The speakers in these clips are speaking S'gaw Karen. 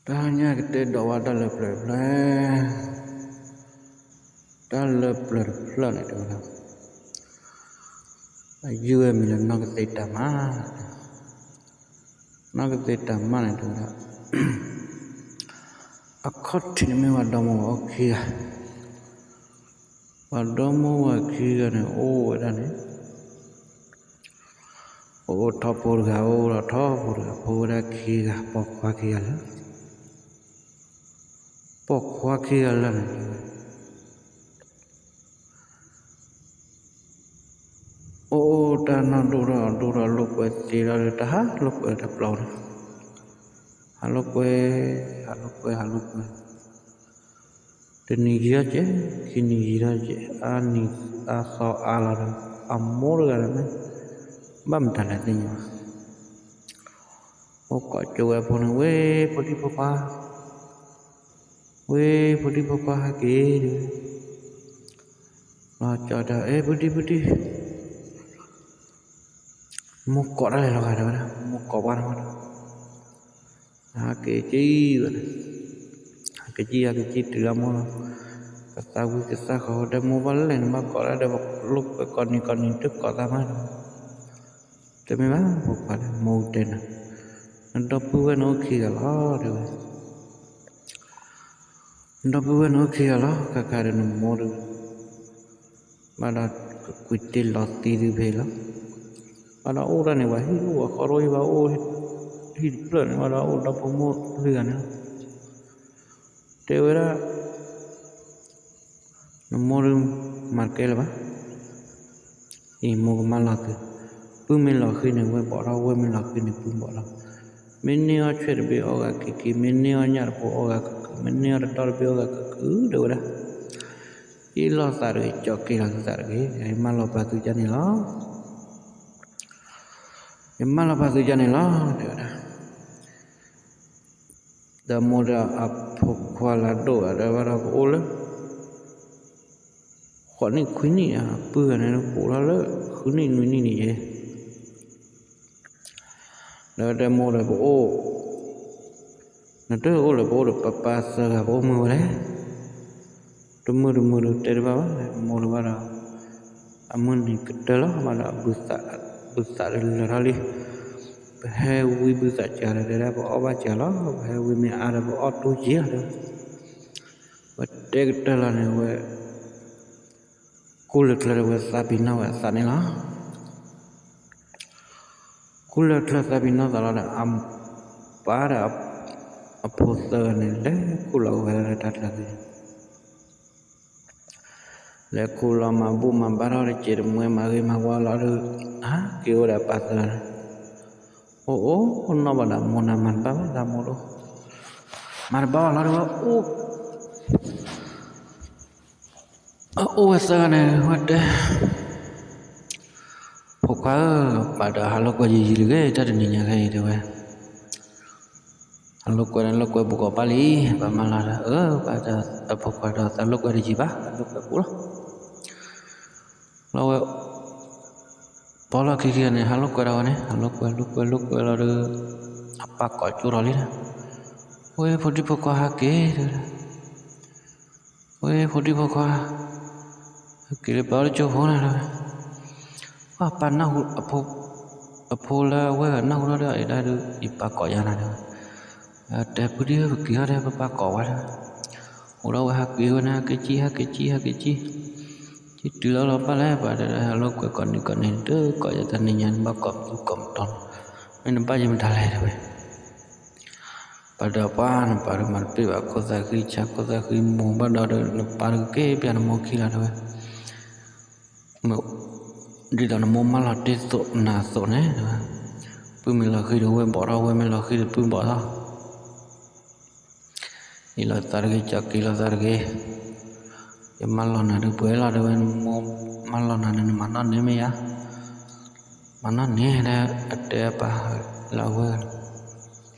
တဟါညါကတဲဒိးဝဲတၢ်လၢပျၢၤတဖျၢၣ်, တၢ်လၢပျၢၤတဖျၢၣ်န့ၣ်တဲဝဲဒၣ်, အယုၢ်ဝဲမံၤလၢနီၢ်ကသ့တၢ်မၤ, နီၢ်ကသ့တၢ်မၤန့ၣ်တဲဝဲဒၣ်, အခီၣ်ထံးန့ၣ်မ့ၢ်ဝဲဒီမါဝၤအိၣ်ခံဂၤ, ပှၤဒီမါဝၤခံဂၤန့ၣ် အိၣ်ဝဲဒၣ်န့ၣ် အိၣ်ထီၣ်ဖိတဂၤ အိၣ်ဒီးထီၣ်ဖိတဂၤ ဖိဝဲဒၣ်ခံဂၤ ပိာ်ခွါခံဂၤလၢာ်, ပိာ်ခွါခံဂၤလၢာ်န့ၣ် အိၣ်အိၣ်တၢ်နီၢ်ဒိၣ်ထီၣ်ဒိၣ်ထီၣ်လိာ်ကွဲသ့လီၤဒီး တဟးလိာ်ကွဲတပျီန့ၣ်, ဟးလိာ်ကွဲ, ဟးလိာ်ကွဲ ဟးလိာ်ကွဲ တနံၤယံာ်ထီၣ်ကဲ, ခံနံၤယံာ်ထီၣ်ကဲ, အါနံၤအါသီအါလီၤဒီး အမိၢ်တဂၤန့ၣ်မ့ၢ် ဘၣ်မတၤလဲၣ်သ့ၣ်ညါဘၣ်, အိၣ်ကိးကၠိဝဲအဖိန့ၣ် ဝ့ၢ်ဖိဒံဖိခွါ, ဝ့ၢ်ဖိဒံဖိခွါဟဲက့ၤ, လီၤကၠီတဲ အဲ ဖိဒံဖိဒံ မိၢ်ကိးတၢ်လဲၤလီၤဂာ်တဲဝဲဒၣ်, မိၢ်ကိးပှၢ်တမီၢ်ဒီး ဟဲက့ၤကံဝဲ, ဟဲက့ၤကံ ဟဲက့ၤကံတုၤလၢမိၢ်လီၤ, ကသးဝံၤကသးဃီၤတဲ မိၢ်ဘၣ်လဲၣ်န့ၣ် ဘၣ်ကိးတၢ်ဒီး လိာ်ကွဲကိးနံၤကိးနံၤ တကိးသးမးဒီး, တမ့ၢ်ဘၣ် ဖိခွါဒီး မိၢ်တဲနၤ, နဒီပုၢ်ဝဲၢ်န့ၣ်အိၣ်ခံဂၤလီၤတဲဝဲ နဒီပုၢ်ဝဲၢ်န့ၣ်အိၣ်ခံဂၤလီၤ ခါခါဒီးနမိၢ်ဒီး ဘၣ်ဒီးကကွံာ်တ့ၢ်လီၤသံသုဖဲလီၤ, ဘၣ်ဒီးအိၣ်ဒၣ်န့ၣ် ပှၤဟံၣ်အိၣ်ပှၤဃီတအိၣ်ဘၣ် အိၣ်ဟံၣ်တဖျၢၣ်န့ၣ် ဘၣ်ဒီးအိၣ်ဒီဖိမိၢ်လွံၢ်ဂၤန့ၣ်လီၤ, တဲဝဲဒၣ် နမိၢ်ဒီး မၤတကဲလၢၤဘၣ်, အံၤမိၢ်ကမၢလီၤသု, ပုၢ်မ့ၢ်လီၤဃံန့ၣ် ဝဲၢ်ဘိးထီၣ် ဝဲၢ်မ့ၢ်လီၤဃံန့ၣ် ပုၢ်ဘိးထီၣ်, မ့ၢ်န့ၢ်အီၣ်ဆွဲၣ်တဘ့ၣ်အီၣ်ဂၤက့ၤက့ၤ မ့ၢ်န့ၢ်အီၣ်ညၣ်တပူၤအီၣ်ဂၤက့ၤက့ၤ မ့ၢ်န့ၢ်အီၣ်တတီတဘ့ၣ်အီၣ်ဂၤက့ၤက့ၤ တဲဝဲဒၣ်, အ့ၣ်လိာ်သးတဂ့ၤ ကၠီက့ၤလီၤသုသးတဂ့ၤ ယမၢလီၤပာ်သုကန့ၣ်လီၤ ယမၢလီၤပာ်သုကန့ၣ်လီၤ တဲဝဲဒၣ်, ဒီးမိၢ်ဒီးအဖိခွါလၢဒိၣ်ဝဲဒီး ဘၣ်ဒီးကအိၣ်လၢ ဃိးနံၣ်ခွံနံၣ် အပုၢ်ဂၤန့ၣ် ဘူးထီၣ်လၢ ဃုနံၣ်နွံနံၣ်န့ၣ်ယဲ ဒီးတဲမိၢ်ဒီးပအိၣ်, နတအိၣ်လၢပအိၣ်ဒီးပပၢ်သၢဂၤ ပအိၣ်မုာ်ဝဲလဲၣ်, တမုာ်တမုာ်ဒီးတဲတဘၣ်ဘၣ် မိၢ်ဒီးဘၣ်ဒီး, အမုၢ်နံၤကတၢၢ်လီၤ ဘၣ်ဒီး ဘုသးတလၢာ်ထီၣ်လံ, ပဟဲဝံဘုသးစှၤဒီး တဲဒၣ်ပအီၣ်ဘၣ်စှၤလီၤ ပဟဲဝံမ့ၢ်အါဒီးပအီၣ်တူၢ်ယံာ်လီၤဒီး ပတဲကတၢၢ်လီၤန့ၣ်ဝဲ ကူလၢချၢဒီးဝဲသးပ့ၤနီၣ်ဝဲအသးန့ၣ်လီၤ. ကူလၢချၢသးပ့ၤနီၣ်သးလီၤဒီး အပၢ်ဒီး အဖိသၢဂၤန့ၣ် လဲၤခူၣ်လီၤအိၣ်ဝဲဒၣ်လၢတၢ်ချၢသ့ၣ် လဲၤခူၣ်လီၤမၤဘူၣ်မၤဘါထီၣ်တစဲးတမှဲ မၤဂ့ၤမၤဝါလီၤဒီး ဟးက့ၤအိၣ်ဒီးအပၢ်သၢဂၤန့ၣ် အိၣ်အိၣ်နီၢ်ဘၣ်ဒီးမိၢ်နၤမၤတဘၣ်ဘၣ် သးမိၢ်တအိၣ် မၤတဘၣ်ဘၣ်လီၤဒီးဝဲအိၣ် အိၣ်ဝဲသၢဂၤန့ၣ် ဝဲတဲ ဖိခွါဧၢ, ပၢ်ဒီးဟးလိာ်ကွဲယံာ်ယံာ်တဂ့ၤ တၢ်တနံၤညါခဲအံၤတဲဝဲ, ဟးလိာ်ကွဲန့ၣ်လိာ်ကွဲဘူးကီးပၢ်လံ, ပၢ်မၤလီၤဒီး အၢ ပၢ်ဒီးအဖိခွါဒီးသးလိာ်ကွဲတယံာ်ဘၣ် လိာ်ကွဲဘူးလီၤ. လီၤဝဲ ပီလီၢ်ခံခံဂၤန့ၣ် ဟးလိာ်ကွဲဒၣ်ဝဲန့ၣ် ဟးလိာ်ကွဲလိာ်ကွဲလိာ်ကွဲလီၤဒီး အပၢ်ကိးကၠိထီၣ်လံဒီး ဝဲဖိဒံဖိခွါဟဲက့ၤတဲဝဲဒၣ် ဝဲဖိဒံဖိခွါ ဟဲက့ၤလၢပၢ်အိၣ်လၢကၠိဖိနၤတဲဝဲ, ပၢ်ပၢ်နၢ်ဟူ အဖိလၢအဝဲဂၤနၢ်ဟူထီၣ်ဒီး အံၤဒၣ်ဒုး ယပၢ်ကိးယၤနၤတဲဝဲ, တဲဖုဒံဧၢ ပက့ၤထီၣ်ဒီး ပပၢ်ကိးဝဲတဲဝဲ, အိၣ်ဒီးဝဲဟးက့ၤဝဲန့ၣ် ဟဲက့ၤကံ ဟဲက့ၤကံ ဟဲက့ၤကံ က့ၤတုၤလီၤလီၤပၢ်လဲၣ် ပၢ်တဲ ဟးလိာ်ကွဲကိးနံၤကိးနံၤ တကိးယၤတနံၤညါန့ၣ် ဘၣ်ကိးမသူကိးမတီၤန့ၣ် မ့ၢ်နဘၣ်ယဲမတၤလဲၣ်တဲဝဲ ပၢ်ဒီးပှၤနပၢ်ဒီးမၤတပ့ၢ်ဘၣ် ခိၣ်သၣ်ဃံဆါခိၣ်သၣ်ဃံမူၤဘၣ်ဒီး နပၢ်တက့ၤပျၢ်နမိၢ်ခံလီၤတဲဝဲ, ဒ်သိးနမိၢ်မၢလီၤတ့ၢ်သိးနၤသိးန့ၣ်တဲဝဲ, ပုၢ်မ့ၢ်လီၤဃံဒီးဝဲၢ်ဘိးထီၣ် ဝဲၢ်မ့ၢ်လီၤဃံဒီးပုၢ်ဘိးထီၣ် အ့ၣ်လိာ်သးတဂ့ၤ ကၠီက့ၤလိာ်သးတဂ့ၤ, ယမၢလီၤနၤဒုးပှဲၤလီၤတဲဝဲ နမိၢ်မၢလီၤနၤန့ၣ် နမၤနီၣ်န့ၢ်မ့ၢ်ဧါ, မၤနီၣ်န့ၢ်ဒီး အတဲအပၢ်လၢအဝဲ ဒီး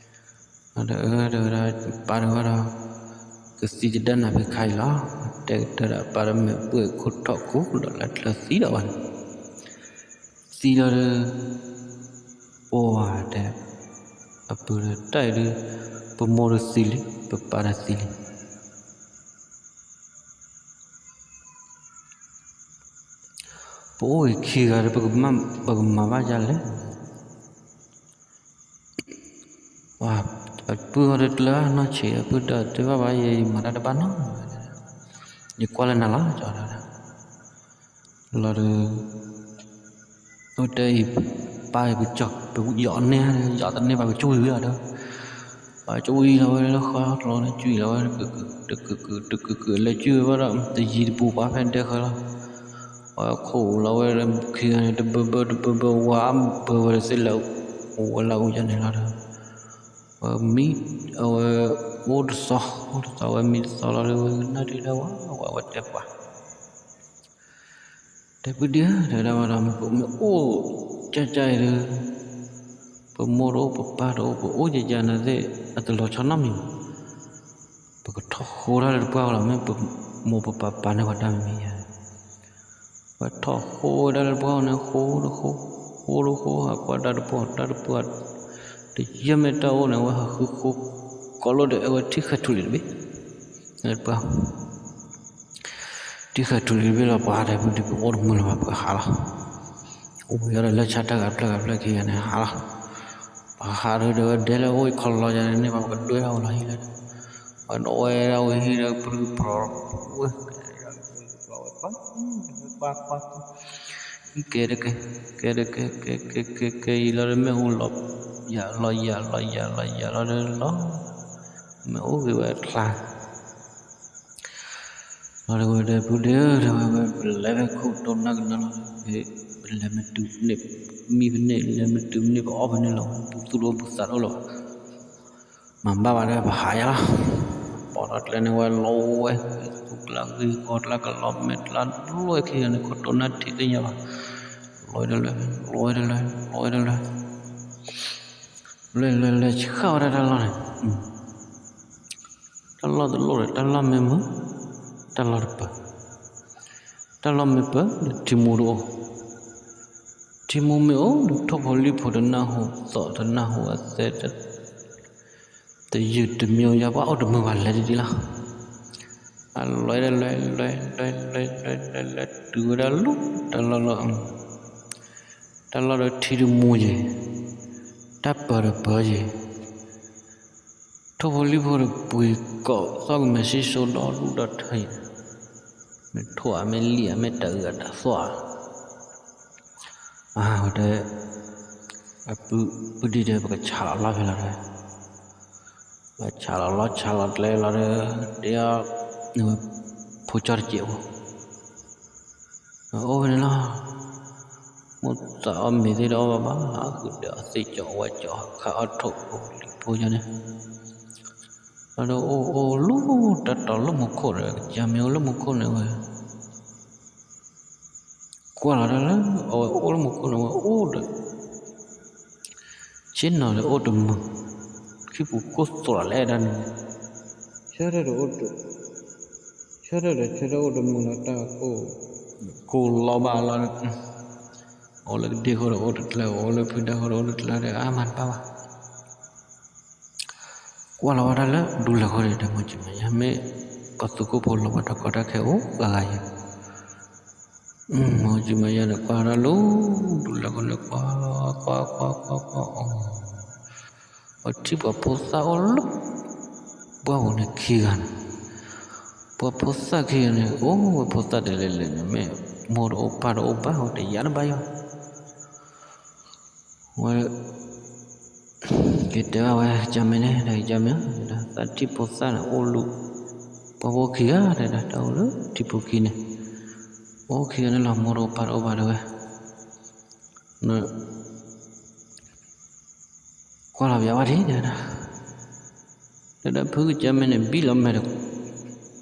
အၢ တဲဝဲဒၣ် ပၢ်တဲဝဲဒီး ကသံတဒၣ်နၤဖဲခါအံၤလီၤ, တဲကတၢၢ်ဒီး ပၢ်ဒီးမဲာ်ပှဲၤခိၣ်ထီၣ်ခိၣ်ဒီး လၢချၢသံဒီးဝဲန့ၣ် သံဒီး ပှၤတဲ အပုၢ်ဒီးတၢ်အံၤဒုး ပမိၢ်ဒီးသံလံ ပပၢ်ဒီးသံလံ ပအိၣ်ဂ့ၤခံဂၤဒီး ပကမၤဘၣ်ယၤလဲၣ်. အပုၢ်အီၤဒီးကျၢၤနီၢ်ဆံး အပုၢ်ဒီးတဲဘၣ်ဘၣ် ယမၤတၢ်တဘၣ်နီတမံၤဘၣ် ယကွၢ်လၢနၤလီၤ ကၠီတဲဝဲဒၣ် လီၤဒီး အိၣ်တဲအံၤ ပၢ်အံၤ ပကၠီ ပယီၤန့ၢ် ယီၤတန့ၢ်ဘၣ် ပကၠူၣ်ဝံၤဝံၤအီၤဒီး ပကၠူၣ်ဝံၤလီၤဝဲလၢဃီကျိၤန့ၣ် ကၠူၣ်လီၤဝဲ တကုာ်ကုာ် တကုာ်ကုာ် လဲၤကၠူၣ်ဝဲဘၣ်ဒီး တယံၤတပူၤပာ်ဖဲဒဲဃၢၤလီၤ. အဝဲခိၣ်လီၤဝဲဒီး ခံဂၤန့ၣ် တဘၢဘၢတဘၢဘၢ ဝါဘၢဝဲတသ့လၢ အိၣ်ဝဲလၢအူယၤန့ၣ်လီၤဒီး ဝဲမံ အဝဲ အိၣ်တသီ အိၣ်တသီ ဝဲမံတသီလီၤဒီး ဝဲကနၣ်ဒုးဒၣ်ဝဲ ဝဲတဲပှၤ တဲပုၢ်ဒံဧၢ တဲဒၣ်ဝဲဒီး မ့ၢ်ပမ့ၢ်အိၣ်ကၠၢ်ကၠၢ်အံၤဒီး ပမိၢ်တအိၣ် ပပၢ်တအိၣ် ပအိၣ်ကၠၢ်ကၠၢ်န့ၣ်သ့ၣ် အတလီၤဆီနီတမံၤဘၣ်. ပကထီၣ်ဃိတၢ်လၢတပှၢ်လီၤ မ့ၢ်ပမိၢ်ပပၢ်ပာ်န့ၢ်ပှၤတၢ်မံၤမံၤယါ ပထီၣ်ဃိဝဲဒၣ်လၢတပှၢ်န့ၣ် ဃိတဃိ ဃိတဃိ ဟးကွၢ်တၢ်တပှၢ် တၢ်တပှၢ် တယဲၢ်မ့ၢ်တၢ်အိၣ်န့ၣ် အဝဲဟးဃုဃိ ကိးလိာ်ဒီး အဝဲထံၣ်ဃဲၤထူလံတဘ့ၣ် လၢတပှၢ် ထံၣ်ဃဲၤထူလံတဘ့ၣ်လီၤ ပှၤတဲပုၢ်ဒံ ပအိၣ်တမုာ်လၢၤဘၣ် ပဟးလီၤ. အိၣ်ဝဲဒီးလၢဆၣ်တၢ်ဂၤဖျၢၣ်ဂၤဖျၢၣ်ခံဂၤန့ၣ် ဟးလီၤ. ပဟးဒီး ဝဲဒဲလၢအိၣ်အံၤခီလီၤယၤန့ၣ် ပကဒွဲၣ်ထီၣ်ဝဲလီၤဟံၣ်လၢ ပဒွဲၣ်ထီၣ်ဝဲဟံၣ်ဒီး ပျုၢ်ပြီၤဝဲ ဟံၣ်ကဲတကဲ ကဲတကဲ ကဲကဲကဲကဲအံၤလီၤဒီး မ့ၣ်အူလီၤယၤ လီၤယၤ လီၤယၤ လီၤယၤလီၤဒီးလီၤ မ့ၣ်အူဂ့ၤဝဲချါ လီၤဒီးဝဲဒၣ် ပုၢ်ဒ့ဧၢ တဲဝဲ ဝဲပလဲၤဖဲခိၣ်တိၢ်နၢ်ကနၢလီၤ ပလဲၤမ့ၢ်တုၤန့ၣ် မံဖဲန့ၣ် လဲၤမ့ၢ်တုၤန့ၣ် ပအီၣ်ဖဲန့ၣ်လီၤ ပသူၣ်တအိၣ်ပသးတအိၣ်လၢၤဘၣ် မၤဘၣ်ဘၣ်ဒီး ပဟးယါလီၤ ပိာ်ထီၣ်ကျဲန့ၣ်ဝဲလီၤဝဲ သူကျါဂ့ၢ်ကီကျါကလီမဲာ်ကျါ လီၤဝဲခံဂၤန့ၣ် ခိၣ်တိၢ်နၢ်ထံးသ့ၣ်ညါဘၣ် လီၤဝဲဒၣ်လၢ လီၤဝဲဒၣ်လၢ လီၤဝဲဒၣ်လၢ လဲၤလဲၤလဲၤဆှၣ်ဝဲဒၣ်တၢ်လီၢ်န့ၣ် တၢ်လီၢ်တလိၣ်ဒီး တၢ်လီၢ်မ့ၢ်မုာ် တၢ်လီၢ်တပၢၤ တၢ်လီၢ်မ့ၢ်ပၢၤဒီး ထံမူတအိၣ် ထံမူမ့ၢ်အိၣ်ဒီး ထိၣ်ဖိလံၣ်ဖိတနၢ်ဟူသီၣ် တနၢ်ဟူအသဲ တယုၢ်တမံၤယါ ပှၤအိၣ်တမုာ်ဘၣ် လဲၤဒ်ဒ်လီၤ အလဲၤဒီးလဲၤ လဲၤ လဲၤ လဲၤ လဲၤ လဲၤ လဲၤ တုၤဝဲဒၣ်လၢ တၢ်လီၢ်လီၤ တၢ်လီၢ်ဒီးထံတမူယဲၤ တၢ်ပၢၤဒီးပၢၤယဲၤ ထိၣ်ဖိလံၣ်ဖိဒီးပှ့ၤကိး သီၣ်ကမဲာ်စံၣ်စိဒီဒူၣ်ဒီထၢအံၤ မ့ၢ်ထိၣ်ဧါ မ့ၢ်လံၣ်ဧါ မ့ၢ်တအုးဧါ တသီၣ်ဧါ အဝဲတဲ အပုၢ်ဒံတဲ ပကဆးလီၤလီၢ်ဖဲလီၤတဲ ပဆးလီၤလီၢ်ဆးလီၤကျဲလီၤဒီး ဒ်အီၤ ဖိကၠီတစဲးဖိ အိၣ်ဖဲန့ၣ်လီၤ မိၢ်သးအီၣ်မ့ၤသ့ၣ်တအီၣ်ဘၣ်ဘၣ် အဃုာ်ဒီးအီၣ်သ့ၣ်ကၠီဝဲကၠီ ခးအီၣ်ထိၣ်ဖိလံၣ်ဖိယါန့ၣ် လီၤဒီးအိၣ်အိၣ်လၢတၢ်တီၤလၢမူခိၣ်ဒီး ကစၢ်မ့ၢ်အိၣ်လၢမူခိၣ်န့ၣ်ဝဲ ကွၢ်လီၤတၢ်လၢ အဝဲအိၣ်လၢမူခိၣ်န့ၣ် အဝဲအိၣ်ဒီး ဆ့ၣ်နီၤဒီးအိၣ်တမုာ် ခံပူၤကိၢ်သီၣ်လီၤလဲၣ်ဒၣ်န့ၣ် ဆၢထၢၣ်ဒီးအိၣ်တ ဆၢထၢၣ်ဒီးဆၢထၢၣ်အိၣ်တမုာ်လီၤတၢ်ကိၢ် ကိၢ်လီၤဘၣ်လီၤ အိၣ်လၢကဒ့ၣ်ဃီဒီးအိၣ်တကျါ အိၣ်လၢဖုဒၣ်ဃီဒီးအိၣ်တကျါဒီး အါမးတဘၣ်ဘၣ် ကွၢ်လီၤဝဲဒၣ်လၢဒူလၢာ်ဃီဒီး တဲမိၢ်ကၠံမၤယါ မ့ၢ်ပှၤသုးခိၣ်ဖိလီၤဘၣ်တၢ်ကီတၢ်ခဲအိၣ်ဂၤဂၤယဲ မိၢ်ကၠံမၤယါန့ၣ် ကွၢ်ဝဲဒၣ်လၢဒူလၢာ်ဃီန့ၣ် ကွၢ် ကွၢ် ကွၢ် ကွၢ် ကွၢ် အီၤ ပှၤထံၣ်ပှၤဖိသၣ်အိၣ်လၢ ပှၢ်ပူၤန့ၣ်ခံဂၤန့ၣ် ပှၤဖိသၣ်ခံဂၤန့ၣ် အိၣ်ဝဲဖိသၣ်ဒ်လဲၣ်လဲၣ်န့ၣ် မ့ၢ်မိၢ်တအိၣ်ပၢ်တအိၣ်ဘၣ် ဝဲတယါတဘၣ်ယီၤ ဝဲ ကတဲဘၣ်ဝဲကစၢ်မ့ၢ်န့ၣ် ကစၢ်မ့ၢ် သးထံၣ်ဖိသၣ်န့ၣ် အိၣ်လၢ ပှၢ်ဖိခံဂၤ တဲဒၣ် တၢ်အိၣ်လၢထံဖိခံန့ၣ် ပှၢ်ဖိခံဂၤန့ၣ်လီၤ မိၢ်တအိၣ်ပၢ်တအိၣ်ဘၣ်တဲဝဲ ကွၢ်လီၤပျးဝဲဒၣ် တဲဝဲဒၣ် တဲဒၣ်ဖုကစၢ်မ့ၢ်န့ၣ် ဘံၣ်လီၤမဲာ်ဒီး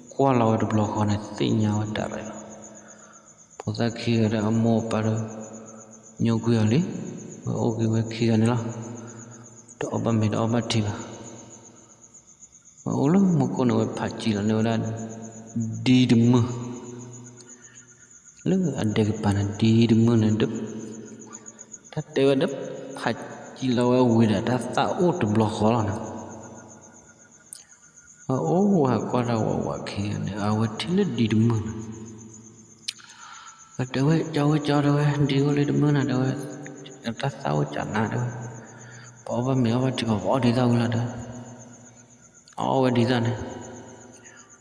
ကွၢ်လီၤဝဲတဘျီဃီန့ၣ် သ့ၣ်ညါဝဲတၢ်ရဲၣ်လီၤ. ဖိသၣ်ခံဂၤဒီးအမိၢ်အပၢ်ဒီး ညိကွံာ်အီၤလံ. ဝဲအိၣ်က့ၤဝဲခံဂၤန့ၣ်လီၤ. တအီၣ်ဘၣ်မ့ၤတအီဘၣ်ထံဘၣ်. ဝဲအိၣ်လၢမူခိၣ်န့ၣ် ဝဲဖးစံာ်လီၤန့ၢ်ဝဲဒၣ် ဒံတမုၢ် လၢအဒဲကပၤန့ၣ် ဒံတမုၢ်န့ၣ်ဒီး တၢ်တဲဝဲဒီး ဖး စံးလီၤဝဲဝံၤဒီး တၢ်သၣ်အိၣ်တဘျီဃီလီၤန့ၣ်, အအိၣ်ဝဲဟးကွၢ်တၢ်ဝးဝးခံဂၤန့ၣ် အဝဲထံၣ်လၢဒံတမုၢ်န့ၣ်, တဲဝဲ ကၠီဝဲကၠီ တဲဝဲ ဒံအိၣ်လၢတမုၢ်နၤ တဲဝဲ, တၢ်သၣ်အိၣ်ကၠးနၤ တဲဝဲ, ပအီၣ်ဘၣ်မ့ၤအီၣ်ဘၣ်ထံ ပအီၣ်ဒံသၣ်ဝံၤလီၤ တဲဝဲ, အီၣ်ဝဲဒံသၣ်န့ၣ်,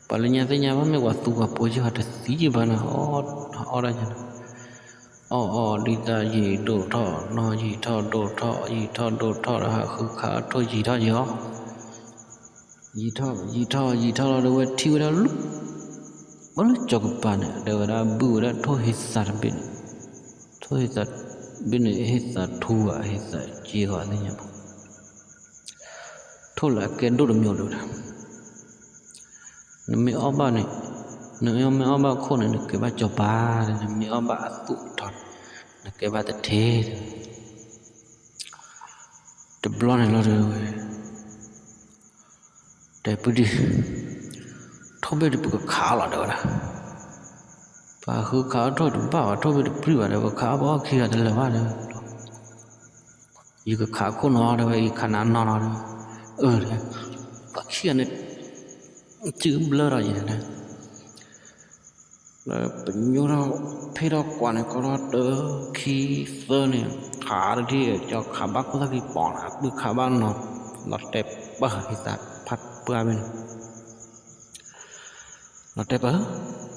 ပှၤလၢညါသ့ၣ်ညါဘၣ် မ့ၢ်ပှၤသူပှၤပိာ်က့ၤ ပှၤတသံယံာ်ဘၣ်န့ၣ်, အီၣ်ဒံသၣ် ယံာ်ဒိၣ်ထီၣ်နီၢ် ယံာ်ထီၣ်ဒိၣ်ထီၣ် ယံာ်ထီၣ်ဒိၣ်ထီၣ်ဒီး ဟးဃုခးအီၣ်ထိၣ် ယံာ်ထီၣ်ယံာ်အီၣ်, ယံာ်ထီၣ်ယံာ်ထီၣ်ယံာ်ထီၣ်လီၤဒီး ဝဲထံၣ်ဝဲဒၣ်လၢ ဘၣ်လၢကၠီၤကပၤန့ၣ် တဲဝဲဒၣ်ဘုၣ်ဝဲဒၣ်ထိၣ်ဟ့သးတဘ့ၣ်န့ၣ်, ထိၣ်ဟ့သးတဘ့ၣ်န့ၣ် ဟ့သးထူဧါ ဟ့သးက့ဧါ သ့ၣ်ညါဘၣ်, ထိၣ်လၢအကဲဒိၣ်တမံၤဒီးဝဲဒၣ် နမ့ၢ်အီၣ်ဘၣ်န့ၣ်, နမ့ၢ်အီၣ်ဘၣ်အခိၣ်န့ၣ် နကဲဘၣ်စီၤပၤ, နမ့ၢ်အီၣ်ဘၣ်အသူၣ်အထီန့ၣ် နကဲဘၣ်သထ့, တဘျီန့ၣ်လီၤဒီးဝဲ တဲပုၢ်ဒံၣ်, ထိၣ်ဘ့ၣ်ဒံးပကခးအီၣ်လီၤ တဲဝဲဒၣ်, ပှၤဃုခးအီၣ်ထိၣ်တဘၣ်ဘၣ် ထိၣ်ဘ့ၣ်တပြံၢ်ဘၣ်ဒီး ပခးအီၣ်ပအီၣ်ခံဂၤတလၢာ်ဘၣ်ဒီး ယကခးအခိၣ်နီၤ တဲဝဲ ယခးနၤနီၤလီၤဒီး, အၢ ပှၤခံဂၤန့ၣ် စုဘျၢထီၣ်ယံၤန့ၣ်, လၢပညိၣ်ထီၣ်ဖ့ၣ်ထီၣ်ကွၢ်န့ၣ် ကီထီၣ်တၢ ခံ သၢန့ၣ်, ခးတထံၣ် ကၠီၤခးဘၣ်ခိၣ်သၣ်ခံပီၤန့ၣ် အပုၢ်ခးဘၣ်နီၤ, လီၤတဲာ်ပၢၢ် ဟ့သးဖးပှၢ်ဘ့ၣ်န့ၣ်, လီၤတဲာ်ပၢၢ်,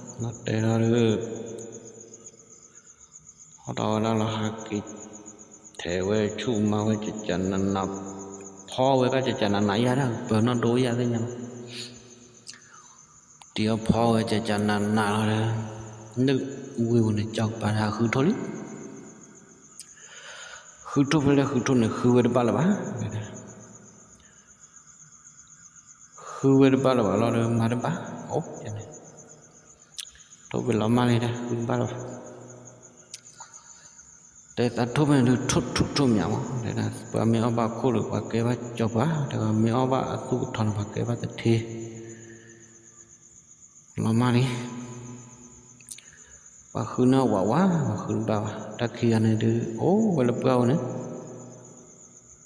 လီၤတဲာ်လီၤဒီး ဟီၣ်ဒီးဝဲဒၣ်လီၤ ဟးက့ၤ ထဲးဝဲဆူၣ်မၤဝဲကကနးနး, ဖီဝဲကကကနးနးယါဒၣ် ပၢၤနီၣ်ဒိယါသ့ၣ်ညါလီၤ, တံၤအီၤဖီဝဲကကနးနးလီၤဒီး နဝ့ၢ်ပူၤန့ၣ် ကၠီၤကပၤန့ၣ် ဟးဃုထိၣ်လံ, ဃုထိၣ်ဖဲလဲၣ်ဃုထိၣ်န့ၣ် ဃုဝဲတဘၣ်လၢၤဘၣ် ဃုဝဲတဘၣ်လၢၤဘၣ်လီၤဒီး မၤတဘၣ် အိၣ်န့ၣ်, ထိၣ်ဖဲလီၤမၢ်လံဒၣ် ဃုတဘၣ်လၢၤဘၣ်, တဲသးထိၣ်ဖဲန့ၣ်ဒုး ထိၣ်ထူးထိၣ်မးမး တဲဒၣ် ပှၤမ့ၢ်အီၣ်ဘၣ်ခိၣ်ဒီး ပှၤကဲဘၣ်စီၤပၤ တဲဝဲ မ့ၢ်အီၣ်ဘၣ်အသူၣ်ကထီန့ၣ် ပှၤကဲဘၣ်သထ့ လီၤမၢ်လံ, ပှၤဃုန့ၢ်ဝးဝး ပှၤဃုတဘၣ်ဘၣ် တၢ်ခံဂၤန့ၣ်ဒုး အိၣ်ဝဲလၢပှၢ်ဝဲန့ၣ်,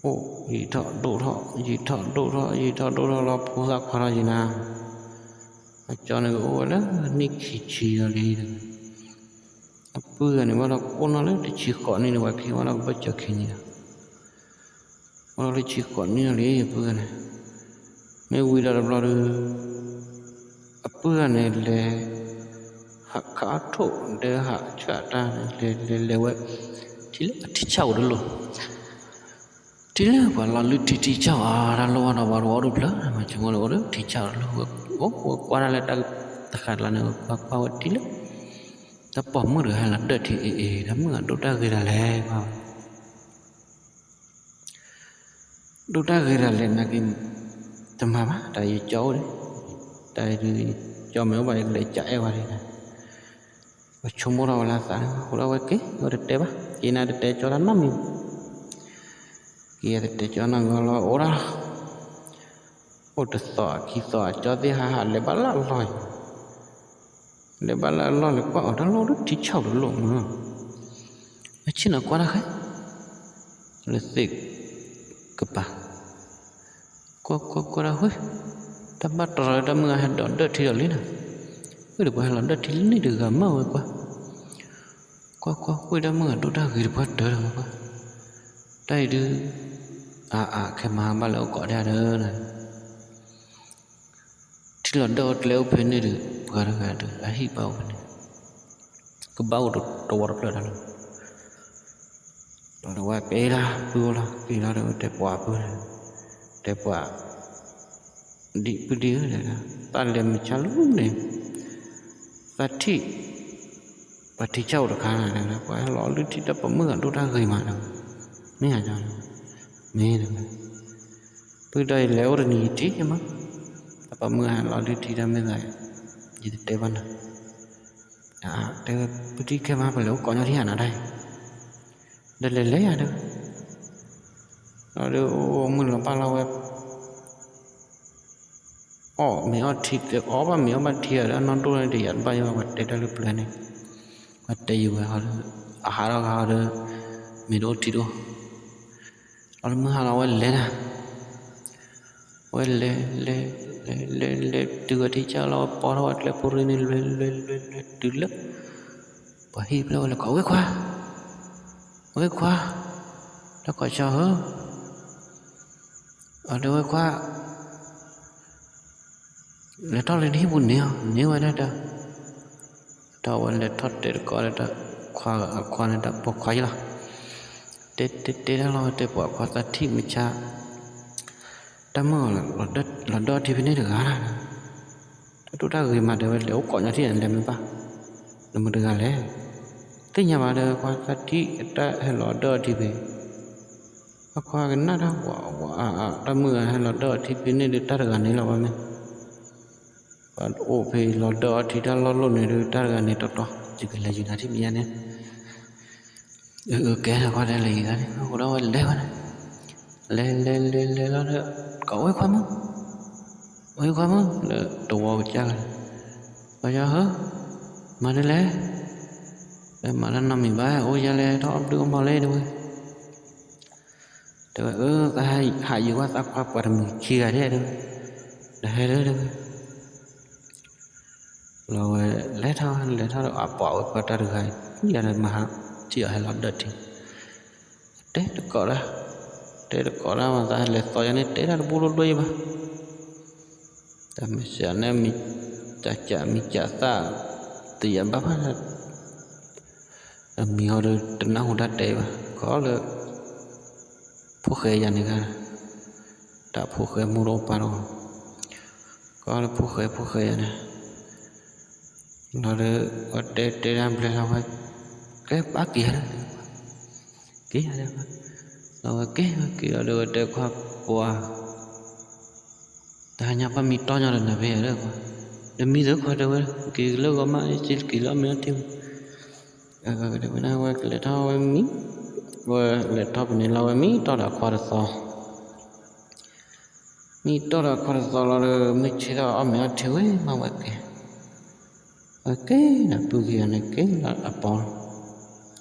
အိၣ်ယံာ်ထီၣ်ဒိၣ်ထီၣ် ယံာ်ထီၣ်ဒိၣ်ထီၣ် ယံာ်ထီၣ်ဒိၣ်ထီၣ်လီၤ ဖိသၣ်ခွါထီၣ်ယံၤနၤ, အကၠီန့ၣ်ကအိၣ်ဝဲလၢနံၣ်ခံဆံလီၤလံ, အပုၢ်ဂၤန့ၣ် ဘၣ်ဒီးအိၣ်နီၢ်လၢတဆံဃိးနံၣ်န့ၣ် ပှၤခံဘၣ်ဒီးကဘၢၣ်စၢၤခံန့ၣ်လီၤ, အိၣ်လၢတဆံဃိးနံၣ်လီၤလံ အပုၢ်ဂၤန့ၣ်, မ့ၢ်ဝံၤဒီးတဘျီဒီး အပုၢ်ဂၤန့ၣ်လဲၤ ဟးခးအီၣ်ထိၣ် ဒီးဟးဆှၣ်တၢ်န့ၣ် လဲၤလဲၤလဲၤဝဲ ထံလၢအထံဆၣ်အိၣ်တလိၣ်, ထံလၢပှၤလီၤလုၢ်ထံထံဆၣ်အီၤ တၢ်လိၣ်ဘၣ်ဒီးပှၤတဝီအိၣ်တဖျၢၣ် မၤဆိကမိၣ်လၢအိၣ်ဒီးထံဆၣ်အိၣ်တလိၣ်, အိၣ်ဝဲကွၢ်တၢ်လၢတၢ်တဃာ်တလါန့ၣ် ဝဲကွၢ်ကွၢ်ဝဲထံလၢ တၢ်ပိာ်မုၣ်ဒီးဟဲလီၤဒၢၣ်ထံအ့ၣ်အ့ၣ် တၢ်မုၣ်ဂၤဒိၣ်တၢ်ဂ့ၤဒၣ်လဲာ် ကွၢ်ဝဲ ဒိၣ်တၢ်ဂ့ၤဒၣ်လဲာ်နာ်က့ တမၤဘၣ် တၢ်ယကၠီအိၣ်ဒံး, တၢ်ယကၠီမ့ၢ်အိၣ်ဘၣ် ယကလဲၤကးအဲၣ်ဝဲဒၣ်, ပဆိကမိၣ်ထီၣ်ဝဲလၢအသးန့ၣ် ဃိဒီးဝဲက့ၤ ဝဲတတဲဘၣ် က့ၤနၤတတဲကၠီတၢ်နီတမံၤ, က့ၤယတတဲကၠီနီတမံၤလီၤ အိၣ်ဒၣ် အိၣ်တသီခံသီ အကၠီသ့ၣ်ဟးဟးလဲၤဘၣ်လၢအလီၢ်အံၤ လဲၤဘၣ်လၢအလီၢ်လဲၤကွၢ်အီၤ တၢ်လီၢ်ဒၣ်ထံဆၣ်အိၣ်တလိၣ်မး, အဆ့ၣ်နီၤကွၢ်တၢ်ဃဲ လၢသ့ၣ်ကပၤ, ကွၢ်ကွၢ်ကွၢ်တၢ်ဃဲ, တၢ်ဘၣ်တြီလၢတၢ်မုၣ်ဂၤဟဲဒိးဒၢၣ်ထံဒီးလံနီၤ, ဝ့ၢ်ဒီးပှၤဟဲလီၤဒၢၣ်ထံလံန့ၣ်တဂၤမးဝဲကွၢ်, ကွၢ်ကွၢ်ဝ့ၢ်တၢ်မုၣ်ဂၤဒိၣ်တၢ်ဂ့ၤတပှၢ်တၢၢ်ဒီးဝဲကွၢ်, တၢ်အံၤဒုး အါအါ ခဲမၤဟးဘၣ်လဲၤအိၣ်ကိးဒၣ်ဒီး ထံလီၤဒၢၣ်အိၣ်ကျဲအိၣ်ဖဲန့ၣ်ဒီး ပှၤတဂၤဒီး အဟံၣ်ဘၣ်အိၣ်ဖဲန့ၣ် ကဘၣ်အိၣ်တဝီတဖျၢၣ်တၢ်လီၤ, ဒီးဝဲက့ၤလီၤ ပုၢ်အိၣ်လီၤ က့ၤလီၤဒီးတဲပှၤပုၢ်, တဲပှၤ ဒ်ပုၢ်ဒ်ဧၢ, သးလဲၤမုၢ်ဆါလူၤန့ၣ် သးထံၣ် ပှၤထံဆၣ်အိၣ်တခါန့ၣ် ပှၤဟဲလီၤလုၢ်ထံ တၢ်ပိာ်မုၣ်ဂၤဒိၣ်တၢ်ဂ့ၤမးဒီး မ့ၢ်ဧါ, မ့ၢ်ဒီး ပုၢ်ဒီးယလဲၤအိၣ်တနံၤယထံၣ်မး, တၢ်ပိာ်မုၣ်ဂၤဟဲလီၤလုၢ်ထံ တၢ်မ့ၢ်သး ယတတဲဘၣ်နၤ, တဲဝဲ ပုၢ်ထံၣ်ခဲမး ပလဲၤအိၣ်ကိးညီထံၣ်ဧါနၤတၢ်အံၤ, ဒီးလဲၤလဲၤယၤဒီး ဒီးအိၣ်မုၢ်လီၤဘၣ်လီၤဝဲ အီၣ်မ့ၤအီၣ်ထံ အီၣ်ဘၣ်မ့ၤအီၣ်ဘၣ်ထံဒီး အနီၢ်ဒိၣ်န့ၣ်ဒီး ယၤတဘၣ်ယိၣ် ပှၤတဲတၢ်လၢပျၢၤန့ၣ်, ပှၤတဲယံၤဝဲဟီဒီး အဟးထီၣ်ဂၤဟီဒီး မ့ၤတအိၣ်ထံတအိၣ်, အမုၢ်ဟါလီၤဝဲလဲၤနၤ, ဝဲလဲၤ လဲၤ လဲၤ လဲၤ လဲၤတုၤဝဲထံဆၢလီၤ ဝဲပိာ်ထီၣ်ဝဲကျဲဖိရ့န့ၣ် လဲၤ လဲၤ လဲၤ လဲၤတုၤလၢ ပှၤဟံၣ်ဖျၢၣ်ဝဲလဲၤကိး ဝဲၢ်ခွါ, ဝဲၢ်ခွါ, လၢကိးဆၢဧၢ, အဒၢးဝဲၢ်ခွါ လဲၤထီၣ်လၢနဟံၣ်ပူၤန့ၣ်အီၤ န့ၢ်ဝဲဒၣ်ဒီး, ဒီးဝဲလဲၤထီၣ်တဲတကိးဒီး ခွါ အခွါန့ၣ်ဒီးပိာ်ခွါယလီၤ, တဲတဲတဲတၢ်လီၤ တဲပှၤခွါသးထံၣ်မုၢ်ဆါ, တၢ်မုၣ်အီၤ လီၤဒၢၣ်ထံဖဲန့ၣ်တဂၤလီၤ, တၢ်တိၢ်တၢ်ဂ့ၤမး တဲဝဲလဲၤအိၣ်ကိးညီထံၣ်န့ၣ် လဲၤမ့ၢ်ဘၣ်, နမုၢ်တဂၤလဲၣ်, သ့ၣ်ညါဘၣ်ဒီး ခွါသးထံၣ်အတၢ်ဟဲလီၤဒၢၣ်အီၤထံဖဲ အခွါကနၣ်တၢ် ဝဲ ဝဲ တၢ်မုၣ်ဂၤဟဲလီၤဒၢၣ်အီၤထံဖဲန့ၣ်ဒီး တၢ်တဂၤန့ၣ်လီၤဝဲမ့ၢ်, ပှၤအိၣ်ဖဲလီၤဒၢၣ်အီၤထံတၢ်လီၢ်လိၣ်န့ၣ်ဒီး တၢ်တဂၤန့ၣ်တီတီ ယကလဲၤယုာ်နၤထံၣ်မ့ၢ်ယါန့ၣ်, အကဲထီၣ်ခွါတဲလဲၤယုာ်နၤန့ၣ် အိၣ်ဒီးဝဲလဲၤဝဲန့ၣ်, လဲၤလဲၤလဲၤလဲၤလီၤဒီး ကိးဝဲၢ်ခွါမုၣ်, ဝဲၢ်ခွါမုၣ် လၢတဝီကစၢ်လီၤ, ပှၤယီၤဧၢ, မၤဒ်လဲၣ်, လၢမၤတၢ်နီတမံၤဘၣ် အိၣ်ယဲလဲၣ် ထီၣ်အီၣ်ဘျုးအီၣ်မီၤလဲၣ် တဲဝဲ တဲဝဲ အၢ သးဟးယုာ်ကွၢ်သးခွါပှၤတမုာ်ခံဂၤဒဲး တဲဝဲ, ဒီးဟဲလၢတဲဝဲ, လီၤဝဲလဲၤထီၣ် လဲၤထီၣ်ဒီး အပိာ်ဝဲပှၤတၢ်တဂၤအံၤ ယၤဒီးမၤဟးထံၣ်အီၤဟဲလီၤဒၢၣ်ထံ, တဲတကိးတၢ်, တဲတကိးတၢ် မၤသးလဲၤသီယၤန့ၣ် တဲတၢ်တဘိလိာ်ဒိၣ်အံၤဘၣ် တၢ်မ့ၢ်စံးန့ၣ် မ့ၢ်တၢ်ကးမ့ၢ်ကးသၣ် တယံာ်ဘၣ်ဘၣ်, အမံၤဟီဒီးတနၢ်ဟူတၢ်တဲဘၣ်, ကီးလၢ ဖိၣ်ဃဲယၤန့ၣ်ဂၤ, တၢ်ဖိၣ်ဃဲမိၢ်တအိၣ်ပၢ်တအိၣ်, ကီးလၢဖိၣ်ဃဲဖိၣ်ဃဲယၤန့ၣ်, လီၤဒီး ဝဲတဲတဲတၢ်ဘျဲၣ်လီၤဝဲ, ကဲပၢ်က့ၤယၤလၢ က့ၤယၤလၢ, လီၤဝဲက့ၤဝဲက့ၤလီၤဒီး ဝဲတဲခွါပှၤ တဟါညါပှၤမံတီၢ်ညီဒီးနၤဖဲယၤလၢ, ဒီးမံသၢခွါတဲဝဲ က့ၤလၢဂီၤမး ယက့ၤလၢအီၣ်မ့ၤအီထံဝံၤ, တဲဝဲဒၣ်ဝဲကလဲၤထီၣ်ဝဲမံ, ဝဲလဲၤထီၣ်ပန့ၣ်လီၤ ဝဲမံတီၢ်ဒီးအခွါတသီ, မံတီၢ်ဒီးအခွါတသီလီၤဒီး မ့ၢ်ဆ့ထီၣ်အီၣ်မ့ၤအီထံဝံၤမး ဝဲက့ၤ, ဝဲက့ၤဒီးပုၢ်ခံဂၤန့ၣ်က့ၤလီၤအပီၤ ပ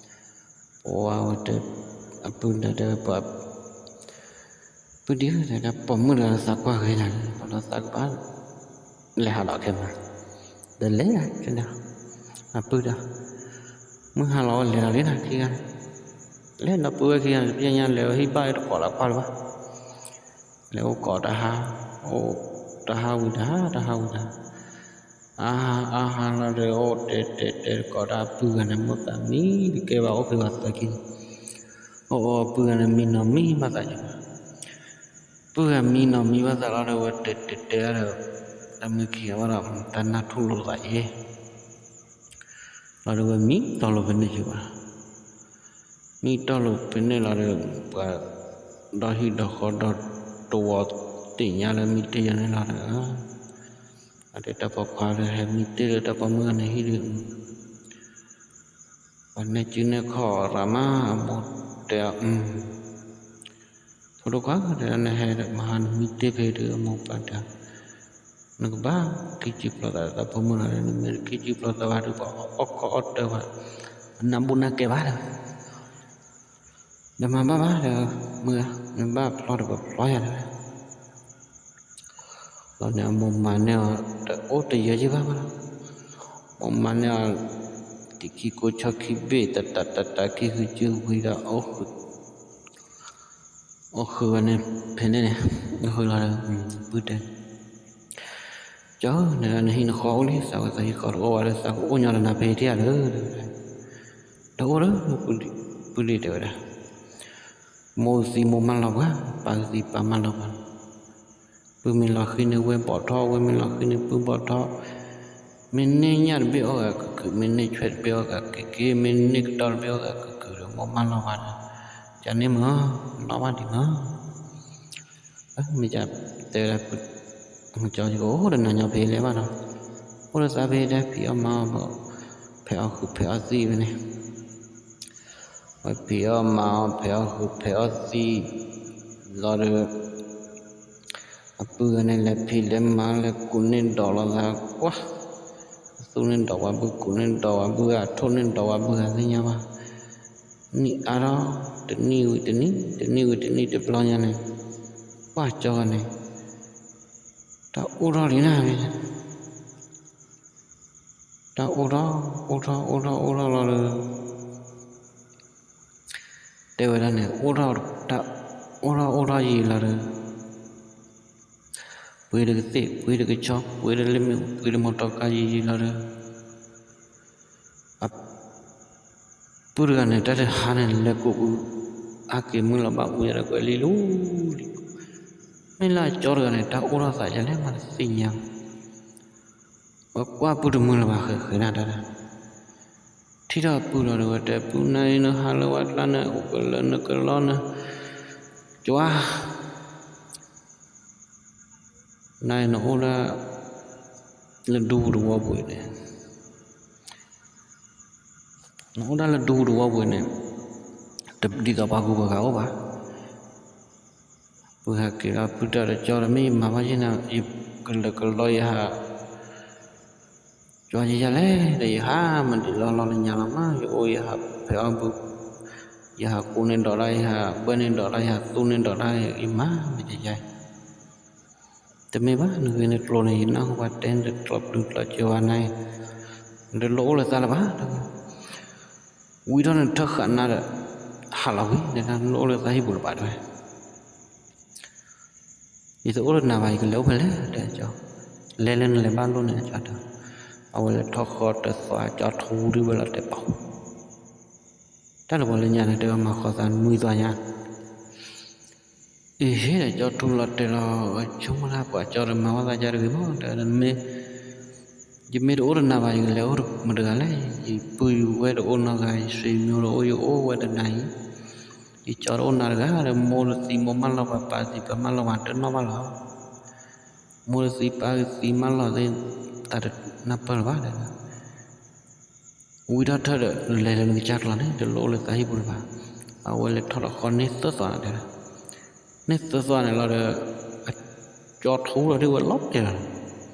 ဝဲဝဲတဲ အပုၢ်န့ၣ်တဲဝဲပှၤ ပုၢ်ဒ်တဲဒၣ်ပိာ်မုၣ်တဂၤသးကွၢ်ဂ့ၤနၤလံ ပှၤလီၤသးကဘၣ် လဲၤဟးလီၤခဲမး, ဒီးလဲၤလၢ အပုၢ်ဒီး မုၢ်ဟါလီၤဝဲလဲၤလီၤလံနၤခံဂၤန့ၣ်, လဲၤဒီးပုၢ်ဝဲခံဂၤန့ၣ် ပညါလဲၤဝဲဟံၣ်ဘၣ်တကိးလၢအခွါလၢၤဘၣ်, လဲၤအိၣ်ကိးတၢ်ဟါ, အိၣ်တၢ်ဟါဝံၤတၢ် တၢ်ဟါဝံၤတၢ် အါဟါအါဟါလီၤဒီး အိၣ်တဲတဲတဲတကိးတၢ် ပုၢ်ဂၤန့ၣ် မိၢ်သးမံတကဲဘၣ် အိၣ်ဖဲဘၣ်သၢကံၢ်, အိၣ်အိၣ် ပုၢ်ဂၤန့ၣ်မံနီၢ်မံဘၣ်သးယၤ, ပုၢ်ဂၤမံနီၢ်မံဘၣ်သးလီၤဒီး ဝဲတဲတဲတဲဒီး တၢ်မုၢ်ခံဂၤဘၣ်ဒီး တၢ်နၢ်ထူၣ်လိာ်သးယဲ လီၤဒီးဝဲမံတီၢ်လိာ်ဖဲန့ၣ်က့ၤဘၣ်, မံတီၢ်လိာ်ဖဲန့ၣ်လီၤဒီး ပှၤဒီဟံၣ်ဒီဃီဒီတဝီသ့ၣ်ညါလၢမံတ့ၢ်ယၤန့ၣ်လီၤဒီး အတဲတၢ်ပိာ်ခွါဒီးဟဲမံတ့ၢ်လၢတၢ်ပိာ်မုၣ်ဂၤန့ၣ်ဟံၣ်ဒီး ပှၤနဲၣ်စုနဲၣ်ခီၣ်ရၤမး အမိၢ်တဲအီၤ, ဖိဒိၣ်ခွါတဲ နဟဲမဟါနမံတ့ၢ်ဖဲဒီး အမိၢ်ပၢ်တဲ နကဘၣ်ခံစုပျီသးဒီးတၢ်ပိာ်မုၣ်လီၤ, နမ့ၢ်တခံစုပျီသးဘၣ်ဒီး ပှၤအီၣ်ကီအီၣ်တၢ်ဘၣ်, အနၢ်ဘူၣ်နၢ်ကဲဘၣ်ဒီး ဒီးမၤဘၣ်ဘၣ်ဒီး မုၢ်ဧၢ နဘၣ်ဖျီဒီးပဖျီယၤဒီး လီၤန့ၣ်အမိၢ်မၤန့ၢ်အီၤ တအိၣ်တယၢယံၢ်ဘၣ်ဘၣ်လီၤ, မိၢ်မၤန့ၢ်အီၤ တံၤခံကိးဆီခံဘ့ၣ် တတးတတးခံဃုစုဝံၤဒီး အိၣ်ဃုာ် အိၣ်ဃုာ်ဝဲန့ၣ် ဖဲန့ၣ်န့ၣ် အိၣ်ဃုာ်လီၤဒီး ပုၢ်တဲ ကၠီ နဟံၣ်နဃီအိၣ်လံ သးဝဲသးဟံၣ်ဃီတအိၣ်ဘၣ်ဒီး သးကအိၣ်ညီဒီးနၤဖဲအံၤထံၣ်ဧါဒီး တအိၣ်ဒီး ပုၢ်ဒ့ၣ်တဲဝဲဒၣ် မိၢ်သံမိၢ်မၢလီၤပှၤ, ပၢ်သံပၢ်မၢလီၤပှၤ, ပုၢ်မ့ၢ်လီၤဃံၤန့ၣ် ဝဲၢ်ဘီၣ်ထီၣ်, ဝဲၢ်မ့ၢ်လီၤဃံၤန့ၣ် ပုၢ်ဘီၣ်ထီၣ်, မ့ၢ်န့ၢ်ညၣ်တဘ့ၣ်အီၣ်ဂၤကကုာ်, မ့ၢ်န့ၢ်ဆွဲတဘ့ၣ်အီၣ်ဂၤက့ၤက့ၤ, မ့ၢ်န့ၢ်ကတီၢ်တဘ့ၣ်အီၣ်ဂၤကကုာ်ဒီး မိၢ်မၢလီၤပှၤဒီး ကန့ၣ်မ့ၢ် လီၤဘၣ်ဒံးမ့ၢ် မ့ၢ်ကတဲဝဲဒၣ် ကၠီကအိၣ်ဒီးနၤညီဖဲလဲၣ်ဘၣ်ဒီး အိၣ်ဒီးသးဖဲဒၣ်ဖံးအီၣ်မၤအီၣ် ဖဲးအီၣ်ဃုာ်ဖဲးအီၣ်သံဝဲန့ၣ် ဝဲဖံးအီၣ်မၤအီၣ် ဖဲးအီၣ်ဃုာ်ဖဲးအီၣ်သံ လီၤဒီး အပုၢ်ဂၤန့ၣ် လဲၤဖံးလဲၤမၤ လဲၤကူးန့ၢ်ဒိးလိာ်သးကွၢ်, သူန့ၢ်ဒိးဝဲဘု ကူးန့ၢ်ဒိးဝဲဘု အထိၣ်န့ၢ်ဒိးဝဲဘု အသ့ၣ်ညါဘၣ် နံၣ်အါထီၣ် တ တနံၣ်ဝံၤတနံၣ် တနံၣ်ဝံၤတနံၣ် တဘျီညါန့ၣ် ပှၢ်ကၠီဂၤန့ၣ် တၢ်အိၣ်ထီၣ်လံနၤ, တၢ်အိၣ်ထီၣ် အိၣ်ထီၣ် အိၣ်ထီၣ် အိၣ်ထီၣ်လီၤဒီး တဲဝဲဒၣ်န့ၣ် အိၣ်ထီၣ် တၢ်အိၣ်ထီၣ် အိၣ်ထီၣ်ယံာ်လီၤဒီး ပှ့ၤတကသ့ၣ် ပှ့ၤတကဆီ ပှ့ၤတလ့မ့ၣ် ပှ့ၤတမီၤတီၤကါယံာ်ယံာ်လီၤဒီး အပုၢ်တဂၤန့ၣ် တၢ်တဟါန့ၣ် လဲၤကိးပုၢ် အါက့ၤမုၢ်လီၤဘၣ်အူယၤဒီးကွဲးလံလီၤလံ, မ့ၢ်လၢအကၠီတဂၤန့ၣ် တၢ်အိၣ်ထီၣ်သးယၤလဲၣ်မးတသ့ၣ်ညါ, ဝဲကွၢ်ပုၢ်တမုာ်လၢၤဘၣ် ဃဲးဃဲးနၤတၢ်တၢ်, ထံၣ်ထီၣ်အပုၢ်လီၤဒီး ဝဲတဲပုၢ်နၤအံၤ နဟးလၢဝဲကျါန့ၣ် အိၣ်ကလၢနကလီန ကၠီ နၤအံၤ နအိၣ်ဒၣ်လၢဒူပူၤတဝီပူၤန့ၣ်, နအိၣ်ဒၣ်လၢဒူပူၤတဝီပူၤန့ၣ်, တဒ်သိးပှၤကူပှၤဂၤအိၣ်ဘၣ်. ပုၢ်ဟဲက့ၤလီၤ ပုၢ်တဲတၢ်ဒီး ကၠီဒီး မ့ၢ်ယမၤဘၣ်ယဲၢ်နၤ ယကလၢာ်ကလီယဟး ကၠီယဲၢ်ယဲၢ်လဲၣ် ဒီးယဟးမၤဒံးလီၤလီၤလၢညါလီၤမး ယအိၣ်ယဟးဖဲအီၣ်ဘု ယဟးကူန့ၢ်ဒီးတၢ် ယဟးဘၢန့ၢ်ဒီးတၢ် ယဟးသူန့ၢ်ဒီးတၢ် ယမၤမ့ၢ်ယဲၢ်ယဲၢ် တမ့ၢ်ဘၣ် နဂ့ၤနကျိၤန့ၣ် ယနၢ်ဟူပှၤတဲနတကျိၤပျုၤကျိၤစၢၤဘၣ်နၤအံၤ, နတလိၣ်အိၣ်လၢသးလၢၤဘၣ်. ဝံထီၣ်န့ၣ်ထၢၣ်ဃာ်နၤဒီး ဟးလီၤဝံၤ တဲဒၣ် နတအိၣ်လၢသးဟံၣ်ပူၤလၢၤဘၣ်တဲဝဲ ယတအိၣ်လၢနၤဘၣ် ယကလဲၤအိၣ်ဖဲလဲၣ် တဲကၠီ, လဲၤလၢနလဲၤဘၣ်လိၣ်န့ၣ် အကၠီတဲ, အဝဲလဲၤထီၣ်ဃီတသွး ကၠီထူဒ်ဝဲလီၤတဲာ်ပီၤ, တၢ်လၢပှၤလၢညါန့ၣ် တဲဝဲမၤဃီသးနွံသွးညါ အ့ဟ့ၣ်ဒီး ကၠီထူလီၤတဲာ်လီၤ ဆိကမိၣ်လၢပှၤကၠီဒီးမၤဝဲသးကၠီတဂ့ၤမး တဲဝဲ ယမ့ၢ်တအိၣ်တနၤဘၣ် ယကလဲၤအိၣ်မတၤတဂၤလဲၣ်, ယပုၢ်ယဝဲၢ်တအိၣ်နီတဂၤ, ယဆွေမျိုးတအိၣ် ယအိၣ်ဝဲတနၤအံၤ, ယကၠီတအိၣ်နၤတဂၤဒီး မိၢ်တသံမိၢ်မၢလီၤပှၤ ပၢ်တသံပၢ်မၢလီၤပှၤ တနီၣ်ဘၣ်လီၤ, မိၢ်တသံပၢ်တသံမၢလီၤသ့ၣ် တၢ်တနၢ်ပၢၢ်လၢၤဘၣ်ဒီး ဝံထီၣ်ထၢၣ်ဒီး လဲၤလၢနကစၢ်ကျီန့ၣ် တလိၣ်အိၣ်လၢသးဟံၣ်ပူၤလၢၤဘၣ်. အဝဲလဲၤထီၣ်လီၤဃီန့ၢ်သၢသွးန့ၣ်တဲ, န့ၢ်သၢသွးန့ၣ်လီၤဒီး အကၠီထူလီၤဒ်ဝဲလီၤတဲာ်လီၤ, လီၤ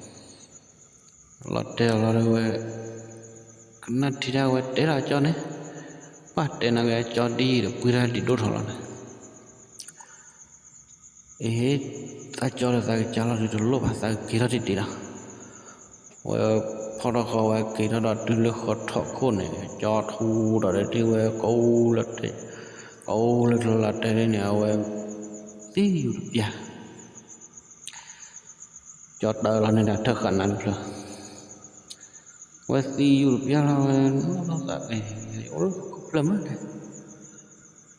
တဲာ်လီၤဒီးဝဲ ကနၣ်ထံတၢ်ဝဲတဲလီၤအကၠီန့ၣ်, ပှၢ်တဲနၤက့ၤအကၠီဒ်အံၤဒီး ပှ့ၤတၢ်ဒ်ဒိၣ်ထီၣ်လီၤန့ၣ် အ့ သးကၠီဒီးသးကစၢ်လီၤဒုးတလိၣ်ဘၣ် သးကက့ၤထီၣ်တ့ၢ်တ့ၢ်လီၤ. ဝဲဖီၣ်ထီၣ်ဃီဝဲက့ၤထီၣ်ဒီးတုၤလၢဃီထီၣ်ခိၣ်န့ၣ် ကၠီထူဒီးတ့ၢ်ဝဲ ကိးလၢ ကိးလၢကျိၤလီၤတဲာ်န့ၣ် အဝဲ သံယူၤတပျၢ် ကၠီတၢ်လီၤန့ၣ်ဒီးထၢၣ်ဃာ်နၤတဖျၢၣ် ဝဲသံယူၤတပျၢ်လီၤဝဲ နီၢ်နီၢ်သး အိၣ်လၢခိၣ်ဖျၢၣ်မးလဲၣ်,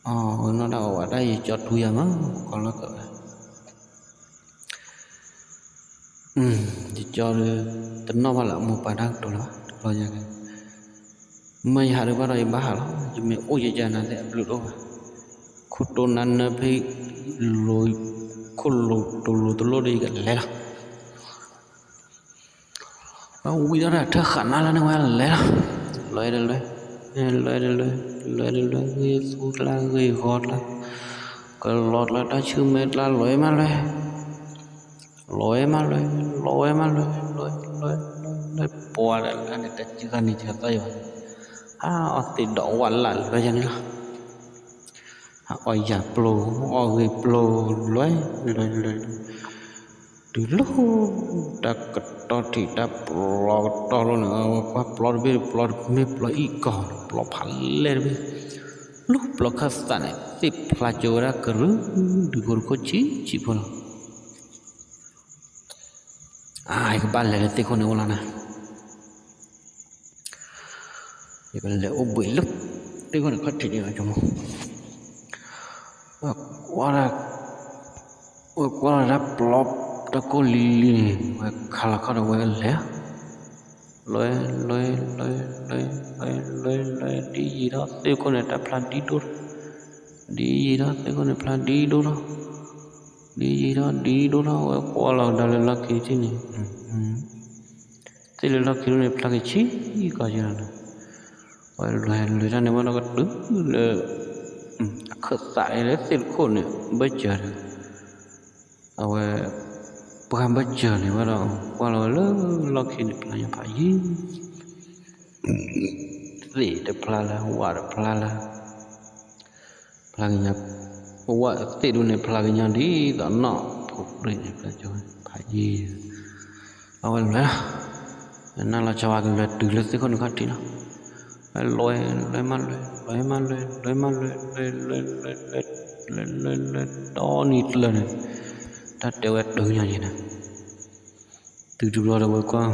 အဝဲနီၢ်တၢ်အီၣ်ဝဲတၢ်ယကၠီထူယၤမး ကီလီၤကၢးဝဲ ယကၠီဒီး တနီၣ်ဘၣ်လၢအမိၢ်ပၢ်တၢ်ကတိၤလၢၤဘၣ် တဘျီညါက့ၤ မ့ၢ်ယဟးဒုးဘၣ်ဒီးယဘၣ်ဟးလီၤ ယမ့ၢ်အိၣ်ယကနၤသ့ၣ်အဘျုးတအိၣ်ဘၣ်, ခိၣ်တိၢ်နါနၢဖဲ ခိၣ်လိၤတိၤလိၤတလိၣ်ဒီးယကလဲၤလီၤ ဝံၤဒီးထၢၣ်ဃာ်နၤလၢန့ၣ်ဝဲလဲၤလီၤ, လဲၤတလဲၤ, လဲၤတလဲၤ, လဲၤတလဲၤ ဂ့ၢ်သူကျါဂ့ၢ်ဂီၤကျါ, ကလီၤကျါတၢ်ဆူၣ်မဲကျါ လဲၤမးလဲၤ, လဲၤမးလဲၤ, လဲၤမးလဲၤ, လဲၤလဲၤလဲၤလဲၤ ပှၤဒီးလၢန့ၣ် တၢ်စံးသးန့ၣ် စံးသးယၤ, ဟးအီၣ်သ့ၣ်ဒီးဝၣ်လၢ်လၢယၤန့ၣ်လီၤ ဟးအီၣ်ယၤပျိၤ အီၣ်ဂ့ၤပျိၤ လဲၤလဲၤလဲၤလဲၤ, တုၤလီၤ တၢ်ကတီထံး တၢ်ပျီကတီလိၤန့ၣ် အဝဲကွၢ်ပျီတဘ့ၣ် ပျီတမ့ၢ်ပျီအံၣ်ကီၤ ပျီဖးလဲၢ်တဘ့ၣ်, လူၤပျီခၢၣ်သးန့ၣ် သ့ၣ်ဖျါကၠိဝဲဒၣ်ကရူၢ်ဒုးဖိတခိၣ်ဆံးဆံးဖိလီၤ. အၢ ယကဘၣ်လဲၤလၢသ့ၣ်ခိၣ်န့ၣ်အိၣ်လီၤနၤ ယကလဲၤအိၣ်ဘှံးလၢ သ့ၣ်ခိၣ်န့ၣ်ခီၣ်ထံးန့ၣ်လီၤ ဆိကမိၣ်, ဝဲကွၢ် ဝဲကွၢ်လီၤတၢ်ပျီတခိၣ်လံၤလံၤန့ၣ် ဝဲခးလီၤခီၣ်ဒီးဝဲလဲၤ, လဲၤ လဲၤ လဲၤ လဲၤ လဲၤ လဲၤ လဲၤ ဒ်ယံာ်ဒီးသ့ၣ်ခိၣ်န့ၣ် တၢ်ဖျါဒ်ဒိၣ်ထီၣ်, ဒ်ယံာ်ဒီးသ့ၣ်ခိၣ်န့ၣ် ဖျါဒ်ဒိၣ်ထီၣ်, ဒ်ယံာ်ဒီးဒ်ဒိၣ်ထီၣ် ဝဲကွၢ်လီၤကဒါလၢလီၢ်ခံထံၣ်န့ၣ် သ့ၣ်လၢလီၢ်ခံထံၣ်န့ၣ် ဖျါက့ၤဆံးကီးက့ၤလီၤန့ၣ်, ဝဲလဲၤလဲၤတၢ်န့ၣ် ဝဲဒီးကတုၤလၢ အခၢၣ်သးလၢသ့ၣ်တခိၣ်န့ၣ် ဘၢၣ်စၢၤဒီး အဝဲ ပှၢ်ဘၢၣ်စၢၤန့ၣ် ဝဲဒီးကွၢ်လီၤဝဲလၢလီၢ်ခံန့ၣ် ဖျါညါဖးယံၤ သ့ၣ်တဖျါလၢ ဝၣ်တဖျါလၢ ဖျါ ဖျါကညီ, ပဝဲသ့ၣ်ဒိၣ်န့ၣ် ဖျါကညီဒ်သိးနီၢ်ဖိပြ့န့ၣ် ဖျါကညီဖးယံၤ, အဝဲလဲၤလီၤ, နၤလီၤဆီဝါကလဲၤတုၤလၢသ့ၣ်ခိၣ်န့ၣ်ခီၣ်ထံးလီၤ, လဲၤ လဲၤမးလဲၤ လဲၤမးလဲၤ လဲၤမးလဲၤ လဲၤ လဲၤ လဲၤ လဲၤ လဲၤ လဲၤ လဲၤ ဒီနံၤကျၢၤန့ၣ်, တၢ်တဲဝဲတုၤညီယဲၢ်န့ၣ် တုၤတဘျီဒီးဝဲကွၢ်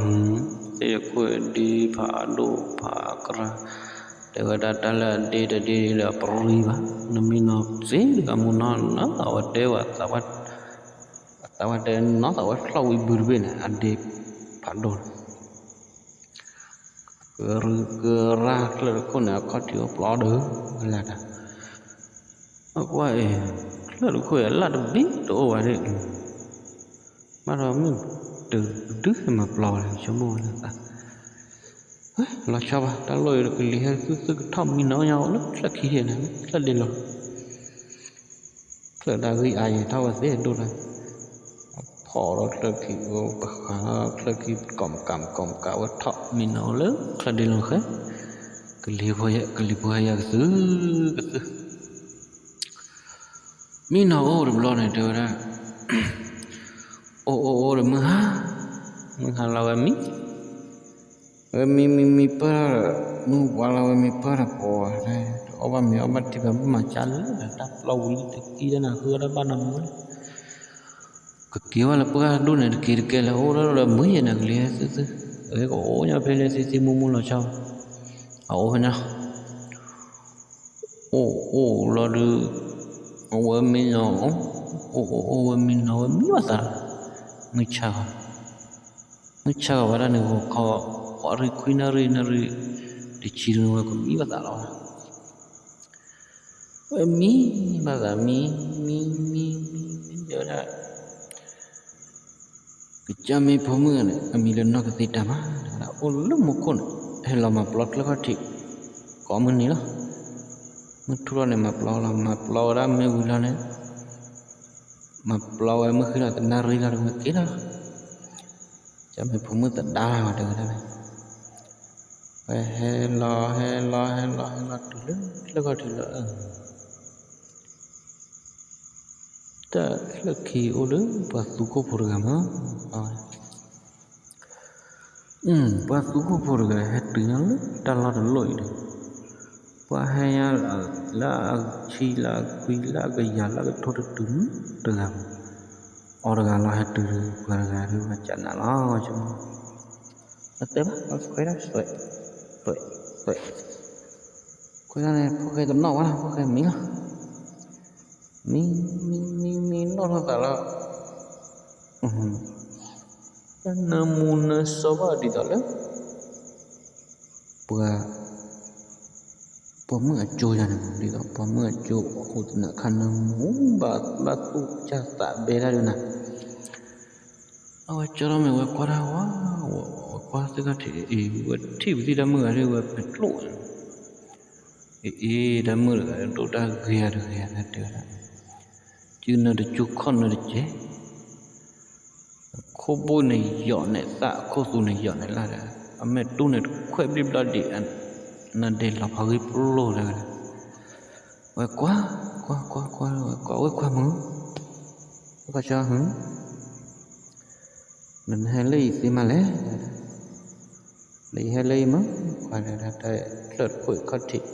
သ့ၣ်ခိၣ်ဒ့ဖးဒိၣ်ဖးကရၢ, တဲဝဲဒၣ်တၢ်လၢအဒ့တဒ့လၢအပြံဘၣ်, နမ့ၢ်နီၢ်သ့တဂၤမူနီၢ်နီၢ် အဝဲတဲဝဲ, အသးဝဲတဲနီၢ်သးဝဲချီၣ်ဝံၤဘုတဘ့ၣ်န့ၣ် အဒ့ဖးဒိၣ်န့ၣ် ကရၢကရၢချၢၣ်တခိၣ်န့ၣ် အခီၣ်ထံးအိၣ်ပျီဒီး လၢ်တၢ်, အကွၢ်အံၤ ချၢၣ်တခိၣ်အံၤ အလၢ်တဘ့ၣ်တအိၣ်ဘၣ်ဒၣ်, ဘၣ်ဒီးမ့ၢ်တဒုမၤပျီဝဲလဲၣ် ဆိကမိၣ်ဝဲလၢသး, လီၤဆီဘၣ် တၢ်လီၢ်အံၤကလံၤဟဲသုသုကထီၣ်မံနီၤညါလၢချၢၣ်ခံဟ့ၣ်န့ၣ် ချၢၣ်ဒ့လီၤ ချၢၣ်ဒၣ်ဂံၢ်အါယဲၢ်ထီၣ်ဝဲသ့ၣ်ဒိၣ်လၢ, ဖီၣ်ဒီးချၢၣ်ခံ ပဃးလီၤချၢၣ်ခံ ကိးမကးကိးမကးဝဲထီၣ်မံနီၤလၢ ချၢၣ်ဒ့လီၤဃဲ, ကလံၤဖိဟဲယၤကသုကသု, မံနီၤအိၣ်တဘျီန့ၣ် တဲဝဲဒၣ်, အိၣ်အိၣ်အိၣ်ဒီးမုၢ်ဟါ, မုၢ်ဟါလီၤဝဲမံ ဝဲမံမံမံပၢၢ်, မုၢ်ဝါလီၤဝဲမံပၢၢ်ဒီးပှၤ, တအီၣ်ဘၣ်မ့ၤအီၣ်ဘၣ်ထံဘၣ် မ့ၢ်မၤကၢ်လၢတၢ်ပျီဝံၤလံ တကံတၢ်နၤဃုအီၣ်တၢ်ဘၣ်နီတမံၤလၢ, ကက့ၤဝဲလၢပှၢ်ဒိၣ်န့ၣ် တက့ၤတကဲလၢအိၣ်ဒီးမုၢ်ယဲၢ်နၤကလံၤသုသု, အဝဲကအိၣ်ညီဖဲလၢသံသံမူမူလီၤဆီ, အအိၣ်ဖဲန့ၣ်လီၤ အိၣ်အိၣ်လီၤဒုး, အဝဲမံနီၤ, အိၣ်အိၣ်အိၣ်ဝဲမံနီၤဝဲမံဘၣ်သး, မုၢ်ဆါ, မုၢ်ဆါဂီၤဝဲဒၣ်န့ၣ် ဂီၤခီ, ဃိးရံၣ်ခွံနၣ်ရံၣ်နၣ်ရံၣ်, တဆံဒုန့ၣ်ဝဲကမံဘၣ်သးလီၤ, ဝဲမံဘၣ်သးမံ, မံမံမံမံတဲဝဲဒၣ် ကစၢ်မ့ၢ်ဖိမုၣ်န့ၣ် အမံၤလၢနီၢ်ကသ့တၢ်မး, အိၣ်လၢမူခိၣ်န့ၣ် ဟဲလီၤမၤပျီချၢၣ်ခီၣ်ထံး, ကိးမုၢ်နံၤလီၤ, မုၢ်ထူၣ်လီၤန့ၣ် မၤပျီလီၤ, မၤပျီဝဲဒၣ်မ့ၢ်ဝံၤလီၤန့ၣ်, မၤပျီဝဲမုၢ်ဃ့လီၤတနၣ်ရံၣ်လီၤဒီးဝဲက့ၤလီၤလီၤ, ကစၢ်မ့ၢ်ဖိမုၣ်သဒါလီၤတဲဝဲဒၣ်န့ၣ်, ဝဲဟဲလီၤဟဲလီၤဟဲလီၤဟဲလီၤတုၤလၢချၢၣ်ခီၣ်ထံးလီၤ တၢ်ချၢၣ်ခံအိၣ်လၢပှၤသူခိၣ်ဖိတဂၤမး, ပှၤသူခိၣ်ဖိတဂၤဟဲတုၤညါလၢတၢ်လီၢ်တလီၢ်အံၤဒီး, ပှၤဟဲညါလၢအဆံလၢအခွံလၢအကယၤလၢအကထိတတုၤတဂၤမး, အီၤတဂၤလီၤဟဲတုၤဒီး ပှၤတဂၤဒီးပှၤကနၣ်လီၤ, တဲဘၣ် ခွဲးတၢ်သွဲး, သွဲး, သွဲး, ခွဲးတၢ်န့ၣ် ဖိၣ်ဃဲတနီၣ်ဝဲလီၤ ဖိၣ်ဃဲမံလီၤ မံ မံ မံ မံနီၣ်ထီၣ်သးလီၤ, တၢ်နၢမူနၢစီဘၣ်ဒ်သိးလၢ ပှၤ ပိာ်မုၣ်အကၠိယၤန့ၣ် ဒ်သိးပိာ်မုၣ်အကၠိအိၣ်သနၢၣ်ခါနၢမူ ဘၣ်ဘၣ်သူၣ်ကၢ်သးဘဲဒၣ်ဒုးနၤ, အဝဲကၠီထီၣ်မ့ၢ်ဝဲကွၢ်တၢ်ဝဲ, ဝဲကွၢ်သ့ၣ်ခီၣ်ထံးအံၤ ဝဲထံၣ်ပသံၣ်တၢ်မုၣ်ဂၤဒ်ဝဲဖဲကျိၣ် အ့ အ့ တၢ်မုၣ်တဂၤဒိၣ်တၢ်ဂ့ၤဧါတဂ့ၤဧါ တဲဝဲဒၣ်, စုနၢတကၠူခီၣ်နၢတကဲး, အခိၣ်ဘိန့ၣ်ယိးန့ၢ်သၣ် အခိၣ်သူန့ၣ်ယိးန့ၢ်လၢ်ဒီး အမဲာ်တူၢ်န့ၣ်တခွဲးဘျံးဘျီဒံး, နဒဲးလီၤဖးဂံၢ်ပျိၢ်တဲဝဲဒၣ်, ဝဲကွၢ် ကွၢ် ကွၢ် ကွၢ် ဝဲကွၢ် ဝဲကွၢ်မုၢ်, ဝဲကွၢ်ကၠီ နဟဲလၢအံၤသ့မးလဲၣ်, လၢယဟဲလၢအံၤမး ခွါတဲဒၣ် တၢ်ချၢၣ်တခိၣ်ခီၣ်ထံး,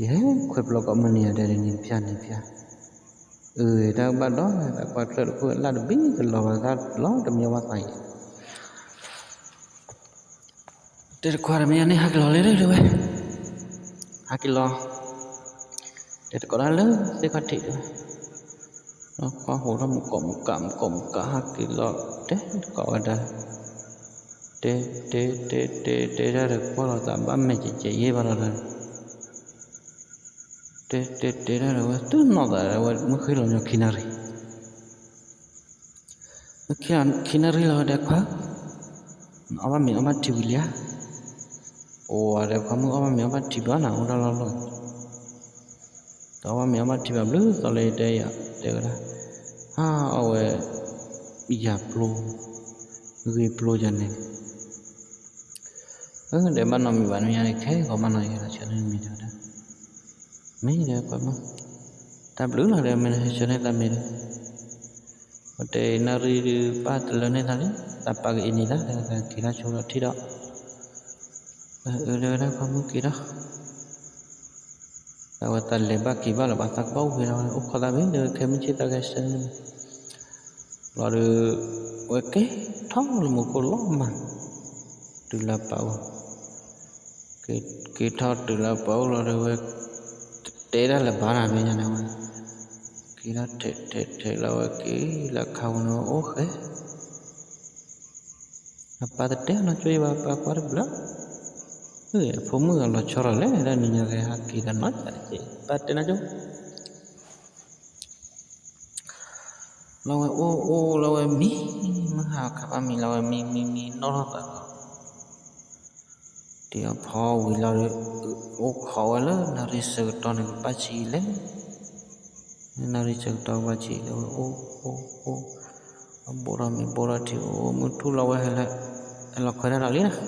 ယဟဲခွဲးပျီကိးမုၢ်နံၤအဒဲးတနံၤတဖၣ်နံၤတဖၣ်, အၢ တၢ်ဘၣ်ဒီး တၢ်ကွၢ်ချၢၣ်တခိၣ်လၢ်တဘ့ၣ်ကလီၤဘၣ်သးလီၤတမံၤဘၣ်သးအံၤ တဲတခွါတမ့ၢ်န့ၣ် ဟဲက့ၤလီၤလဲၣ်တဲဝဲ, ဟဲက့ၤလီၤ, တဲတကိးဒၣ်လၢသ့ၣ်ခီၣ်ထံးတဲဝဲ, ကွၢ်ဟိးထီၣ်မူကိးမူကး မူကိးမူကး ဟဲက့ၤလီၤ, တဲတကိးဝဲဒၣ်, တဲ တဲ တဲ တဲ တဲတၢ်ဒီး ကွၢ်လီၤသးဘၣ်မဲာ်ကဲးကဲးယဲၢ်ဘၣ်လီၤဒီး တဲ တဲ တဲတၢ်ဒီး ဝဲတူၢ်နီၣ်သးဒီး ဝဲမုၢ်ဃ့လီၤညီခံနၣ်ရံၣ် မုၢ်ခံနၣ်ရံၣ်လီၤဝဲဒၣ်ခွါ, နအီၣ်ဘၣ်မ့ၤအီၣ်ဘၣ်ထံဝံၤလံဧါ, ပဝဲဒၣ်ခွါမုၣ်အီၣ်ဘၣ်မ့ၤအီၣ်ဘၣ်ထံဘၣ်နၤ အိၣ်တၢ်လီၢ်လီၢ်, တအီၣ်ဘၣ်မ့ၤအီၣ်ဘၣ်ထံဘၣ်ဘျုးသီလၢယတဲယၤ တဲဝဲဒၣ်, ဟါအီၣ်ဝဲ ယၤပျိ ဂ့ၤပျိယၤန့ၣ် အၢ ဒီးဘၣ်နီတမံၤဘၣ် နမ့ၢ်ညါန့ၣ် ခဲဂီၤဘၣ်နီတမံၤ ဆၢနမံၤတဲဝဲဒၣ်, မ့ၢ်ဒီးကွၢ်မုၢ်, တၢ်ဘျုးလီၤဒီး မ့ၢ်နဟဲဆှၢန့ၢ်သးမ့ၤဒီး, ဝဲတဲနၣ်ရံၣ်ဒုးပၢ်တလၢန့ၢ်သးလံ, သးပာ်ကအ့န့ၢ်သး က့ၤထီၣ်ဆိဒီးထံၣ်ဒီး, အၢ လၢဝဲဒၣ်ပှၤမုၣ်က့ၤဒီး တၢ်ဝဲသးလဲၤဘၣ်က့ၤဘၣ်လၢၤဘၣ် သးကဘၣ်အိၣ်ဝံၤလီၤ အိၣ်ခိးသးမ့ၤဒီး ခဲမုၢ်ဆ့ၣ်သးကဟဲဆှၢန့ၢ်မ့ၤ, လီၤဒီး ဝဲက့ၤထီၣ်လၢမူခိၣ်လီၤမး, တုၤလၢပၢ်အိၣ်, က့ၤထီၣ်တုၤလၢပၢ်အိၣ်လီၤဒီးဝဲ တတဲဒၣ်လၢၤဘၣ်နၤမ့ၢ်ညါန့ၣ်ဝဲ, က့ၤထီၣ်ထဲးထဲးထဲးလီၤဝဲက့ၤလၢခါဝဲန့ၣ်အိၣ်ဃဲ အပၢ်တတဲနီတကၠိဘၣ် ပၢ်ကွၢ်တဘျီ, အဖိမုၣ်အလီၤဆီထီၣ်လဲၣ် တၢ်နံၤညါကဟဲက့ၤဒီးနီၢ်ကၠးတက့ၢ် ပၢ်တဲနီတကၠိ, လီၤဝဲအိၣ်အိၣ်လီၤဝဲမံ, မုၢ်ဟါခါဘၣ်မံလီၤဝဲမံမံမံနီၢ်ထီၣ်သးလီၤ တံၤအဖီဝံၤလီၤဒီး အိၣ်ခိးဝဲလၢနၣ်ရံၣ်ဆၢကတီၢ်န့ၣ် ကဘၣ်ဆံးလဲၣ်, နၣ်ရံၣ်ဆၢကတီၢ်ကဘၣ်ဆံးလၢဝဲအိၣ်အိၣ်အိၣ်, ဘိၣ်ထီၣ်မ့ၤဘိၣ်ထီၣ်ထံ အိၣ်မုၢ်ထူၣ်လီၤဝဲဟဲလၢ, ဟဲလီၤခွဲးတၢ်ဒီးလံနီၤ,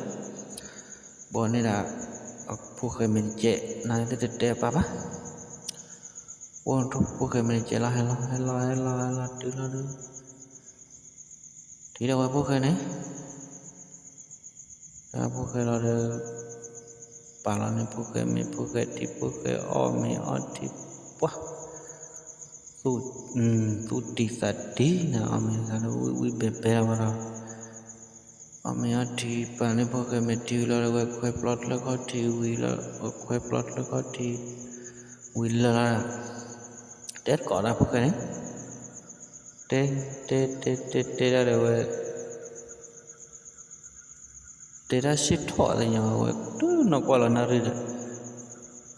ဘိၣ်န့ၣ်ဒၣ်, ဖိၣ်ဃဲမ့ၢ်တကဲး နၤတတဲပၢ်ဘၣ်, အိၣ်ထူၣ်ဖိၣ်ဃဲမ့ၢ်တကဲးလီၤ ဟဲလီၤဟဲလီၤဟဲလီၤတုၤလီၤဒီး ထံၣ်ဒီးဝဲဖိၣ်ဃဲန့ၣ်, ဒီးဖိၣ်ဃဲလီၤဒီး, ပာ်လီၤန့ၣ်ဖိၣ်ဃဲမ့ၤဖိၣ်ဃဲထံဖိၣ်ဃဲအီၣ်မ့ၤအီထံပှၢ်, သူၣ်တံၢ်သးတံၢ်န့ၣ် အီၣ်မ့ၤသးလၢဝံၣ်ဝံၣ်ဘဲဘဲလီၤဝဲဒီး, အီၣ်မ့ၤအီထံပာ်န့ၣ်ဖိၣ်ဃဲမ့ၤထံဝံၤလီၤဒီး ဝဲခွဲပျီတဖျၢၣ်ခီၣ်ထံဝံၤလီၤ ဝဲခွဲပျီတဖျၢၣ်ခီၣ်ထံ, ဝံၤလၢာ်လီၤ, တဲတကိးဒၣ်ဖိၣ်ဃဲန့ၣ် တဲ, တဲ, တဲ, တဲ, တဲဒၣ်ဒီးဝဲ, တဲတၢ်ဆ့ၣ်ထီၣ်သ့ၣ်ညါဝဲ တုၤနီၢ်ကွၢ်လီၤနၣ်ရံၣ်ဒီး,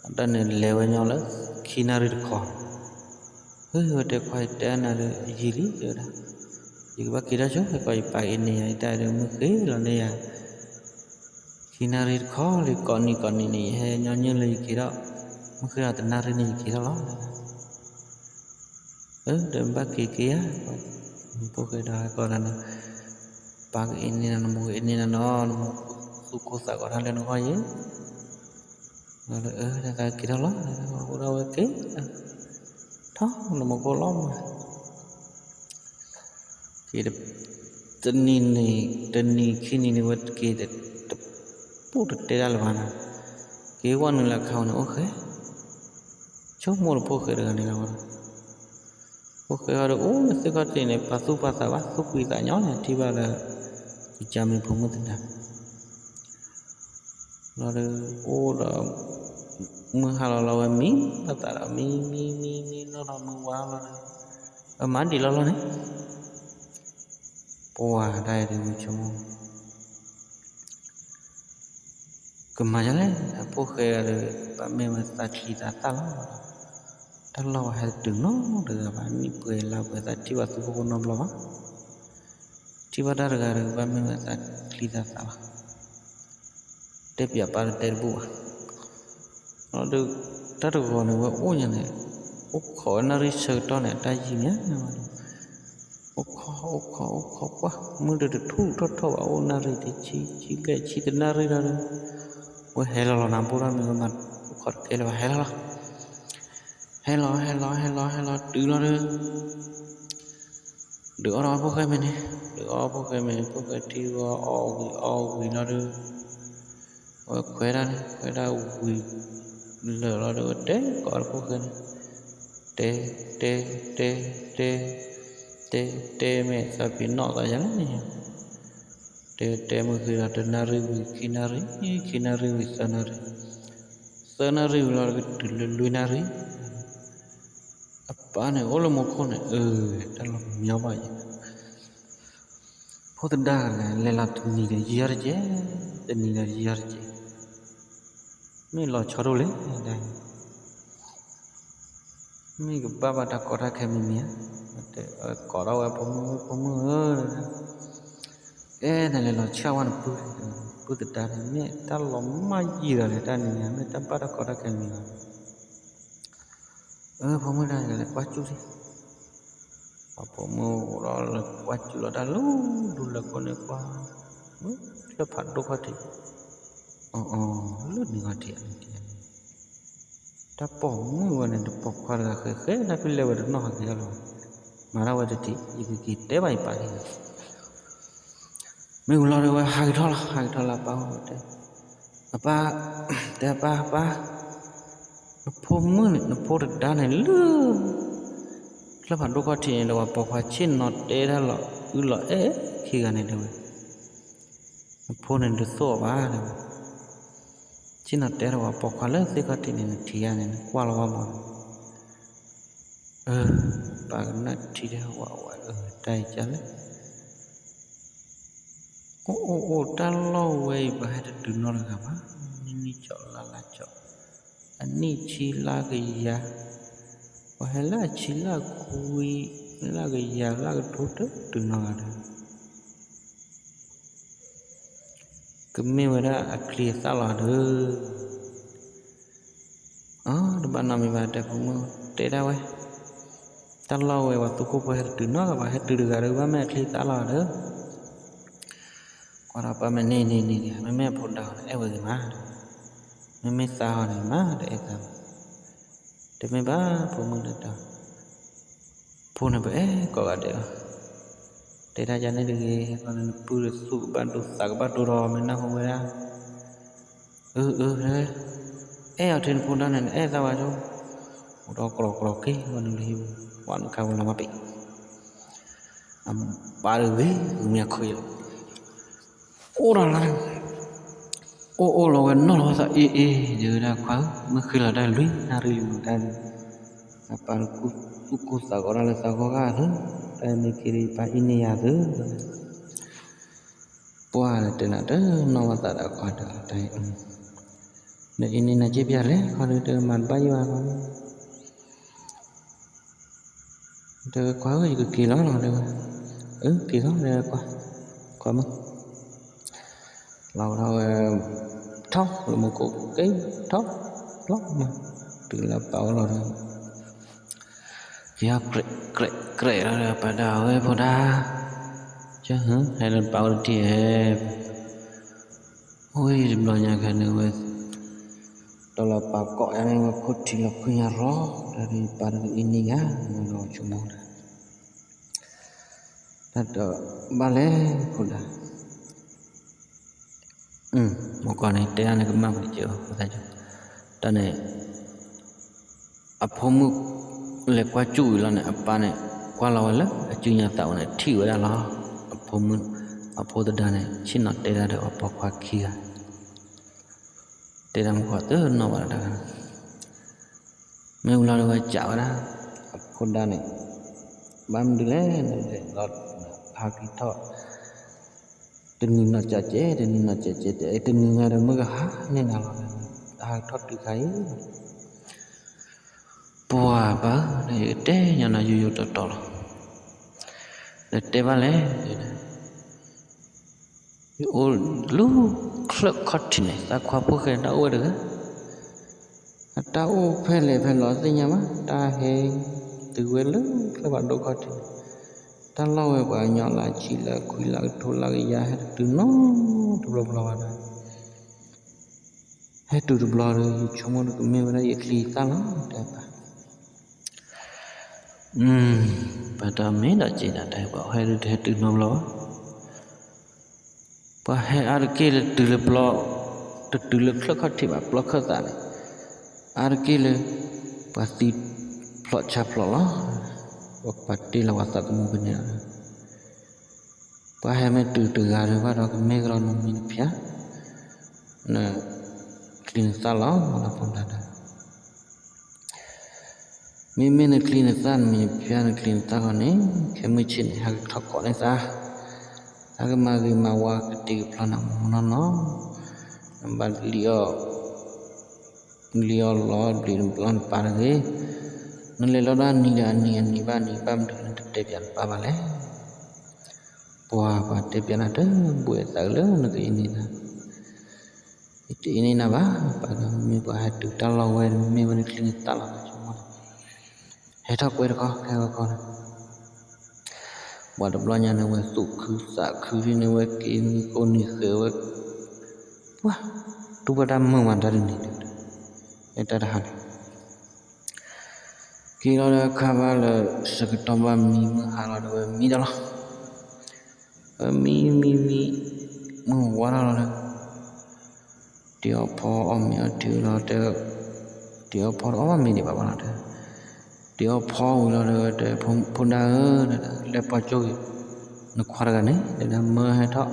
တၢ်န့ၣ်လဲၤဝဲညီလၢ, ခံနၣ်ရံၣ်တခီ, ဟၢ ဝဲတဲခွါအံၤတဲနၤဒီးယံာ်လံတဲဝဲဒၣ်, ယကဘၣ်က့ၤထီၣ်ဆိ ဟဲကီးယပာ်က့ၤန့ၢ်ယၤ ယတၢ်ဒီးမုၢ်ဃ့လီၤန့ၢ်ယၤ ခံနၣ်ရံၣ်တခီလံ ကိးနံၤကိးနံၤန့ၣ် ယဟဲညီနုၢ်လၢယက့ၤထီၣ်, မုၢ်ဃ့ဒီးတနၣ်ရံၣ်န့ၣ်ယက့ၤထီၣ်လီၤ, အၢ ဒီးဘၣ်က့ၤက့ၤဧါ, ဖိၣ်ဃဲဒီးဟဲကီးဒီးန့ၣ်, ပၢ်ကအ့န့ၢ်နၤ နမိၢ်ကအ့န့ၢ်နၤနီၤ နမိၢ်သူၣ်ကိၢ်သးဂီၤတၢ်လၢနဂီၢ်ယဲၢ်, လီၤဒီးအၢ တၢ်က့ၤထီၣ်လီၤ, အိၣ်ဒၣ်ဝဲက့ၤ, ထီၣ်နမိၢ်ကိၢ်လီၤမး က့ၤ, တနံၤန့ၣ် တနံၤခံနံၤန့ၣ် ဝဲက့ၤ, တပိၢ်တတဲတၢ်လၢၤဘၣ်နၤ, က့ၤဝဲနုာ်လၢခါဝဲန့ၣ် အိၣ်ဃဲ, ဆိကမိၣ်တဖိၣ်ဃဲတဂၤန့ၣ်လီၤ, ဖိၣ်ဃဲအီၤဒီးအိၣ်လၢသ့ၣ်ခီၣ်ထံးန့ၣ် ပာ်သူၣ်ပာ်သးဘၣ် သူၣ်ကွံာ်သးညီန့ၣ် ထံၣ်ဘၣ်လၢ, ကစၢ်မ့ၢ်ဖိမုၣ်သဒါ လီၤဒီး, အိၣ်ဒီး, မုၢ်ဟါလီၤလီၤဝဲမံ, ဘၣ်သးဒီးမံမံမံ မံနီၢ်ထီၣ်မုၢ်ဝါလီၤဒီး, အမၤဒံးလီၤလီၤန့ၣ်, ပှၤတၢ်အံၤဒုးမုၢ်ဆိကမိၣ်, ကမၤယလဲၣ် အဖိၣ်ဃဲဂၤဒီး, ဘၣ်မ့ၢ်ဝဲသးချံသးသၣ်လီၤ, တၢ်လီၢ်ဝဲဟဲတတုၤနီတဂၤဘၣ် နံၣ်ပှဲၤလါပှဲၤသးထံၣ်ဘၣ်သူခိၣ်ဖိနီတဘျီဘၣ်, ထံၣ်ဘၣ်တၢ်တဂၤဒီး ဘၣ်မ့ၢ်ဝဲသးချံသးသၣ်လီၤ တဲပၠးပၢ်တတဲတဘူၣ်ဘၣ်, ဒီး, တၢ်တဂီၤန့ၣ်ဝဲအိၣ်ညါန့ၣ်, အိၣ်ခိးဝဲနၣ်ရံၣ်ဆၢကတီၢ်န့ၣ် အတၢ်ယံာ်မး, အိၣ်ခိး အိၣ်ခိး အိၣ်ခိးပှၢ် မုၢ်တတထူၣ်ထီၣ်ထီၣ်ဘၣ် အိၣ်နၣ်ရံၣ်တဆံ ဆံဘျဲၣ်ဆံတနၣ်ရံၣ်ဒီး, ဝဲဟဲလီၤလီၤနၤ ဘိၣ်ထီၣ်မ့ၢ်ဝဲမၤအိၣ်ခိးတကဲလၢၤဘၣ် ဟဲလီၤလီၤ, ဟဲလီၤ ဟဲလီၤ ဟဲလီၤ ဟဲလီၤ တုၤလီၤဒီး ဒုးအီၣ်ဒီးဖိၣ်ဃဲမ့ၤန့ၣ်, ဒုးအီၣ်ဖိၣ်ဃဲမ့ၤ ဖိၣ်ဃဲထံဂီၤအီၣ်ဝံၤအီၣ်ဝံၤလီၤဒီး, အဝဲခွဲးဒၣ်န့ၣ် ခွဲးဒၣ်ဝံၤ, လၢာ်လီၤဒီးဝဲတဲကိးဖိၣ်ဃဲန့ၣ်, တဲ, တဲ, တဲ, တဲ, တဲ, တဲမ့ၢ်သးပ့ၤနီၣ်သးယၤလဲၣ်န့ၣ်, တဲတဲမုၢ်ဃ့ဒီးတနၣ်ရံၣ်ဝံၤ ခံနၣ်ရံၣ်, ခံနၣ်ရံၣ်ဝံၤသၢနၣ်ရံၣ်, သၢနၣ်ရံၣ်ဝံၤလီၤဒီးကတုၤလၢလွံၢ်နၣ်ရံၣ် အပၢ်န့ၣ်အိၣ်လၢမူခိၣ်န့ၣ် အၢ တၢ်လီၤမညီဘၣ်ယဲ, ဖိသဒါန့ၣ် လဲၤလီၤတနံၤဒီးယံာ်ထီၣ်တက့ၢ်, တနံၤဒီးယံာ်ထီၣ်တက့ၢ်, မ့ၢ်လီၤဆီဒိၣ်လဲၣ်, မ့ၢ်ကဘၣ်ဘၣ်တၢ်ကီတၢ်ခဲမံၤမံၤဧါ, ကိးထီၣ်ဝဲဖိမုၣ် ဖိမုၣ်ဧၢ, ကဲနလဲၤလီၤဆှၣ်ဝဲနပုၢ်, ပုၢ်သဒါန့ၣ် မ့ၢ်တၢ်လီၤမၢ်ယံာ်ဒီးလဲၣ် တၢ်နံၤညါ မ့ၢ်တၢ်ဘၣ်တၢ်ကီတၢ်ခဲမံၤလီၤ, အၢ ဖိမုၣ်တၢ်ကလဲၤကွၢ်စူၣ်လံ, အဖိမုၣ်အိၣ်ဒီးလၢကွၢ်စူၣ်လီၤတၢ်လၢဒူလၢခိၣ်န့ၣ်ကွၢ်, လၢဖးဒိၣ်ခီၣ်ထံး, အၢ အၢ လၢန့ၣ်ခီၣ်ထံးန့ၣ် တၢ်ပိာ်မုၣ်ဝဲန့ၣ် တပိာ်ခွါတဂၤဃဲဃဲ တၢ်ဖဲလဲၣ်ဝဲတနီၣ်ဟးက့ၤတၢ်လီၤ, မၤတၢ်ဝဲတထံး ယကက့ၤတဲဘၣ်ယပၢ်လံ. မ့ၢ်ဝံၤလီၤဒီးဝဲဟးက့ၤထီၣ်လီၤ ဟးက့ၤထီၣ်လၢအပၢ်အိၣ်ဝဲတဲ, အပၢ်, တဲအပၢ်, ပၢ်, နဖိမုၣ်န့ၣ် နဖိတဒါန့ၣ်လၢ ချၢၣ်ဖးဒိၣ်ခီၣ်ထံးန့ၣ် ဒီးပှၤပိာ်ခွါဆ့ၣ်နီၤတဲတၢ်လီၤအုလီၤအဲၣ်ခံဂၤန့ၣ်တဲဝဲ, နဖိန့ၣ်တသိၣ်အီၤဘၣ်တဲဝဲ, ဆ့ၣ်နီၤတဲဒီးပှၤပိာ်ခွါလၢသ့ၣ်ခီၣ်ထံးန့ၣ် နထံၣ်ဧါန့ၣ် နကွၢ်လီၤဝဲမး, အၢ ပၢ်ကနၣ်ထံၣ်ဒီးဝဲဝဲ အၢ တၢ်အံၤကလဲၣ် အိၣ်အိၣ်အိၣ် တၢ်လီၢ်ဝဲအံၤ ပှၤဟဲတတုၤနီတဂၤဘၣ်, နံၣ်နံၣ်ကၠီလါလါကၠီ, အနံၣ်ဆံလါကယၤ, ပှၤဟဲလၢအဆံလါခွံ, လါကယၤ လါကထိတတုၤနီတဂၤဒီး ကမ့ၢ်ဝဲဒၣ်အချံအသၣ်လီၤဒီး အတဘၣ်နီတမံၤဘၣ် တဲဖိမုၣ်တဲဒၣ်ဝဲ, တၢ်လီၢ်ဝဲပှၤသူခိၣ်ဖိဟဲတတုၤနီတဂၤဘၣ်, ဟဲတုၤတဂၤဒီး ဘၣ်မ့ၢ်အချံအသၣ်လီၤဒီး ကွၢ်ဒီးပၢ်မ့ၢ်န့ၢ်န့ၢ်န့ၢ် မ့မ့ၢ်အဖိဒါအီၤန့ၣ် အဲၣ်ဝဲဂ့ၤမး, မ့မ့ၢ်သးအီၤန့ၣ်မး တအဲၣ်သးဘၣ်, တမ့ၢ်ဘၣ်ဖိမုၣ်ဒီး ဖိန့ၣ်ပအဲၣ်ကိးဂၤဒဲးလီၤ, တဲတၢ်ယၤန့ၣ်တဂ့ၤ, နပုၢ်ဒီးသူၣ်ကဘၣ်ဒိသးကဘၣ်ဒိဒီး မ့ၢ်နၢ်ဟူဝဲဒၣ်, အၢ အၢ အဲၣ်အီၤထဲနဖိဒါန့ၣ် နအဲၣ်သးဘၣ်ဆိ, အိၣ်ဒီးကြီကြီက့ၤဝဲနုာ်လၢဟံၣ်ပူၤ, ပှၤနခါဝဲလီၤမးပ့ၤ အပၢ်တဂ့ၤ မ့ၢ်ခွံလီၤ, အိၣ်ဒီးလၢ အိၣ်အိၣ်လီၤဝဲနီၢ်လီၤသးအ့ၣ်အ့ၣ် တဲဝဲဒၣ်ခွါဧၢ မ့ၢ်ဃ့လီၤတၢ်လွံၢ်နၣ်ရံၣ်လံမတၤဒုး, အပၢ်တကူၣ်သူၣ်ကူၣ်သးကီးတၢ်လၢသးဂီၢ်ဂၤသု, တၢ်အံၤမ့ၢ်က့ၤဒီးယပၢ်အ့ၣ်န့ၢ်ယၤသု, ပှၢ်တဲနၤတနီၣ်ဘၣ်သးဒီးခွါတဂၤတၢ်အံၤ, နအ့ၣ်န့ၢ်နၤက့ၤပျၢ်လဲၣ် ခီဒုးတမၤတဘၣ်ယိၣ်ဧါခီဒုး တဲဝဲခွါဧၢ ယကက့ၤလီၤလီၤတဲဝဲ, အၢ က့ၤလီၤတဲဝဲခွါ, ခွါမုၣ်, လီၤကဒီးဝဲ, ထီၣ်လၢမူခိၣ်က့ၤထီၣ်, လီၤမး, တုၤလၢပၢ်အိၣ်လီၤဒီး, က့ၤဟီၣ်ကြဲးကြဲးဒီးပၢ်ဒၣ်ဝဲဖိဒါ, ကဟဲလၢပၢ်အိၣ်တထံၣ်ဧဲ ဝံၤတဘျီညါခဲန့ၣ်ဝဲ, ဒီးလီၤပာ်ကိးယၤန့ၣ်ဝဲခိၣ်ထံးလီၤခွံညါရီ, ဒီးပၢ်တကအ့ၣ်န့ၢ်ယၤ, မ့ၢ်ဒီးဆိကမိၣ်ဒီး, တၢ်တဘၣ်လဲၣ်ဖိဒါ, မ့ၢ်ကီၢ်န့ၣ် တဲဒၣ်န့ၣ်ကမၣ်ပတက့ၢ်, တၢ်န့ၣ် အဖိမုၣ်လဲၤကွၢ်စူၣ်ဝံၤလီၤန့ၣ် အပၢ်န့ၣ် ကွၢ်လီၤဝဲလၢအစုညါသးဝဲန့ၣ် ထံၣ်ဝဲဒၣ်လီၤ. အဖိမုၣ်, အဖိသဒါန့ၣ် ဆ့ၣ်နီၤတဲဒၣ်ဒီးအပိာ်ခွါခံဂၤ, တဲဒၣ်မ့ၢ်ကွၢ်တနီၣ်ဘၣ်တၢ်, မ့ၢ်ဝံၤလီၤဒီးဝဲစံးဝဲဒၣ်, အဖိဒါန့ၣ် ဘၣ်မနုၤလဲၣ်န့ၣ်ဒီး ဟးက့ၤထီၣ် တနံၤနီၢ်ကၠးကဲး တနံၤနီၢ်ကၠးကဲး တနံၤညါဒီးမုၢ်ကဟါန့ၢ်နၤလီၤ, ဟးက့ၤထီၣ်တုၤခါအံၤ, ပှၤပၢ်ဧၢ ယကတဲညီနၤယိယိတီတီလီၤ, ဒီးတဲဘၣ်လဲၣ်, ယအိၣ်လၢချၢၣ်ခီၣ်ထံးန့ၣ် သးခွါဖိၣ်ဃဲတၢ်အိၣ်ဝဲတဂၤ, အတၢ်အိၣ်ဖဲလဲၣ်ဖဲလဲၣ်သ့ၣ်ညါဘၣ်, တၢ်ဟဲတုၤဝဲလၢချၢၣ်ဖးဒိၣ်ခီၣ်ထံးန့ၣ်, တၢ်လီၢ်ဝဲပှၤကညီလၢဆံလၢခွံလၢကထိလၢကယၤ ဟဲတတုၤနီတဘျီဘျီဘၣ်ဒီး ဟဲတုၤတဘျီဒီး ယဆိကမိၣ်ဒီးကမ့ၢ်ဝဲဒၣ်ယချံသၣ်လီၤ တဲပၢ်, ပှၤတၢ်မ့ၢ်ဒီးက့ၤဒၣ်တၢ်ပှၤဟဲဒုးတဟဲတုၤနီတဘျီဘၣ်, ပှၤဟဲအါတက့ၢ်လၢတုၤလၢပျီ, တတုၤလၢချၢၣ်ခီၣ်ထံးဘၣ် ပျီခၢၣ်သးန့ၣ်, အါတက့ၢ်လၢ ပှၤသံဖျိးဆါဖျိးလီၤ, ပှၤတ့လီၤပှၤသးသမူဖဲန့ၣ်လီၤ. ပှၤဟဲမ့ၢ်တုၤတဂၤဒီးဘၣ်ဒီးကမ့ၢ်ကဒီးနမံၤနဖၠါ, နချံနသၣ်လီၤ မ့ၢ်လၢဖိဒါဒီး, မ့မ့ၢ်နချံနသၣ် နမံၤနဖၠါ နချံနသၣ်ခီန့ၣ် ခဲမုၢ်ဆ့ၣ်န့ၣ် ဟဲက့ၤထီၣ်ကိးန့ၢ်သး, ဟဲက့ၤမၤဂ့ၤမၤဝါကတံၤကဖျီနၤမနီၢ်နီၢ်, နဘၣ်လံၣ်အီၣ် လံၣ်အီၣ်လီၤဘျံးနဘျီနပၢ်တဂ့ၤ, နလဲၤလီၤဒၣ်နံၤဒီးအနံၤအနံၤဘၣ်နံၤ ဘၣ်မနုၤနတတဲပၠးနပၢ်ဘၣ်လဲၣ်. ပှၤပှၤတဲပၠးနၤတဘူၣ်အသးလၢနကအံၤန့ၢ်နၤ, ယတအံၤန့ၢ်နၤဘၣ်, ပၢ်ဒီးမ့ၢ်ပှၤဟဲတုၤတၢ်လီၢ်ဝဲ မ့ၢ်ဝဲနချံနသၣ်လီၤ, ဟဲထီၣ်ကွဲတခီ ဟဲဂီၤခီန့ၣ် ပှၤတဘျီညါန့ၣ် ဝဲသူၣ်ခုသးခုဒ်န့ၣ် ဝဲက့ၤနံၤဃိနံၤဃဲးဝဲ, ပှၤ တူၢ်ဘၣ်တၢ်မုာ်မးတၢ်တနံၤန့ၣ်, တၢ်တဟါန့ၣ်, က့ၤလီၤဒီးခါဘၣ်လၢ ဆၢကတီၢ်ဘၣ်မံမုၢ်ဟါလီၤဒီးဝဲမံဒီးလီၤ. ဝဲမံမံမံ မုၢ်ဝါထီၣ်လီၤဒီး တ့အီၣ်ဖီအီၣ်မ့ၤအီထံဝံၤလီၤဒီး တ့အီၣ်ဖီတအီၣ်ဘၣ်မ့ၤဒံးဘၣ်ဘၣ်လီၤဒီး တ့အီၣ်ဖီဝံၤလီၤဒီးဝဲတဲ ဖိဒၣ်ဧၢ, လဲၤပာ်ကၠိဂ့ၤ နခွါတဂၤန့ၣ် တဲဒၣ်မၢဟဲထီၣ်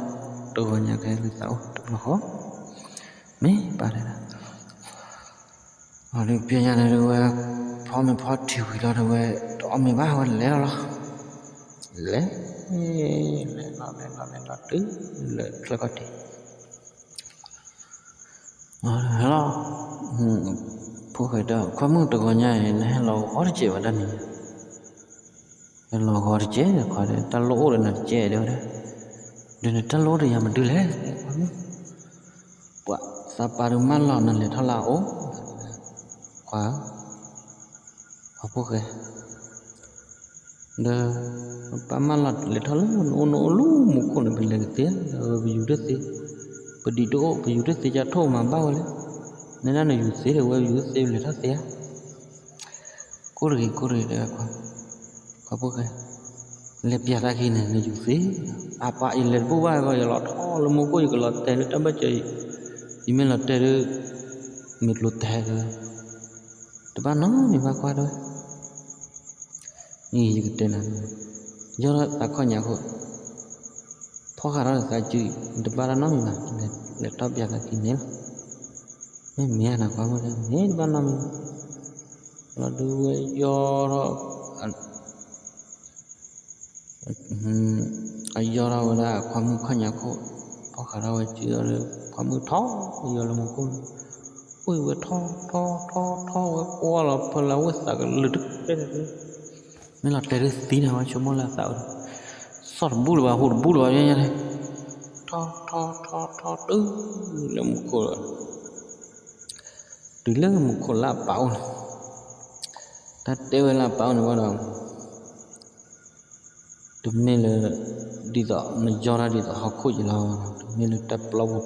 တဂီၤညါကဟဲလၢသးအိၣ်တဘျီဃီ မ့ၢ်ပၢ်တဲဒၣ် အီၤဒုးပျဲညါန့ၣ်ဒုးဝဲ ဖီမ့ၤဖီထံဝံၤလီၤဒီးဝဲ တအီၣ်မ့ၤဘၣ်ဝဲလဲၤလီၤလီၤ. လဲၤ လဲၤလီၤလဲၤလီၤလဲၤလီၤတုၤလၢချၢခီၣ်ထံး ဟဲလီၤ ဖိၣ်ဃဲတဲ ခွါမုၣ်တဂီၤညါအံၤ နဟဲလီၤဂီၤတစဲးဘၣ်ဒၣ်န့ၣ် ဟဲလီၤဂီၤတစဲး ခွါဒီး တၢ်လိၣ်အိၣ်ဒီးနၤတစဲးဒၣ်ဝဲဒၣ် ဒီးနတၢ်လိၣ်အိၣ်ဒီးယၤမနုၤလဲၣ် ခွါမုၣ် ပှၤသးပာ်ဒုးမၢလီၤနလဲၤထီၣ်လၢအအိၣ် ခွါဧၢ ပှၤဖိၣ်ဃဲ ဒီး ပၢ်မၢလီၤလဲၤထီၣ်လၢနအိၣ်နအိၣ်လၢမူခိၣ်န့ၣ် ပလဲၤကသ့ ပယူၤတသ့ ပဒံးတအိၣ် ပယူၤတသ့ကၢ်ထိၣ်မၤဘၣ်ဝဲလဲၣ် နဲဒၣ်နယူၤသ့ဒီးဝဲယူၤတသ့လဲၤထီၣ်သ့ဧါ ကိၢ်တဂ့ၤ ကိၢ်တဂ့ၤ တဲဝဲ ခွါဖိၣ်ဃဲ လဲၤပျးတၢ်ခံန့ၣ် နယူၤသ့ အပၢ်ယလဲၤတဘူၣ်ဘၣ်ဂီၢ် ယလီၤထီၣ်လၢမူခိၣ် ယကလီၤတဲာ်လၢတၢ်ဘၢၣ်စၢၤအံၤ ယမ့ၢ်လီၤတဲာ်ဒီး မ့ၢ်ကျိၤတဲာ်က့ၤ တဘၣ်နီတမံၤဘၣ်ခွါတဲဝဲ ယကတဲနၤ ယီၢ်ထီၣ်သးခီၣ်ညါခိၣ် ဖီၣ်ဃာ်ထီၣ်သးစု တဘၣ်တၢ်နီတမံၤဘၣ် လဲၤထီၣ်ပျးသးခံန့ၣ်လီၤ မ့ၢ်မ့ၢ်ဧါနၤခွါမုၣ်တဲ မ့ၢ်တဘၣ်နီတမံၤဘၣ် လီၤဒုးဝဲယီၢ်ထီၣ် အယီၢ်ထီၣ်ဝဲဒၣ်ခွါမုၣ်ခီၣ်ညါခိၣ် ဖီၣ်ဃာ်ထီၣ်ဝဲစုဒီး ခွါမုၣ်ထီၣ်ယီၤလၢမူခိၣ်န့ၣ် အိၣ်ဝဲထီၣ်ထီၣ်ထီၣ်ထီၣ်ဝဲ ကွၢ်လီၤဖဲလၢအဝဲသးကလုာ်တကဲန့ၣ် မ့ၢ်လီၤတဲာ်ဒုးသံန့ၣ် ဝဲဆိကမိၣ်လၢအသးအိၣ်ဒီး သီၣ်တဘူၣ်လၢၤဘၣ် ဟူးတဘူၣ်လၢၤဘၣ် ညါညါန့ၣ် ထီၣ်ထီၣ်ထီၣ်ထီၣ်တုၤလၢမူခိၣ်လီၤ တုၤလၢမူခိၣ်လၢအပၢ်အိၣ်န့ၣ် တၢ်တဲဝဲလၢအပၢ်အိၣ်န့ၣ်ဝဲဒီး တမ့ၢ်လၢ ဒ်သိးနယီၢ်တၢ်ဒ်သိးဟီၣ်ခိၣ်က့ၤလီၤ တ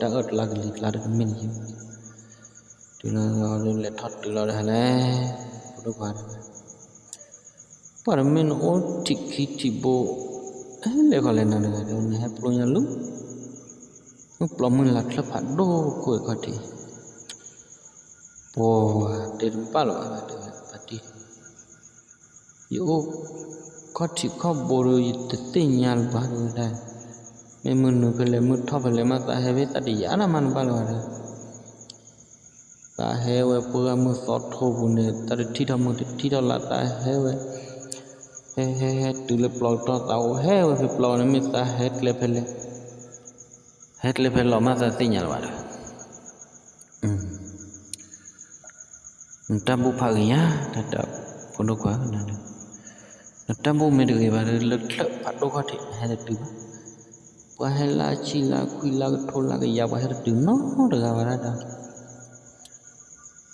မ့ၢ်လၢတၢ်ပျီပူၤတၢ်အၢၣ်ကျါကလံၤကျါဒီးတမ့ၢ်န့ၣ် တုၤလီၤဒီးလဲၤထီၣ်တုၤလီၤဒီးဟဲလဲၣ် ဖိဒိၣ်ခွါ ပှၤတမ့ၢ်နအိၣ်ထံးခံထံးဘိ ဟဲလဲၤခီလဲၤနၤတဂၤဒီး နဟဲပျိညါလူၤ မုၢ်ပျီမုၢ်လၢ်ချၢဖးဒိၣ်ခိၣ်အံၤခီၣ်ထံး ပှၤတဲတဘၣ်လၢၤဘၣ်တဲဝဲဖါတံၢ် ယအိၣ်ခီၣ်ထံးခီၣ်ဘိဒီး ယတသ့ၣ်ညါလၢၤဘၣ်တဲဝဲဒၣ် မ့ၢ်မုၢ်နုာ်ဖဲလဲၣ်မုၢ်ထီၣ်ဖဲလဲၣ်မး သးဟဲဖဲသးတယာ်နၤမးနဘၣ်လၢၤဘၣ်ဒီး သးဟဲဝဲပှၤဂၤမုၢ်သီထိပူၤန့ၣ် တၢ်တထံၣ်ထီၣ်မုၢ်တထံၣ်ထီၣ်လၢသးဟဲဝဲ ဟဲဟဲဟဲတုၤလၢပျီကတီၢ်သးအိၣ်ဟဲဝဲဖဲပျီန့ၣ် မ့ၢ်သးဟဲကျဲဖဲလဲၣ် ဟဲကျဲဖဲလဲၣ်မးသးသ့ၣ်ညါလၢၤဘၣ်ဒီး နတၢ်ဘူၣ်ဖးဂ့ၤညါ တၢ်တၢ်ဖိဒိၣ်ခွါ နတၢ်ဘူၣ်မ့ၢ်တဂ့ၤဘၣ်ဒီး လၢချၢၣ်ဖးဒိၣ်ခီၣ်ထံး နဟဲတတုၤဘၣ်. ပှၤဟဲလၢအဆံလၢအခွံလၢကထိလၢကယၤ ပှၤဟဲတတုၤနီတဂၤဘၣ်ဒၣ်ဒီး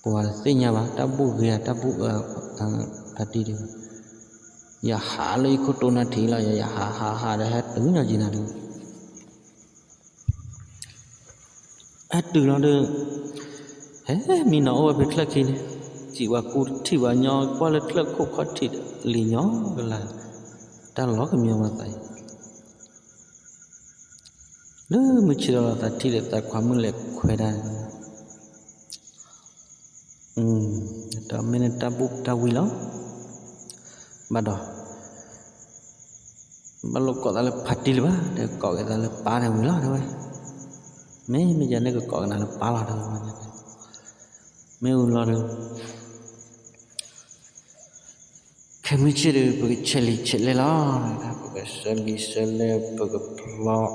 ပှၤတသ့ၣ်ညါဘၣ် တၢ်ဘူၣ်ဂ့ၤဧါ တၢ်ဘူၣ်အၢ ဖါတံၢ်ဒံးဘၣ်. ယဟးလၢယခိၣ်တိနၢ်ထံးလီၤ ယဟးဟးဟးဒီးဟဲတုၤညီက့ၤနၤဒံး ဟဲတုၤလီၤဒီး ဟဲမံနီၤအိၣ်ဝဲဖဲချၢၣ်ခံန့ၣ် စံးဝဲကူတထံၣ်ဘၣ်ညီ ကွၢ်လၢချၢၣ်ခိၣ်ခီၣ်ထံးလံာ်ညီကလၤ တၢ်လီၤကမံအီၤမၤသးအံၤ လၢမုၢ်ဆ့ၣ်ထီၣ်လီၤသးထံၣ်ဒီးသးခွါမုၣ်လဲၤခွဲးတၢ်န့ၣ် ဒီးမ့ၢ်လၢတၢ်ဘူၣ်တၢ်ဝံလီၤ. ဘၣ်ဒီး ဘၣ်လိၣ်ကိးသးလၢဖါတံၢ်လၢၤဘၣ် တဲကိးက့ၤသးလၢပၢ်န့ၣ်ဝံၤလီၤတဲဝဲ. မ့မ့ၢ်ယၤန့ၣ်ကကိးကနၤလၢပၢ်လီၤ တဲဝဲ. မ့ၢ်ဝံၤလီၤဒီး ခဲမုၢ်ဆ့ၣ်ဒီး ပကဆဲးလံာ်ဆဲးလဲၢ်လီၤ. ပကဆဲးလံာ်ဆဲးလဲၢ် ပကဖျီ ဝံၤ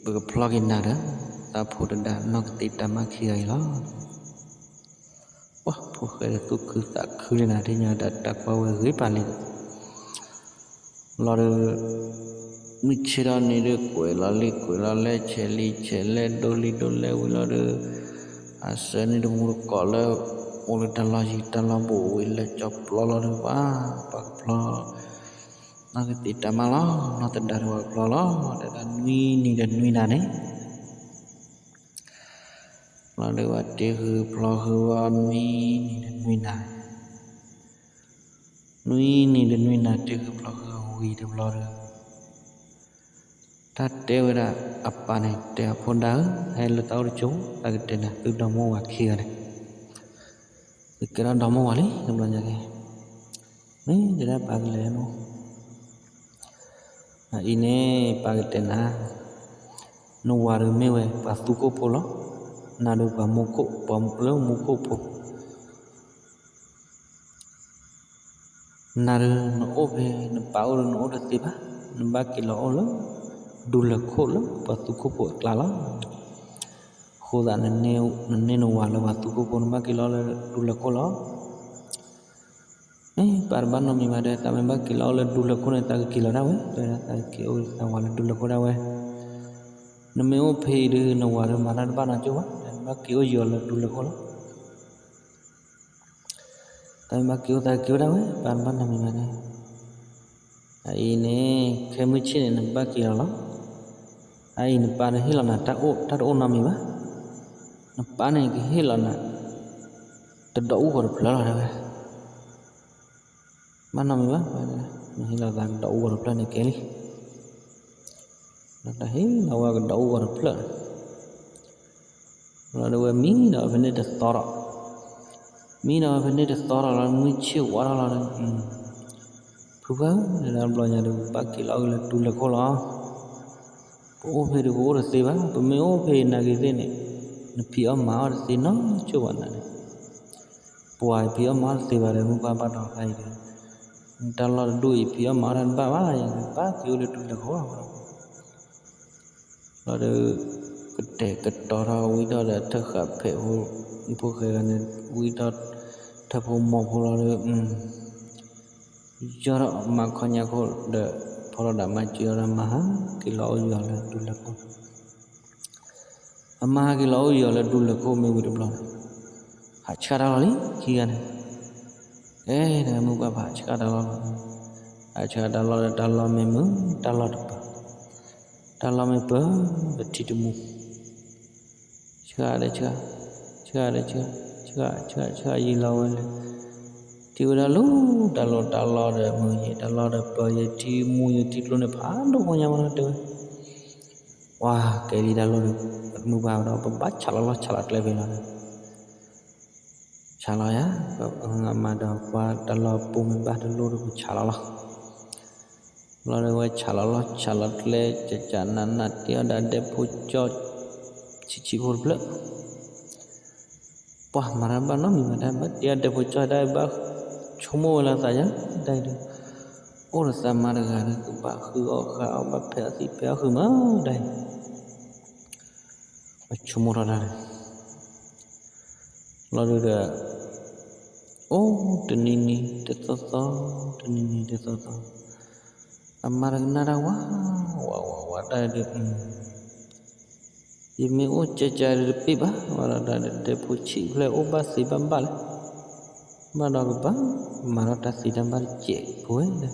ပကဖျီက့ၤနၤဒီး သးဖိတဒါ နီၢ်ကသံၣ်တၢ်မါခံဂၤအံၤလီၤ. ပှၤဖိၣ်ဃဲဒီးသူၣ်ခုသးခုလံနၤ ထံၣ်ညါတၢ်ကွၢ်ဝဲဂ့ၤပာ်လံ လီၤဒီး မုၢ်ဆ့ၣ်ထီၣ်န့ၣ်ဒီး ကွဲးလီၤလံာ်ကွဲးလီၤလဲၢ် ဆဲးလံာ်ဆဲးလဲၢ် ဒိလံာ်ဒိလဲၢ်ဝံၤလီၤဒီး အစၢၤန့ၣ်တမူတကိးလၢ အိၣ်လၢတၢ်လီၢ်ယံၤတၢ်လီၢ်ဘူးဝံၤလၢကၠီပျီလီၤဒီး ပှၤ ပှၤကဖျီ နီၢ်ကသံၣ်တၢ်မါလီၤ နီၢ်သဒါဒီးပှၤကဖျီလီၤ တဲဒၣ်နွံနံၤဒီးနွံနၤန့ၣ် လီၤဒီးပှၤတ့ဃုာ်ဖျီဃုာ်ဝဲနွံနံၤဒီးနွံနၤ နွံနံၤတနွံနၤ တ့ၢ်ဃုာ်ဖျီဃုာ်ဝံၤတဘျီဒီး တၢ်တဲဝဲဒၣ်အပၢ်န့ၣ် တဲအဖိဒါဧၢ, ဟဲလၢသးအိၣ်တကၠိ, သးကတဲနၤ သုဒီမိၢ်ဝၤခံဂၤန့ၣ်, သုကဲထီၣ်ဒီမိၢ်ဝၤလံ တဘျီညါက့ၤ, မ့ၢ်တဲဒၣ်ပၢ်ကလဲၤနီၤ, အအံၤန့ၣ် ပၢ်ကတဲနၤ, နဝၤဒီးမ့ၢ်ဝဲပှၤသူခိၣ်ဖိလီၤ, နၤဒီးပှၤမူခိၣ်, ပှၤလၢမူခိၣ်ဖိ နၤဒီးနအိၣ်ဖဲ နပၢ်အိၣ်ဒီးနအိၣ်တသ့ဘၣ်, နဘၣ်က့ၤလီၤအိၣ်လၢ ဒူလၢၢ်ခိၣ်လၢပှၤသူခိၣ်ဖိအကျါလီၤ. အဃိသတး နန့ၢ်နဝၤလၢပှၤသူခိၣ်ဖိ နဘၣ်က့ၤလီၤအိၣ်လၢဒူလၢၢ်ခိၣ်လီၤ. မ့ၢ်ပၢ်တဘၣ်နီတမံၤဘၣ်ဒီး သးမ့ၢ်ဘၣ်က့ၤလီၤအိၣ်လၢဒူလၢၢ်ခိၣ်န့ၣ် သးကက့ၤလီၤဒၣ်ဝဲ, သးက့ၤအိၣ်သးဝၤလၢဒူလၢၢ်ခိၣ်ဒၣ်ဝဲ, နမ့ၢ်အိၣ်ဖဲအံၤဒီး နဝၤဒီးမၤတၢ်တဘၣ်နီတကၠိၢ်ဘၣ်, နဘၣ်က့ၤအိၣ်ယံၤအီၤလၢဒူလၢၢ်ခိၣ်လီၤ. တၢ်မ့ၢ်ဘၣ်က့ၤအိၣ်သးက့ၤအိၣ်ဒၣ်ဝဲ, ပၢ်တဘၣ်နီတမံၤဘၣ်န့ၣ်, အအံၤန့ၣ် ခဲမုၢ်ဆ့ၣ်န့ၣ် နကဘၣ်က့ၤလီၤလီၤ. အအံၤနပၢ်န့ၣ်ဟ့ၣ်လီၤနၤတၢ်အိၣ်တၢ်တအိၣ်နီတမံၤဘၣ်, နပၢ်န့ၣ်ကဟ့ၣ်လီၤနၤ တဒီးအူဂီၤတဖျၢၣ်လီၤဒၣ်ဝဲ ဘၣ်နီတမံၤဘၣ်, နဟ့ၣ်လီၤသးကဒီးအူဂီၤတဖျၢၣ်န့ၣ်ကဲလံ, ဒီးတၢ်ဟ့ၣ်လီၤဝဲကဒီးအူဂီၤတဖျၢၣ်န့ၣ်, လီၤဒၣ်ဝဲမံဒီးဖဲန့ၣ်တသီဒီး, မံဒီးဖဲန့ၣ်တသီဒီးလီၤ မုၢ်ဆ့ၣ်ဝါထီၣ်လီၤဒီး, ဖုဖုဧၢ, တဘျီညါဒီး ပဘၣ်က့ၤလီၤအိၣ်လၢဒူလၢၢ်ခိၣ်လီၤ. ပအိၣ်ဖဲဒီးပအိၣ်တသ့ဘၣ်, ပမ့ၢ်အိၣ်ဖဲနာ်က့ၤသ့ၣ်န့ၣ်, နဖံးအီၣ်မၤအီၣ်တသ့နီတကၠိၢ်ဘၣ်နၤန့ၣ်, ပှၤဖံးအီၣ်မၤအီၣ်တသ့ဘၣ်ဒီး မုၢ်ပှၢ်ဘၣ်ဒီးဖဲအံၤဒီး, တၢ်လီၢ်တဒူၣ်အံၤ ဖံးအီၣ်မၤအီၣ်တၢ်တဘၣ်ဘၣ်, ယကဘၣ်က့ၤအိၣ်လၢဒူလၢၢ်ခိၣ်လီၤ. လီၤဒီး ကတဲာ်ကတီၤထီၣ်ဝံၤထီၣ်ဒီး ထၢၣ်ဃာ်ဖဲးဖိ, ဖိၣ်ဃဲဂၤန့ၣ် ဝံၤထီၣ် ထၢၣ်ဖိမိၢ်ဖိလီၤဒီး, ယီၢ်ထီၣ်မၤခီညါခိၣ်ဒီး ဖီထီၣ်ဒၣ်မၤစၢၤဒီး မၤဟးက့ၤလီၤအိၣ်ယံၤလၢဒူလၢၢ်ခိၣ်, အမၤဟးက့ၤလီၤအိၣ်ယံၤလၢဒူလၢၢ်ခိၣ်မ့ၢ်ဝံၤတဘျီန့ၣ်, ဟးဆှၣ်တၢ်လီၢ်လံ ခံဂၤန့ၣ်, ကဲဒီးမုၢ်ပှၢ်ဖးဆှၣ်တၢ်လီၢ်လီၤ, ဟးဆှၣ်တၢ်လီၢ်ဒီး တၢ်လီၢ်မ့ၢ်မုာ် တၢ်လီၢ်တပၢၤ, တၢ်လီၢ်မ့ၢ်ပၢၤ ပထံတမူ ဆှၣ်ဒီးဆှၣ်, ဆှၣ်ဒီးဆှၣ်, ဆှၣ်ဆှၣ်ဆှၣ်ယံၤလီၤဝဲလၢ, ထံၣ်ဝဲဒၣ်လီၤ တၢ်လီၢ်တၢ်လီၢ်ဒီးမုာ်ယံၤ တၢ်လီၢ်ဒီးပၢၤယံၤ ထံမူယံၤ ထံကျိန့ၣ်ဖးဒိၣ်ဖိညါမးလီၤတဲဝဲ, ပှၤကဲလံတၢ်လီၢ်ဒီး မုၢ်ပှၢ်ဒီး ပဘၣ်ဆးလီၤလီၢ်ဆးလီၤကျဲဖဲလီၤန့ၣ် ဆးလီၤယၤ, ပမၤဒီးပှၤတၢ်လီၢ်ပူၤမ့ၢ်ဘၣ်တလိၣ်ဒီးပဆးလီၤလီၤ, လီၤဒီးဝဲဆးလီၤလီၢ်ဆးလီၤကျဲ ကကနးနးတ့အီၣ်ဒၣ်ဒဲဖိကၠီ ဆံးဆံးဖိတဖျၢၣ်, ပှၤမၤတၢ်ဘၣ်နီတမံၤဘၣ် တၢ်ဘၣ်တ့အီၣ်ဒဲဖိကၠီတၢ်ဘၣ် ဆိကမိၣ်ဝဲလၢသးယါ တၢ်အံၤဒီး အိၣ်ဒီးသးမါတဂၤဒီး ကဘၣ်ဃုအီၣ်ဃုအီၣ် ဘၣ်ဖဲးအီၣ်သံဖဲးအီၣ်ဃုာ်မး တၢ်အံၤ ပဆိကမိၣ်ထီၣ်တၢ်န့ၣ် လီၤဒုးဒီး အိၣ်တနံၤနံၤတသီသီ တနံၤနံၤတသီသီ အမါတကနၣ်တၢ်ဝါ ဝးဝးဝးတၢ်ဒီး ယမ့ၢ်အိၣ်ကဲကဲဒီးတပ့ၢ်ဘၣ် ဝဲဒီးတၢ်ဒီး ဒဲဖိဆံးဖျဲၣ်အိၣ်ဘၣ်သ့ဘၣ်ဘၣ်လဲၣ် ဘၣ်ဒီးကဘၣ် မၤထီၣ်တၢ်သ့တၢ်ဘၣ်တစဲးဖိဝဲ တဲ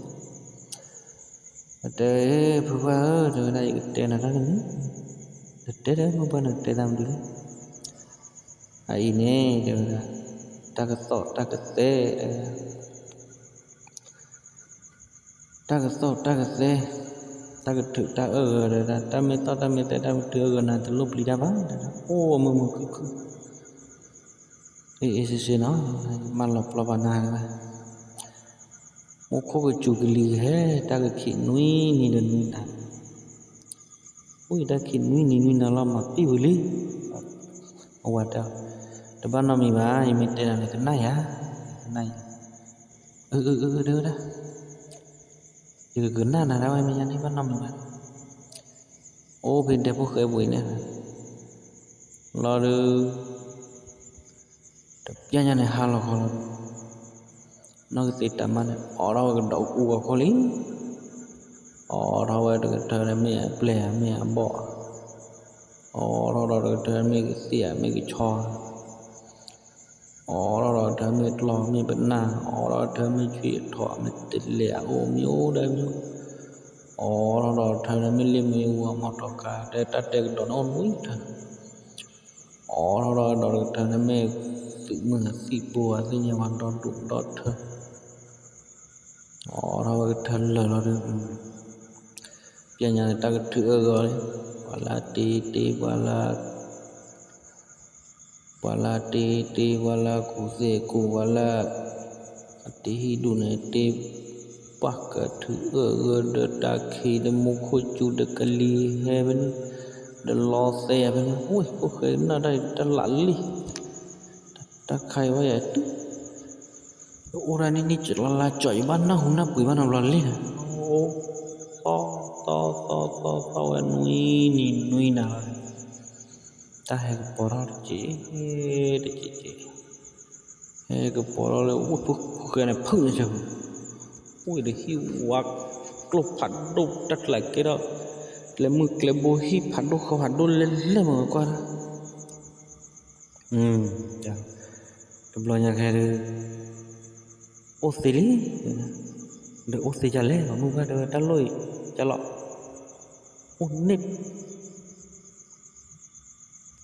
ဖုဖုဧၢ တဲဝဲဒၣ် ယကတဲနၤတၢ်တမံၤ တဲတဲ မုၢ်ပှၢ်နကတဲတၢ်မနုၤလဲၣ် အအံၤန့ၣ် တဲဝဲဒၣ် တၢ်ကသီၣ်တၢ်ကသဲ တဲဝဲဒၣ် တၢ်ကသီၣ်တၢ်ကသဲ တၢ်ကထုးတၢ်အၢၣ်ဂၢၢ် တဲဝဲဒၣ် တၢ်မ့ၢ်သီၣ်တၢ်မ့ၢ်သဲ တၢ်ကထုးအၢၣ်ဂၢၢ်နၤ တလိၣ်ပျံၤတၢ်ဘၣ် တဲဝဲဒၣ် အိၣ်မုာ်မုာ်ခုၣ်ခုၣ် အ့ၣ်အ့ၣ်စ့စ့နီၤ မၢလီၤပျီဘၣ်နၤ တဲဝဲ မူခိၣ်ကစူၤကလံၤကဟဲ တၢ်ကခံးနွံနံၤဒီးနွံနၤ အိၣ်ယတၢ်ခံးနွံနံၤနွံနၤလီၤ မၤပံာ်ဝံၤလံ အဝၤတဲ တဘၣ်နီတမံၤဘၣ် ယမ့ၢ်တဲနၤန့ၣ် ကနၣ်ယၤ ကနၣ်ယၤ အၢ အၢ အၢ တဲဝဲဒၣ် ယကကနၣ်နၤဒၣ်ဝဲ မ့ၢ်ယါန့ၣ် ဘၣ်နီတမံၤဘၣ် အိၣ်ဖဲဒဲဖိဃဲပူၤအံၤန့ၣ် လီၤဒုး တပျၢ်ညါန့ၣ် ဟါလီၤခီလီၤ နီၢ်ကသ့တၢ်မါန့ၣ် အိးထီၣ်ဝဲကဒီးအူအီၤခိၣ်လံ အိးထီၣ်ဝဲတကထၢန့ၣ် မ့ၢ်အပျဲၢ်ဧါ မ့ၢ်အဘီၣ်ဧါ အိးထီၣ်ဒီးတကထၢ မ့ၢ်ကသ့ၣ်ဧါ မ့ၢ်ကဆီဧါ အိးထီၣ်ဒီးတကထၢ မ့ၢ်ကျီၢ် မ့ၢ်ပနၢ် အိးထီၣ်တကထၢ မ့ၢ်ဆွံအထီၣ် မ့ၢ်တလဲၤအအိၣ် မ့ၢ်အိၣ်ဒီးမ့ၢ် အိးထီၣ်ဒီးတကထၢန့ၣ် မ့ၢ်လ့ၣ်မ့ၢ်ဝါ မီၢ်တီၤကါ တဲတၢ်တဲကဒီးန့ၣ် အိၣ်နွံကထၢ အိးထီၣ်ဒီးတကထၢန့ၣ် မ့ၢ်သုးမုၢ်သံၣ်ဘိဧါ သ့ၣ်ညါဝဲဒီဒူၣ်ဒီထၢ အိးထီၣ်ဝဲကထၢလၢာ်လီၤဒီး ပျဲညါန့ၣ် တၢ်ကထုးအၢၣ်ဂၢၢ်လံ, ပှၤလၢတ့တ့ ပှၤလၢ ပှၤလၢတ့တ့ ပှၤလၢကူၣ်သ့ၣ်ကူၣ် ပှၤလၢ အတ့ဟံၣ်ဒူၣ်န့ၣ်တ့, ပှၤကထုးအၢၣ်ဂၢၢ်ဒီးတၢ်ခံဒီးမူခိၣ်စူၤဒီးကလံၤဟဲဖဲန့ၣ်, ဒီးလီသဲယၤဖဲန့ၣ်, ဝ့ၢ်ဖိၣ်ဃဲကနၣ်တၢ်အံၤတၢ်လၢာ်လံ, တၢ်ခါအံၤဘၣ်ယၤတု ယအိၣ်ဒၣ်န့ၣ်န့ၣ် ကလီလါကၠီ ယဘၣ်နၢ်ဟူနၢ်ပှ့ၤဘၣ်နီတဘျီလံန့ၣ်, အိၣ်သီသီသီသီသီဝဲနွံနံၤနွံနၤလီၤ, တၢ်ဟဲကပီၤထီၣ်တက့ၢ် တက့ၢ်က့ၢ်, ဟဲကပီၤထီၣ်လၢ ဝ့ၢ်ဖိၣ်ဃဲန့ၣ် ဖုၣ်န့ၣ်ဆၢ, ဝ့ၢ်ဒီးဟံၣ်ဝါကျိဖးဒိၣ် တၢ်ကျဲကဲထီၣ် ကျဲမုၢ်ကျဲဘိ ဟံၣ်ဖးဒိၣ်ဃီဖးဒိၣ်လဲၣ်လဲၣ်မ့ၢ်ဝဲကွၢ် တဘျီညါခဲဒီး အိၣ်သ့လံ, ဒီးအိၣ်သ့ဒ်လဲၣ် ပှၤမုၢ်ဘၣ်တဲဝဲတၢ်လိၣ်အံၤ, ကလီ, အိၣ်န့ၣ်,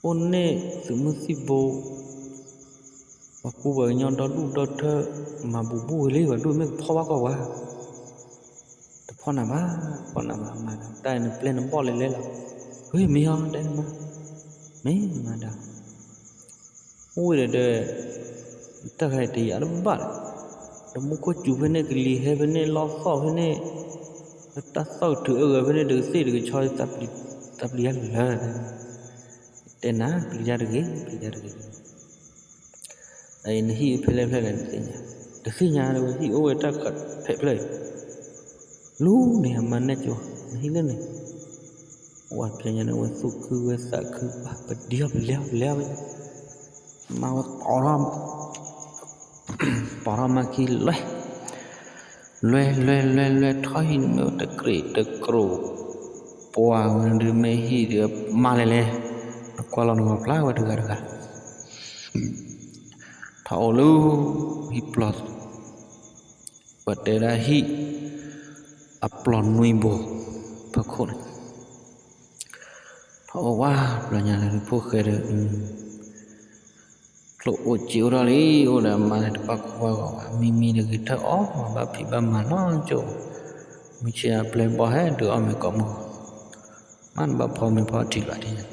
အိၣ်န့ၣ်သုးမုၢ်သံၣ်ဘိ, ပှၤကူပှၤကညီဒီဒူၣ်ဒီထၢ, မၤဘူးဘူးဝဲလံ ပှၤဒူၣ်မ့ၢ်ကဖီၣ်ဘၣ်ကွၢ်ဝဲ တဖီၣ်နၤဘၣ်, တဖီၣ်နၤဘၣ် မၤဒီး တၢ်အံၤနပျဲၢ်နဘီၣ်လဲၤလဲၤလီၤ, ဝ့ၢ်မ့ၢ်အီၤတဲမး, မ့ၢ်မၤဒီး, အိၣ်ဝဲဒီး, တၢ်ခါအံၤတယာ်တဘၣ်လၢၤ, ဒီးမူခိၣ်စူၤဖဲန့ၣ် ကလံၤဟဲဖဲန့ၣ် လီသီၣ်ဖဲန့ၣ်, တၢ်သီၣ်ကထုးအၢၣ်ဂၢၢ်ဖဲန့ၣ် တကသ့ၣ်တကဆီ တၢ်ပျံၤတၢ်လၢာ် တဲနၤ ပျံၤတၢ်တဂ့ၤ ပျံၤတၢ်တဂ့ၤ, အအံၤနဟံၣ်ဖဲလဲၣ်ဖဲလဲၣ် တသ့ၣ်ညါ, တသ့ၣ်ညါဒီးဝဲဟံၣ်အိၣ်ဝဲတၢ်ဖဲဖျၢၣ်အံၤ, လူန့ၣ်အမၤနဲၣ်ကၠိ နဟံၣ်လၢန့ၣ်, ဝဲပျဲညါန့ၣ် ဝဲသူၣ်ခုဝဲသးခု ပဒံအီၤပလဲၤအီၤပလဲၤအီၤဝဲ, မၤဝဲ ပီၤထီၣ်မၤခံလွဲၢ်, လွဲၢ်လွဲၢ်လွဲၢ်လွဲၢ် ထီၣ်ဟံၣ်န့ၣ်မ့ၢ်တကြ့ၢ်တကြိၣ်, ပှၤဝဲဒုးမ့ၢ်ဟံၣ်ဒီးမၤလဲၤလဲၤ, နကွၢ်လီၤနဂီၤဖျါဝဲတဂၤတဂၤ ထီၣ်အိၣ်လၢ ဟံၣ်ပျီၢ်, ပတဲဒၣ်ဟံၣ်အပျီၢ်နွံဘိ ဖီခိၣ်န့ၣ်, ထီၣ်အိၣ်ဝဲဘျီညါန့ၣ် ဖိၣ်ဃဲဒီး ကျိၣ်အိၣ်စ့အိၣ်ထီၣ်လံ အိၣ်ဒီးအမါန့ၣ် တဘၣ်ကိၢ်ဘၣ်ဂီၤဘၣ် မံမံတဂ့ၤထၢၣ်အီၣ် မၤဘၣ်ဖံးဘၣ်မၤနီကၠိ, မုၢ်ဆ့ၣ်အပျဲၢ်ဘီၣ်ဟဲဒုးအီၣ်မ့ၤကိးမုၢ်, မ့ၢ်တဘၣ်ဖီမ့ၤဖီထံလီၤဒ်န့ၣ်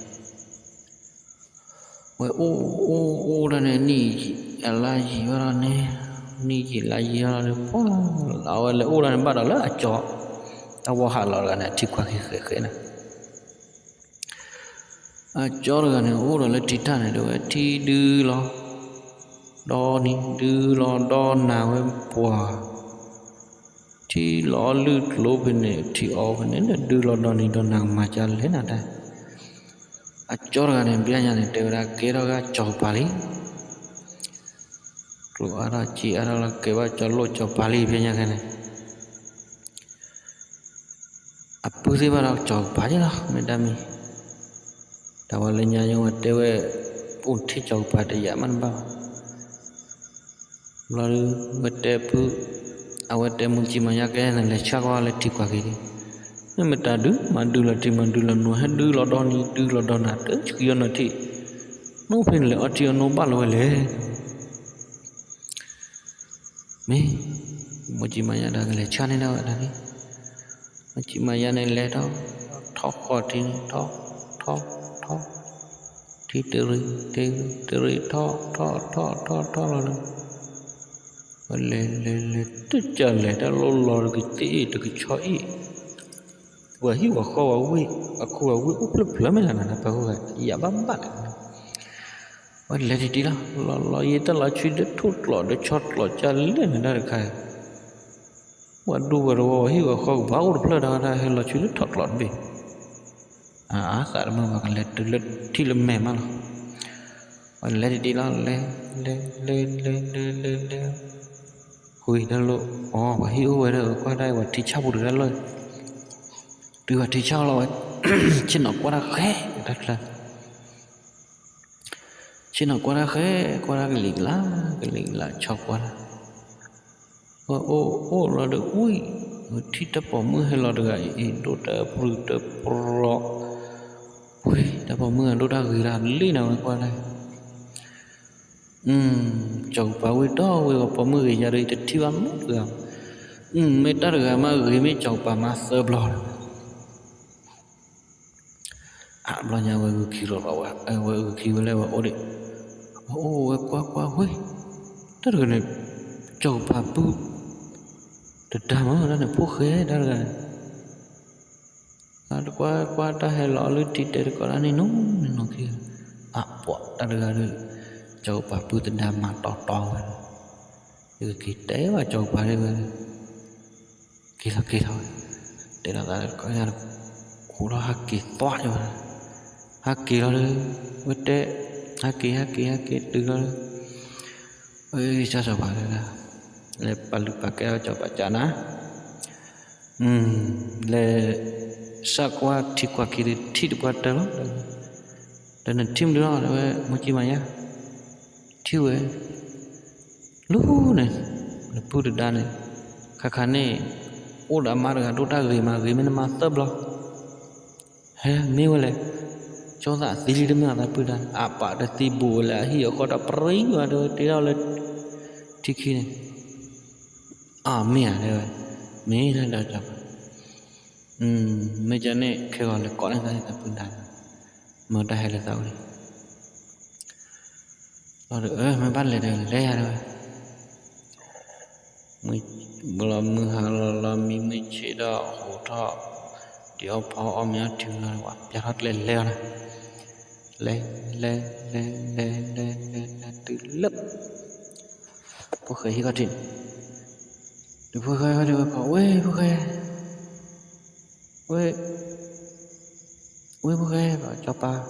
ဝဲအိၣ်အိၣ်အိၣ်ဒၣ်န့ၣ် နံၣ်ယံာ်အလါယံာ်ဘၣ်ဒီးန့ၣ်, နံၣ်ယံာ်လါယံာ်လီၤဒီး ပှၤ အဝဲလဲၤအိၣ်ဒၣ်န့ၣ်ဘၣ်ဒီးလၢအကၠီ, တၢ်ဝီဟးလီၤတဂၤန့ၣ် အထံခွါခံဃဲးဃဲးန့ၣ်, အကၠီတဂၤန့ၣ် အိၣ်ဒီးလၢထံထၣ်န့ၣ် ဒီးဝဲထံဒုလီၤ, ဒီနံၤဒုလီၤဒီနၤဝဲပှၤ ထံလီၤလုၢ်ကျိဖဲန့ၣ် ထံအီဖဲန့ၣ် ဒုလီၤဒီနံၤဒီနၤကမၤကၢ်လဲၣ်နၤတၢ်, အကၠီတဂၤန့ၣ် ပျဲညါန့ၣ် တဲဝဲဒၣ်ကဲထီၣ်ဂၤကၠီကပၤလံ, ကျိၣ်အါထီၣ်စ့အါထီၣ်လီၤ ကဲဘၣ်ကၠီလိၣ်ကၠီပၤလံ ပျဲညါခဲန့ၣ် အပုၢ်သ့ၣ်ဘၣ်ဒီးကၠီကပၤက့လီၤ မ့ၢ်တၢ်မံၤ, တၢ်ဝဲလၢညါယဝဲတဲဝဲ, အိၣ်ထံၣ်ကၠီကပၤတယာ်မးတဘၣ်ဘၣ်, ဘျီဒုး ဝဲတဲဖု, အဝဲတဲမူကံမၤယါကဲန့ၣ် လဲၤဆှၢကွၢ်လၢထံကွၢ်က့ၤ, မ့ၢ်မတၤဒုး မၤဒုလီၤထံမၤဒုလီၤနိ ဟဲဒုလီၤဒီနံၤဒုလီၤဒီနၤ တဆှံယီၤနီၤထံး, နိဖဲန့ၣ်လဲၤအီထံအနိဘၣ်လီၤဝဲလဲၣ် မ့ၢ်, မူကံမၤယါဒၣ်ကလဲၤဆှၢန့ၢ်ဒၣ်ဝဲဒၣ်န့ၣ်, မူကံမၤယါန့ၣ်လဲၤထီၣ်, ထီၣ်ဃီထံန့ၣ် ထီၣ်, ထီၣ်, ထီၣ်, ထံတရံး, တရံး, တရံး, ထီၣ်, ထီၣ်, ထီၣ်, ထီၣ်, ထီၣ်လီၤဒီး, ဝဲလဲၤ, လဲၤ, လဲၤ, တကလဲၤတၢ်လီၤလီၤတကသ့ၣ်အ့ၣ်တကဆီအ့ၣ်, ပှၤဟံၣ်ပှၤဃီပှၤဝ့ၢ်, ပှၤခိၣ်ပှၤဝ့ၢ်အိၣ်ဖျၢၣ်ဖျၢၣ်မ့ၢ်လီၤနၤ ပှၤခိၣ်ဂၤ ယၤဘၣ်ဘၣ်လီၤ ဝဲလဲၤတံၢ်တံၢ်လီၤ, လီၤလီၤယံၤတၢ်လီၤဆှံလၢထီၣ်ကျိးဒီးဆီကျိးကလဲၣ်န့ၣ်တၢ်တခါ, ပှၤဒူပှၤတဝီပှၤဟံၣ်ပှၤဃီကဘၣ်အိၣ်တဖျၢၣ်တၢ်တၢ်ဟဲလီၤဆှံလၢထီၣ်ကျိးတဘ့ၣ်, အသးတမုာ်ဘၣ်ကလဲၤတုၤလၢထံၣ်လၢမဲာ်မးလီၤ, ဝဲလဲၤတံၢ်တံၢ်လီၤ လဲၤ, လဲၤ, လဲၤ, လဲၤ, လဲၤ, လဲၤ, လဲၤ, ဃုတၢ်လိၣ်, အိ ပှၤဟံၣ်အိၣ်ဝဲဒီးကွၢ်တၢ်အံၤပှၤထံဆၣ်ပူၤတဂၤလီၤ, တုၤပှၤထံဆၣ်လီၤဝဲ, ဆ့ၣ်နီၤကွၢ်တၢ်ဃဲ, တၢ်ချၢ ဆ့ၣ်နီၤကွၢ်တၢ်ဃဲ, ကွၢ်တၢ်ကလံၤကလး, ကလံၤကလးဆီကွၢ်တၢ်, ဝဲအိၣ်အိၣ်လီၤဒီးဝံၣ်, ဝဲထံၣ်တၢ်ပိာ်မုၣ်ဟဲလီၤတဂၤအံၤ ဒိၣ်တၢ်ပြူၤတၢ်ပြီၤ, ဝံၣ်တၢ်ပိာ်မုၣ်ဂၤဒိၣ်တၢ်ဂ့ၤတၢ်လံနၤဝဲကွၢ်တၢ် ကၠီကပၤဝံၣ်ဒီးဝဲဂီၤပိာ်မုၣ်ဂ့ၤယၤဒီး ယတထံၣ်ဘၣ်မုၢ်တဂၤဘၣ်, မ့ၢ်တၢ်တဂၤမးဂ့ၤ မ့ၢ်ကၠီၤပၤမၤသၢဘျီလီၤ. အဘျီညါဝဲဂုာ်ခံလီၤလီၤဝဲ, ဝဲဂုာ်ခံဝဲလၢဝဲအိၣ်ဒံး, ဝဲအိၣ်ဝဲကွၢ်ကွၢ်ဝဲ, တၢ်တဂၤန့ၣ် ကၠီၤပၤပုၢ်တဒါမး တၢ်န့ၣ်ဖိၣ်ဃဲတၢ်တဂၤန့ၣ် တကွၢ်ကွၢ်တၢ်ဟဲလီၤလၢထံတဲတကိးဒၣ်န့ၣ်နီၤန့ၣ်နီၤခံ, အပှၤတၢ်တဂၤဒီး ကၠီၤပၤပုၢ်တဒါမၤတီတီဝဲ, ယကက့ၤတဲဘၣ်ကၠီၤပၤဒၣ်ဝဲ, က့ၤလီၤက့ၤလီၤဝဲ, တဲလီၤသးကီၢ်ယၤ, ဃိထီၣ်ဟးက့ၤသွးယဝဲ, ဟးက့ၤလီၤဒီး, ဝဲတဲ, ဟးက့ၤ ဟးက့ၤ ဟဲက့ၤတုၤလီၤဒီး, ဝဲကၠီၤပၤဒၣ်, လဲၤပာ်လုၢ်ပာ်ကဲအီၤကၠီၤပၤကၠီၤနၤ လဲၤ စးကွၢ်ထံကွၢ်ခံဒီးထံၣ်တပှၢ်တၢၢ်လီၤ, ဒီးနထံၣ်မနုၤလီၤ တဲဝဲ မိၢ်ကံမၤယါ, ထံၣ်ဝဲ, လူၤန့ၣ်, နပုၢ်တဒါန့ၣ်, ခါခါန့ၣ်, အိၣ်ဒီးအမါတဂၤဒိၣ်တၢ်ဂ့ၤမး ဂ့ၤမ့ၢ်နမါသၢဘျီ ဟဲမ့ၢ်ဝဲလဲၣ်, ကၠီသးသံလံတမ့ၢ်အသးပုၢ်ဒါ, အပာ်တသံဘူးဝဲလၢအဟံၣ်အဃီတၢ်ပြံဝဲဒီး တ့ထီၣ်လၢ ထံခံန့ၣ်, အမ့ၢ်ဧါတဲဝဲ, မ့ၢ်ဒၣ်ဒီးကၠီၤပၤ, မ့ၢ်ကန့ၣ် ခဲဂီၤလဲၤကိးန့ၢ်သးသးပုၢ်ဒါ, မ့ၢ်တၢ်ဟဲလၢသးအိၣ်လံ လီၤဒီး မ့ၢ်ဘၣ်လဲၤဒီးလဲၤယၤတဲဝဲ, ဘျီမုၢ်ဟါလီၤလီၤ မံမုၢ်ဆ့ၣ်ဒီးဟိးထီၣ်, ဒံးအီၣ်ဖီအီၣ်မ့ၤအီထံလီၤ ပျၢ်ထီၣ်ကျဲလဲၤလီၤနၤ, လဲၤ လဲၤ လဲၤ လဲၤ လဲၤ လဲၤ လဲၤတုၤလၢ ဖိၣ်ဃဲဟံၣ်ခီၣ်ထံးန့ၣ်, ဒီးဖိၣ်ဃဲဝဲဒၣ်ဝဲကိး ဝဲၢ်ဖိၣ်ဃဲ, ဝဲၢ်, ဝဲၢ်ဖိၣ်ဃဲ, ကၠီၤပၤ,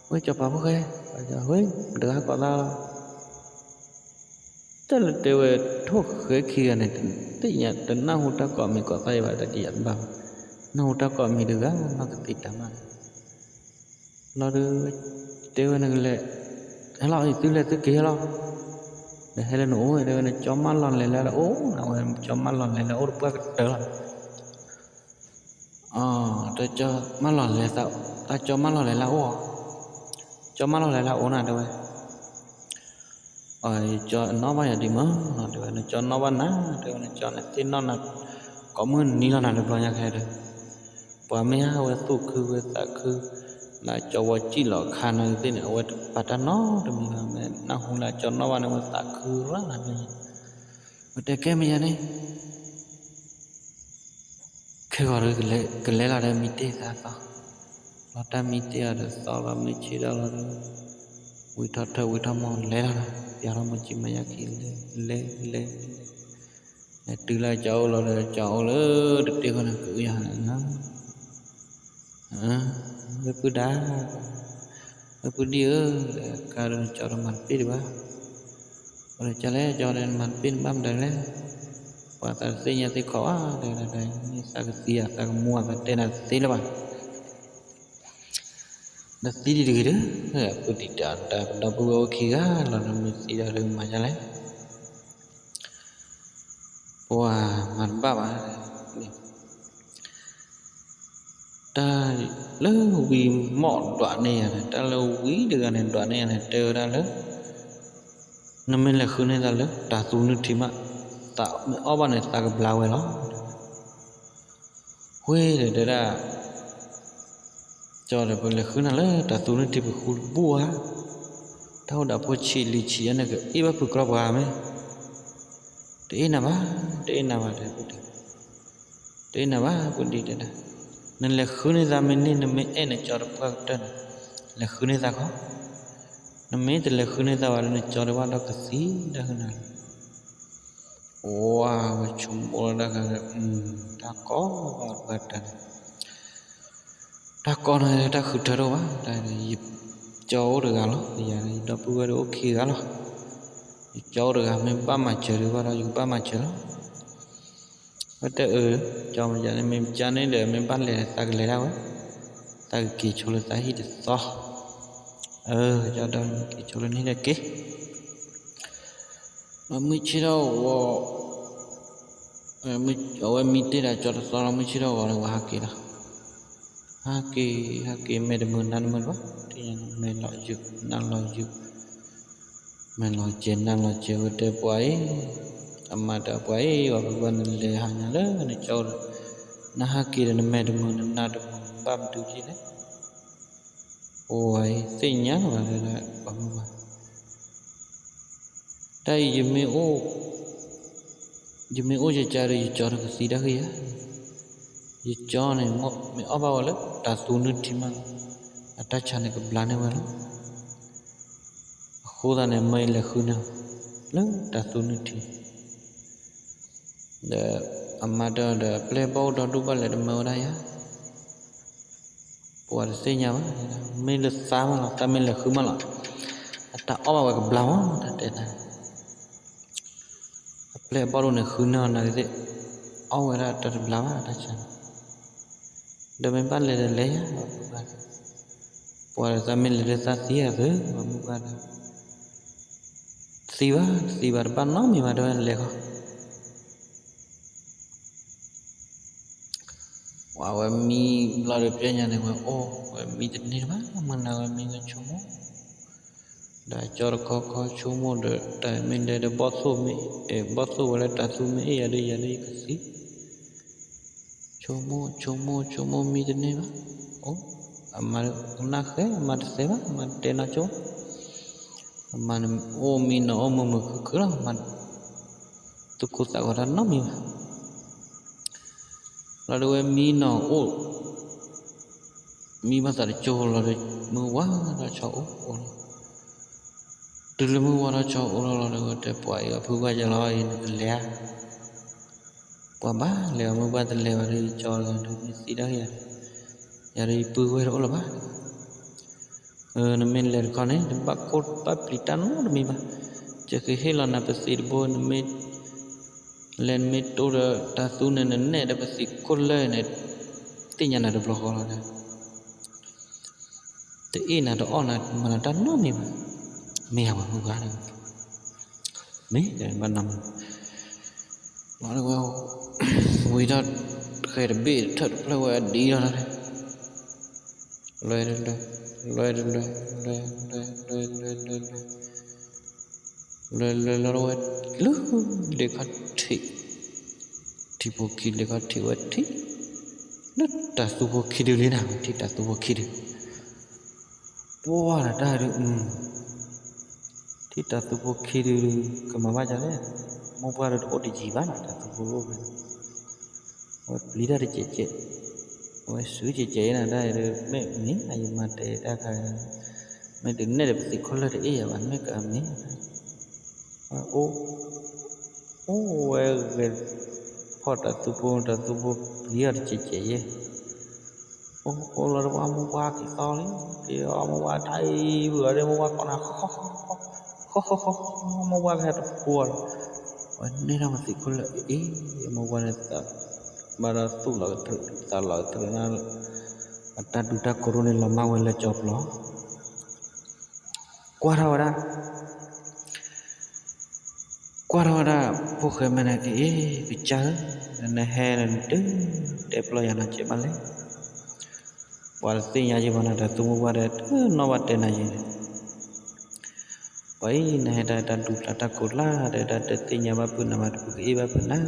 ဝဲၢ်ကၠီၤပၤဖိၣ်ဃဲ, ဝဲၢ်, တဂၤကိးသးလီၤ တၢ်လၢတဲဝဲ ထိၣ်ဃဲခံဂၤန့ၣ် တသ့ၣ်ညါ တနၢ်ဟူတၢ်ကိးမံၤကိးသးအံၤဘၣ် တကယၤတဘၣ်ဘၣ်, နၢ်ဟူတၢ်ကိးမံၤတဂၤ နီၢ်ကသံၣ်တၢ်မးန့ၣ်, လီၤဒီး တဲဝဲနကလဲၤ, ဟဲလီၤ သုလဲၤသုက့ၤဟဲလီၤ, ဒီးဟဲလၢနအိၣ် တဲဝဲ နကၠီမၢလီၤလဲၤလၢအအိၣ် နဝဲကၠီမၢလီၤလဲၤလၢအအိၣ်တပှၢ်ကတၢၢ်လီၤ အတၢ်ကၠီမၢလီၤလဲၤ, တၢ်ကၠီမၢလီၤလဲၤလၢအအိၣ်, ကၠီမၢလီၤလဲၤလၢအအိၣ်နၤ တဲဝဲ, အကၠီနီၣ်ဘၣ်ယၤဒံးမး တဲဝဲ နကၠီနီၣ်ဘၣ်နၤ တဲဝဲ နကၠီနသ့ၣ်နီၣ်နၤ, ကိးမုၢ်နံၤလီၤနၤ တဘျီညါခဲဒီး, ပှၤမ့ၢ်ဟးဝဲသူၣ်ခုဝဲသးခု, လၢကၠီဝီစံၣ်လီၤခါနၤသ့ၣ်န့ၣ် အဝဲတပာ်တၢ်နီတမံၤဘၣ် မ့ၢ်နၢ်ဟူလၢကၠီနီၣ်ဘၣ်န့ၣ် ဝဲသးခုရၣ်နၤ, ဝဲတဲကဲမ့ၢ်ယၤန့ၣ် ခဲဂီၤဒီး ကလဲၤလီၤဒီးမံတ့ၢ်သးသီ, လီၤတၢ်မံတ့ၢ်အီၤဒီးသီလီၤ မုၢ်ဆ့ၣ်ဒီးလီၤဒီး, ဝံထီၣ်ထၢၣ်ဝံထီၣ်မီၢ်လဲၤလီၤ, ပျၢ်ထီၣ်မိၢ်ကံမၤယါခံ လဲၤ လဲၤ လဲၤ လဲၤ, လဲၤတုၤလၢကၠီအိၣ်လီၤဒီး ကၠီအိၣ်လၢတတ့ၢ်ဃီန့ၣ် ကအုယၤန့ၣ် ဝဲပုၢ်ဒါ, ဝဲပုၢ်ဒံၣ်ဧၢ, ကါဒီးနကၠီဒီးမၤတပ့ၢ်ဒံးဘၣ်, အိၣ်ဒီးကၠီလဲၣ် ကၠီဒီးနမၤတပ့ၢ်န့ၣ်ဘၣ်မတၤလဲၣ်, ပှၤသးတသ့ၣ်ညါသ့ၣ်ခီၣ်ဧါ တဲဒၣ် မ့ၢ်သးကသံဧါ သးကမူဧါ သးတဲနၤတသ့လၢၤဘၣ် ဒီးသံဒံးတဂ့ၤဒီး, ပုၢ်ဒံးတၢ်တၢ်ပဒီပုၢ်ဝဲၢ်အိၣ်ခံဂၤလီၤ နမ့ၢ်သံဒီးလၢမၤဒ်လဲၣ်, ပှၤမၤတဘၣ်ဘၣ်, တၢ်လၢဝံၤမီၢ်ဒွးန့ၢ်ယၤန့ၣ် တၢ်လၢဝံၤတဂၤန့ၣ် ဒွးန့ၢ်ယၤန့ၣ် တဲဝဲဒၣ်လၢ နမ့ၢ်လဲၤဃုန့ၢ်သးလၢတၢ်သူနုၢ်ထံမး, သးမ့ၢ်အီၣ်ဘၣ်န့ၣ် သးကဘျါဝဲလီၤ. ဝ့ၢ်ဒီးတဲဒၣ်, ကၠီဒီးပလဲၤဃုနၤလၢတၢ်သူနုၢ်ထံ ပဃုတဘူၣ်ဧါ, တၢ်အိၣ်ဒီးဖိဆံးလံၤဆံးယါန့ၣ် ကအ့ၣ်ဘၣ်ဖုးကြီပှၤမ့ၢ်, တအ့ၣ်နၤဘၣ်, တအ့ၣ်နၤဘၣ်တဲ, တအ့ၣ်နၤဘၣ် ပုၢ်ဒံးတဲဒၣ်, နလဲၤဃုန့ၢ်သးမ့ၢ်န့ၢ် နမ့ၢ်အဲၣ်နကၠီတပှၢ်ကတၢၢ်န့ၣ်, လဲၤဃုန့ၢ်သးခီ, နမ့ၢ်တလဲၤဃုန့ၢ်သးဘၣ်ဒီး နကၠီတဝၢ်ဒီးကသံဒၣ်ဃုနၤလီၤ. အိၣ်ဝဲဆိကမိၣ်လီၤတၢ်ခါ, တၢ်ကီဘၣ်ပှၤတၢ်န့ၣ်, တၢ်ကီန့ၣ်တၢ်ဃုထၢတအိၣ်ဘၣ်, တၢ်န့ၣ် ယကၠီအိၣ်တဂၤလီၤ, ယၤဒီပုၢ်ဝဲၢ်ဒီးအိၣ်ခံဂၤလီၤ, ယကၠီအိၣ်တဂၤ မ့ၢ်ဘၣ်မၤစၢၤဒံးဘၣ်ဒီး ယကဘၣ်မၤစၢၤလီၤ. ဝဲတဲအၢ, ကၠီမ့ၢ်ယၤန့ၣ် မ့ၢ်ကၠီန့ၣ်ဒီး မ့ၢ်ဘၣ်လဲၤသးကလဲၤဒၣ်ဝဲ, သးကက့ၤဆိလၢသးဟံၣ်တသီ, အၢ ကၠီဒီးက့ၤဆိလၢနဟံၣ်ဒီးက့ၤ ဒီးမုၢ်ဆ့ၣ်ထီၣ်ဂီၤ, အဝဲမံတ့ၢ်ဒီးကၠီတသီလီၤ မုၢ်ဆ့ၣ်ထီၣ်ဂီၤလၢဝဲဟးက့ၤလီၤ, ဟးက့ၤ ဟးက့ၤ မဲာ်တမုာ်နါတမုာ်ဘၣ်, မဲာ်လီၤယုာ်နါလီၤယုာ်, မဲာ်လီၤစဲၤနါလီၤစဲၤ ဝဲတဲပှၤအံၤ, အမါတဲ ပှၤအံၤ ပှၤဖုပှၢ် နလဲၤဟးညါလၢနကၠီဒီး နဟဲက့ၤဒီးနမဲာ်တမုာ် နနါတမုာ် နဘၣ်မနုၤက့လဲၣ်. အိၣ်ဝဲအံၤသ့ၣ်ညါလီၤ ပှၤဖုပှၢ် တၢ်အံၤ ယမ့ၢ်အိၣ်ယကၢဒီး ယကၠီဒီးကသံတၢ်ဂ့ၢ်ဧါ. ယကၠီန့ၣ် မ့ၢ်အီၣ်ဘၣ်ဝဲလၢတၤသူနုၢ်ထံမးလီၤ, အတၢ်ဆါန့ၣ်ကဘျါန့ၢ်ဝဲလီၤ. အဃိသတးန့ၣ် မ့ၢ်လဲၤဃုနၢၤ လၢတၤသူနုၢ်ထံ ဒီးအမါတဲဒီး ပျဲၢ်ဘီၣ်အိၣ်ဒီဒူၣ် ဘၣ်လဲၤတမၢဝဲဒၣ်ယၤ. ပှၤတသ့ၣ်ညါဘၣ်, မ့ၢ်လၢသးမးလီၤ, သးမ့ၢ်လဲၤဃုမးလီၤ, အတၢ်အီၣ်ဘၣ်ဝဲကဘျါမး တၢ်တဲနၤ. အပျဲၢ်အဘီၣ်ဒိၣ်န့ၣ် ဃုနၢၤနၤကသ့ၣ်, အီၣ်ဝဲဒၣ်တၢ်တဘျါဘၣ် တၢ်ဆါန့ၣ်. ဒီးမ့ၢ်ဘၣ်လဲၤဒီးလဲၤယၤ, ပှၤဒီးသးမ့ၢ်လဲၤဒီးသးသံဧါသၢ, ပှၤမုၢ်ပှၢ်ဒီး သံဘၣ် တသံဘၣ် တဘၣ်နီတမံၤဘၣ် တဲဝဲလဲၤဃီ. ပှၤဝဲမံဘျီဒီး ပျဲၢ်ညါန့ၣ် ဝဲအိၣ်ဝဲမံတန့ၢ်ဘၣ်, မုၢ်နၤဝဲမံဝဲဆိကမိၣ်, ဒီးကၠီတခီခီဆိကမိၣ်ဒီး တၢ်မ့ၢ်လဲၤဒီးဘီၣ်သိၣ်မ့ၢ်, ဘီၣ်သိၣ်ဝဲလၢတၤသူမ့ၢ်အ့ၣ်ယၤဒီး ယၤဒီးယကသံ ဆိကမိၣ် ဆိကမိၣ် ဆိကမိၣ်မံတန့ၢ်ဘၣ်. အိၣ်, အမါကနၣ်ဃဲ အမါတသဲဘၣ်, အမါတဲနီၢ်ကၠိ, အမါန့ၣ်အိၣ်မံနီၤ အိၣ်မုာ်မုာ်ခုၣ်ခုၣ်လီၤ, အမါ သူၣ်ကိၢ်သးဂီၤတၢ်နီတမံၤဘၣ်. လီၤဒုးဝဲမံနီၤအိၣ်, မံဘၣ်သးတကၠိလီၤဒီး မုၢ်ဝါထီၣ်ဆီအိၣ်လီၤ. တုၤလၢမုၢ်ဝါထီၣ်ဆီအိၣ်လီၤလီၤဒီး ဝဲတဲပှၤအံၤ အဖုပှၢ်ယလီၤအံၤ နကလဲၤဧါ. ပှၤဘၣ်လဲၤအီၤ မုၢ်ပှၢ်တလဲၤဘၣ်ဒီး ယကၠီတဂၤဒီးမ့ၢ်သံတၢ်ဂ့ၢ်ယၤဒီး ယၤဒီးယပုၢ်ဝဲၢ်တအိၣ်လၢၤဘၣ်. နမ့ၢ်လဲၤတခီန့ၣ် နဘၣ်ကိၢ်ဘၣ်ပျံၤတၢ်နီတမံၤဘၣ်. ယကဟ့ၣ်လီၤနၤပသံးတဘိ, နမ့ၢ်လဲၤနမ့ၢ်တိၢ်ဒီးတၤသူန့ၣ် နနဲၣ်ဒီးပသံးခိၣ်လၢာ်န့ၣ် သ့ၣ်ညါနၤတဘျီဃီလီၤဒီး တအ့ၣ်နၤတအီၣ်နၤ မၤနၤတၢ်နီတမံၤဘၣ်. မ့ၢ်ဧါ ပှၤမုၢ်ပှၢ်ဒီး မ့ၢ်တဲဘၣ်နီၤမး, လီၤဒုးဝဲ ဝံၤထီၣ် ဃဲၤတဘ့ၣ်ထၢၣ်တဖျၢၣ်ဝဲအဒံလီၤဒီး လွဲတလွဲ, လွဲတလွဲ, လွဲလွဲလွဲလွဲလွဲလွဲ, လွဲလွဲလီၤဝဲ လၢ လ့ခီထံး, ထံဖိခံလ့ခီထံးဝဲထံး, လၢတၤသူဖိခံဒုလံနၤ ထံးတၤသူဖိခံဒု ပှၤဒီးတၢ်ဒုး ထံၣ်တၤသူဖိခံဒုး ကမၤဘၣ်ယၤလဲၣ်, မိၢ်ပှၢ်ဒီးတအိၣ်တယံၤဘၣ်နီၤ တၤသူဖိအိၣ်ဖဲန့ၣ်, အဝဲပျံၤတၢ်တစဲးစဲး, အဝဲစုစဲးစဲးအံၤနၤ တၢ်အံၤဒီး မ့ၢ်မ့ၢ် ယမၤတဲတၢ်ခါ, မ့ၢ်တနဲၣ်ဒီးပသံးခိၣ်လၢာ်တအ့ၣ်ယၤဘၣ် မ့ၢ်ကမ့ၢ်, အိၣ်, အိၣ်ဝဲဂဲၤ ဖီၣ်တၤသူဖိ တၤသူဖိပျံၤအီၤတစဲးစဲးယဲၢ် အိၣ်လီၤဒီးပှၤမိၢ်ပှၢ်က့ၤသီလံ, က့ၤအီၤမိၢ်ပှၢ်တၢ်အံၤ ဝံၤအီၤဒီးမိၢ်ပှၢ်ကိးနၤ ဃီဃီဃီဃီဃီဃီဃီဃီ မိၢ်ပှၢ်ကဟဲတဖိလီၤ, ဝဲန့ၢ်ထီၣ်ပသံးခိၣ်လၢာ်အ့ၣ်အ့ၣ် မိၢ်ပှၢ်န့ၣ် ဘၣ်ဒီးသူၣ်လီၤကတြူး သးလီၤကတြူးနၤ, အတၢ်ဒူတၢ်ကိးရိၣ်န့ၣ် လီၤမၢ်ဝဲလၢကၠီပျီ ကွၢ်ထီၣ်ဝဲဒၣ် ကွၢ်ထီၣ်ဝဲဒၣ် ဖိၣ်ဃဲမဲာ်နၤက့ၤ အ့ၣ် ကစၢ်ဧၢ, နဟဲဒီးနတတဲပျီယၤနီတစဲးဘၣ်လဲၣ်, ပှၤတသ့ၣ်ညါယဲဘၣ်နၤ တၤသူမိၢ်ပှၢ်ဒီး တနီၣ်ဘၣ်တဲနၤယဲန့ၣ်, ပှၤအံၤ နဟဲတၢ်တၢ်ဒူကျါတၢ်ကိးကျါ ဒီးတၢ်တသ့ၣ်ညါဘၣ်ဖုးနၤဘၣ် တဖုကအ့ၣ်ဘၣ်ဖုးနၤ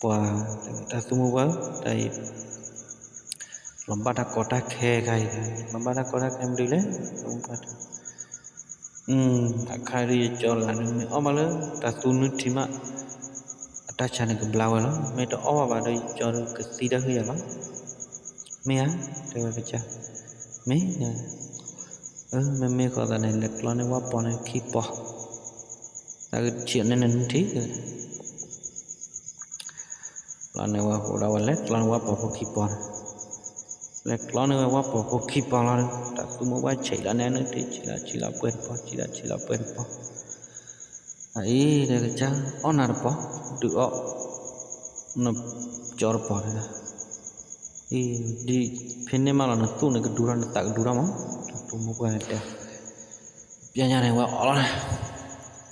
ပှၤ တၢ်သူမိၢ်ပှၢ် တၢ်အံၤ လီၤဘၣ်တၢ်ကီတၢ်ခဲခါအံၤ, လီၤဘၣ်တၢ်ကီတၢ်ခဲမနုၤလဲၣ်, တၢ်သူမိၢ်ပှၢ်တဲ, အခါဒုးယကၠီတဂၤန့ၣ် မ့ၢ်အီၣ်ဘၣ်လၢ တၢ်သူနုၢ်ထံမး, အတၢ်ဆါန့ၣ်ကဘျါဝဲလီၤ, မ့ၢ်တအီၣ်ဘၣ်ဘၣ်ဒီး ယကၠီဒီးကသံတၢ်ဂ့ၢ်ယၤလီၤ, မ့ၢ်ဧါ, တဲဝဲကစၢ်, မ့ၢ်, မ့မ့ၢ်ဃီသးန့ၣ် လဲၤကျီန့ၢ်ဝၣ်ပီၤန့ၣ်ခံပီၤ, သးကဆံးန့ၢ်နနုၢ်ထံ လီၤန့ၣ်ဝဲ ဟူးဒၣ်ဝဲလဲၤကျီန့ၢ်ဝၣ်ပီၤဖိခံပီၤန့ၣ်, လဲၤကျီန့ၢ်ဝဲဝၣ်ပီၤဖိခံပီၤလီၤ, တၢ်သူမိၢ်ပှၢ်ဆံးလီၤန့ၣ် နုၢ်ထံဆံးလီၤ ဆံးလီၤပှဲၤတပီၤ ဆံးလီၤ ဆံးလီၤပှဲၤတပီၤ, အအံၤ တဲကစၢ် အီၣ်နၤတပီၤ ဒုးအီၣ် နကၠီတပီၤတဂၤ အံၤ ဒ်ဖဲန့ၣ်မးလီၤ နသူၣ်န့ၣ်ကဒူထီၣ် နသးကဒူထီၣ်မး, တၢ်သူမိၢ်ပှၢ်န့ၣ်တဲ ပျဲညါန့ၣ် ဝဲအီၣ်လီၤန့ၣ်,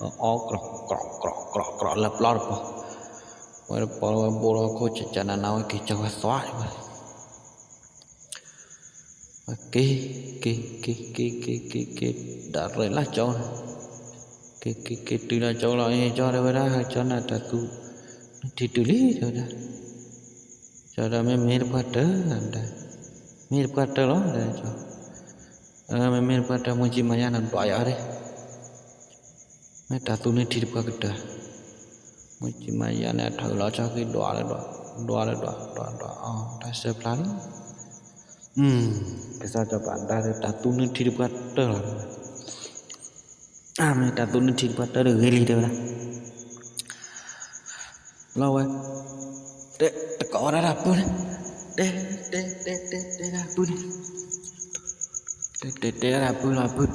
အီၣ် ကြီးကြီးကြီးကြီး လၢပျီတပီၤ, ဝဲတပီၤလၢဝဲဘိၣ်လီၤခိၣ် ကကနန ဝဲက့ၤကၠီဝဲသွါ, က့ၤ က့ၤ က့ၤ က့ၤ က့ၤ က့ၤ က့ၤ ဒၣ်ရဲၣ်လၢကၠီန့ၣ်, က့ၤက့ၤက့ၤတုၤလီၤကၠီလီၤ အကၠီတဲဝဲဒၣ် ကၠီနၤတၢ်သူနုၢ်ထံတုၤလံ တဲဝဲဒၣ်, ကၠီဒီးမ့ၢ်မ့ၢ်တပှၢ်တၢၢ်, မ့ၢ်တပှၢ်တၢၢ်လီၤ တဲကၠီ, မ့မ့ၢ်တပှၢ်တၢၢ် မူကံမၤယါန့ၣ်ဒွးယၤအီၤဒၣ် မ့ၢ်တၢ်သူနုၢ်ထံတပှၢ်ကတၢၢ်, မူကံမၤယါန့ၣ် အထၢၣ်လီၤကၠီက့ၤဒွးလၢဒွး, ဒွးလၢဒွး, ဒွးဒွးအီၤ တၢ်ဆၢဖျါလံ, ကစီၤစီၤပၤဒါဒီးတၢ်သူနုၢ်ထံတပှၢ်တၢၢ်လီၤ, မ့ၢ်တၢ်သူနုၢ်ထံတပှၢ်တၢၢ်ဒီးဂ့ၤလံတဲဝဲဒၣ် လီၤဝဲ, တဲတကိးဝဲဒၣ်တၢ်ပုၢ်န့ၣ်, တဲတဲတဲတဲတဲတၢ်ပုၢ်န့ၣ်, တဲတဲတဲတၢ်ပုၢ်လီၤပုၢ်,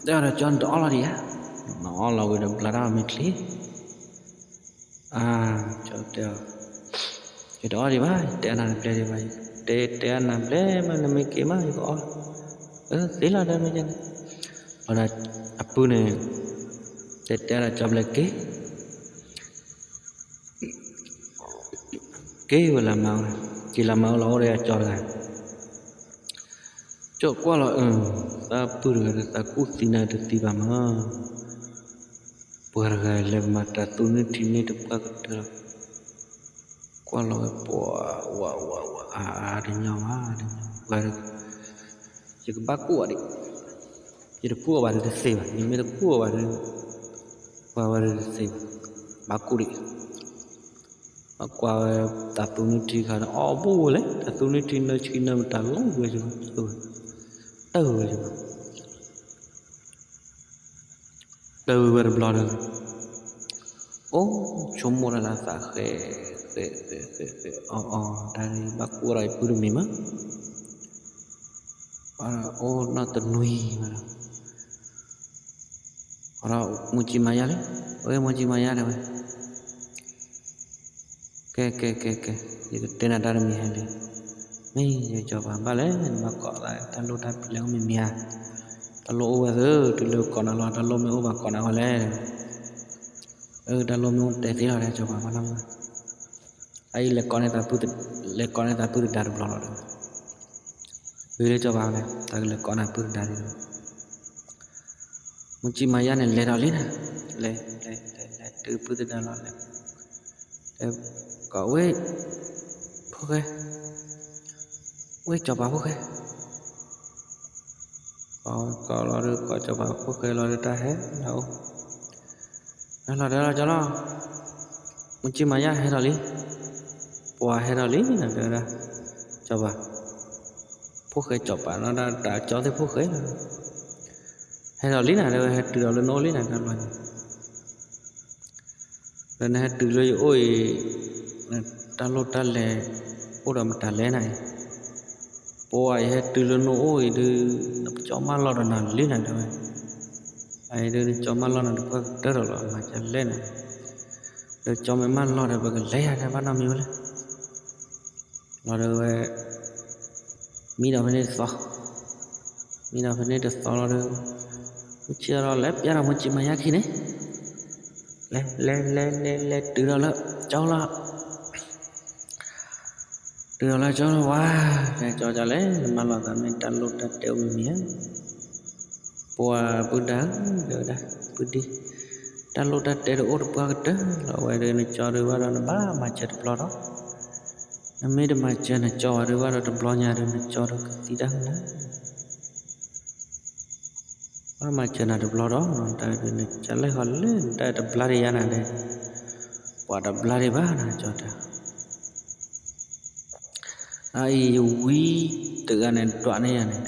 တဲအီၤဒီးကၠီနတအီၣ်လီၤဒံးဧါ, နအီၣ်လီၤဝံၤဒီးဘျါတၢ်အီၣ်မ့ၢ်ချ့, အါ, ကၠီတဲအီၤ, ယတအီၣ်ဒံးဘၣ် ယတဲအနၤတဘျဲဒံးဘၣ်, တဲတဲအနၤဘျဲမး နမ့ၢ်က့ၤမး ယကအီၣ်, အၢ သ့လီၤဒီးမ့ၢ်န့ၣ်, လီၤဒီးအပုၢ်န့ၣ်, တဲတဲဒီးကၠီဘျဲက့ၤ က့ၤဝဲလၢမါအိၣ်, က့ၤလၢမါအိၣ်လီၤအိၣ်ဒီးကၠီတဂၤ, ကၠီကွၢ်လီၤအၢ, သးပုၢ်တဂၤဒီးသးကူၣ်သံနၤတသံဘၣ်မး, ပှၤတဂၤလဲၤမၤတၢ်သူနုၢ်ထံန့ၣ်တပှၢ်ကတၢၢ်လီၤ, ကွၢ်လီၤဝဲပှၤ, ဝးဝးဝး အါအါတညီဘၣ်, ပှၤတဂၤ, ယကဘၣ်ကူၣ်အီၤဒံး, ယတကူၣ်အီၤဘၣ်ဒီးတသ့ဘၣ်, ယမ့ၢ်တကူၣ်အီၤဘၣ်ဒီး, ပှၤဝဲဒီးတသ့ဘၣ်, ဘၣ်ကူၣ်ဒံး မ့ၢ်ကွၢ်ဝဲတၢ်သူနုၢ်ထံခါန့ၣ် အီၣ်ဘူးဝဲလဲၣ်, တၢ်သူနုၢ်ထံနၢဆံနၢမတၤလီၤဝဲ, တၢ်ဝဲ, တၢ်ဝဲတဘျီဒီး, အိၣ်ဆိကမိၣ်တၢ်လၢသးဃဲ, ဃဲဃဲဃဲဃဲ အီၣ်အီၣ် တၢ်န့ၣ်ဘၣ်ကူၣ်အီၤဒီးယပုၢ်တမံၤမး, အိၣ်နီၢ်တနွံဝဲဒီး အီဒီးမူကံမၤယါလံ, အဝဲမူကံမၤယါတဲဝဲ, ကဲကဲကဲကဲ, ယကတဲနၤတၢ်တမံၤဟဲလံ, မ့ၢ်ယကၠီၤပၤဘၣ်လဲၣ်, နဘၣ်ကိးသးတၢ်လိၣ်တၢ်ပျဲအိၣ်မံၤမံၤဧါ, တၢ်လိၣ်အိၣ်ဝဲသု, တုၤလၢကိးနၤလီၤ, တၢ်လိၣ်မ့ၢ်အိၣ်ဘၣ်ကိးနၤဝဲလဲၣ်, အၢ တၢ်လိၣ်မ့ၢ်အိၣ်တဲသ့လီၤဒီး ကၠီၤပၤဘၣ်နီၢ်မုၢ်, အအံၤလဲၤကိးန့ၢ်သးပုၢ်, လဲၤကိးန့ၢ်သးပုၢ်တဒါတဘျီလီၤဒီး, ဂ့ၤလၢကၠီၤပၤလဲၣ်, တၢ်ကလဲၤကိးနၤပုၢ်တဒါဒ်ဒီး မူကံမၤယါန့ၣ် လဲၤဒီးလံနၤ, လဲၤလဲၤလဲၤလဲၤတုၤပုၢ်သဒါလီၤလဲၤ, လဲၤကိးဝဲ, ဖိၣ်ဃဲ, ဝဲကၠီၤပၤဖိၣ်ဃဲ, ကိးကိးလီၤဒီး ကိးကၠီၤပၤဖိၣ်ဃဲလီၤဒီး တၢ်ဟဲလၢအအိၣ်, ဟဲလီၤဒီးလီၤကၠီလီၤ, မူကံမၤယါဟဲဒီးလံ, ပှၤဟဲဒီးလံနၤ တဲဝဲဒၣ်, ကၠီၤပၤ, ဖိၣ်ဃဲကၠီၤပၤနီၤ တၢ်ကၠီသ့ၣ်ဖိၣ်ဃဲလီၤ ဟဲဒီးလံနၤ တဲဝဲ ဟဲတုၤဒီးလၢနအိၣ်လံနၤ တၢ်ဘျီညါ, ဒီးနဟဲတုၤလၢယအိၣ်အံၤ, တၢ်လိၣ်တၢ်လဲၤ အိၣ်ဒီးမတၤလဲၣ်နၤအံၤ, ပှၤယဟဲတုၤလၢနအိၣ်အံၤဒုး, နကၠီမၢလီၤဒီးနၤလံနၤ တဲဝဲ, အအံၤဒုး နကၠီမၢလီၤနၤတပှၢ်ကတၢၢ်ဒီးလီၤ မၤကလဲၣ်နၤ, ဒီးကၠီမ့ၢ်မၢလီၤဒီး ပကလဲၤယၤဒီးဘၣ်နီတမံၤဝဲလဲၣ် လီၤဒီးဝဲ, မံဒီးဖဲန့ၣ်တသီ, မံဒီးဖဲန့ၣ်တသီလီၤဒီး, မုၢ်ဆ့ၣ်ဒီးလဲၤပျၢ်ဒီး မူကံမၤယါခံန့ၣ်, လဲၤလဲၤလဲၤလဲၤလဲၤတုၤဒီးလၢကၠီလီၤ, တုၤဒီးလၢကၠီလီၤဝဲ, ကၠီကလဲၣ် နမၢလီၤသးမ့ၢ်တၢ်လိၣ်တၢ်တဲအိၣ်မံၤမံၤဧါ ပှၤပုၢ်ဒါဧၢ တဲဝဲဒၣ်, ပုၢ်ဒံ, တၢ်လိၣ်တၢ်တဲတအိၣ်တပှၢ်ကတၢၢ်လီၤ အဝဲဒီး နကၠီဒီးဘၣ်ဒီးနဘၣ်မၤစၢၤတဘျီဒီး, နမ့ၢ်တမၤစၢၤနကၠီဘၣ်ဒီး ဘၣ်ဒီးတဘျီညါဒီး နကၠီဒီးကသံတၢ်ဟူနၤ ဘၣ်မၤစၢၤနၤတဘျီဒီး တၢ်ဒုးနကလဲၤဃီၤလၢနတၢ်တဘျါဒံးယါနၤဒီး, ပှၤတဘျါဒံးဘၣ်နၤကၠီတၢ် အအံၤယဝံတဂၤန့ၣ် ဒွးန့ၢ်ယၤန့ၣ်,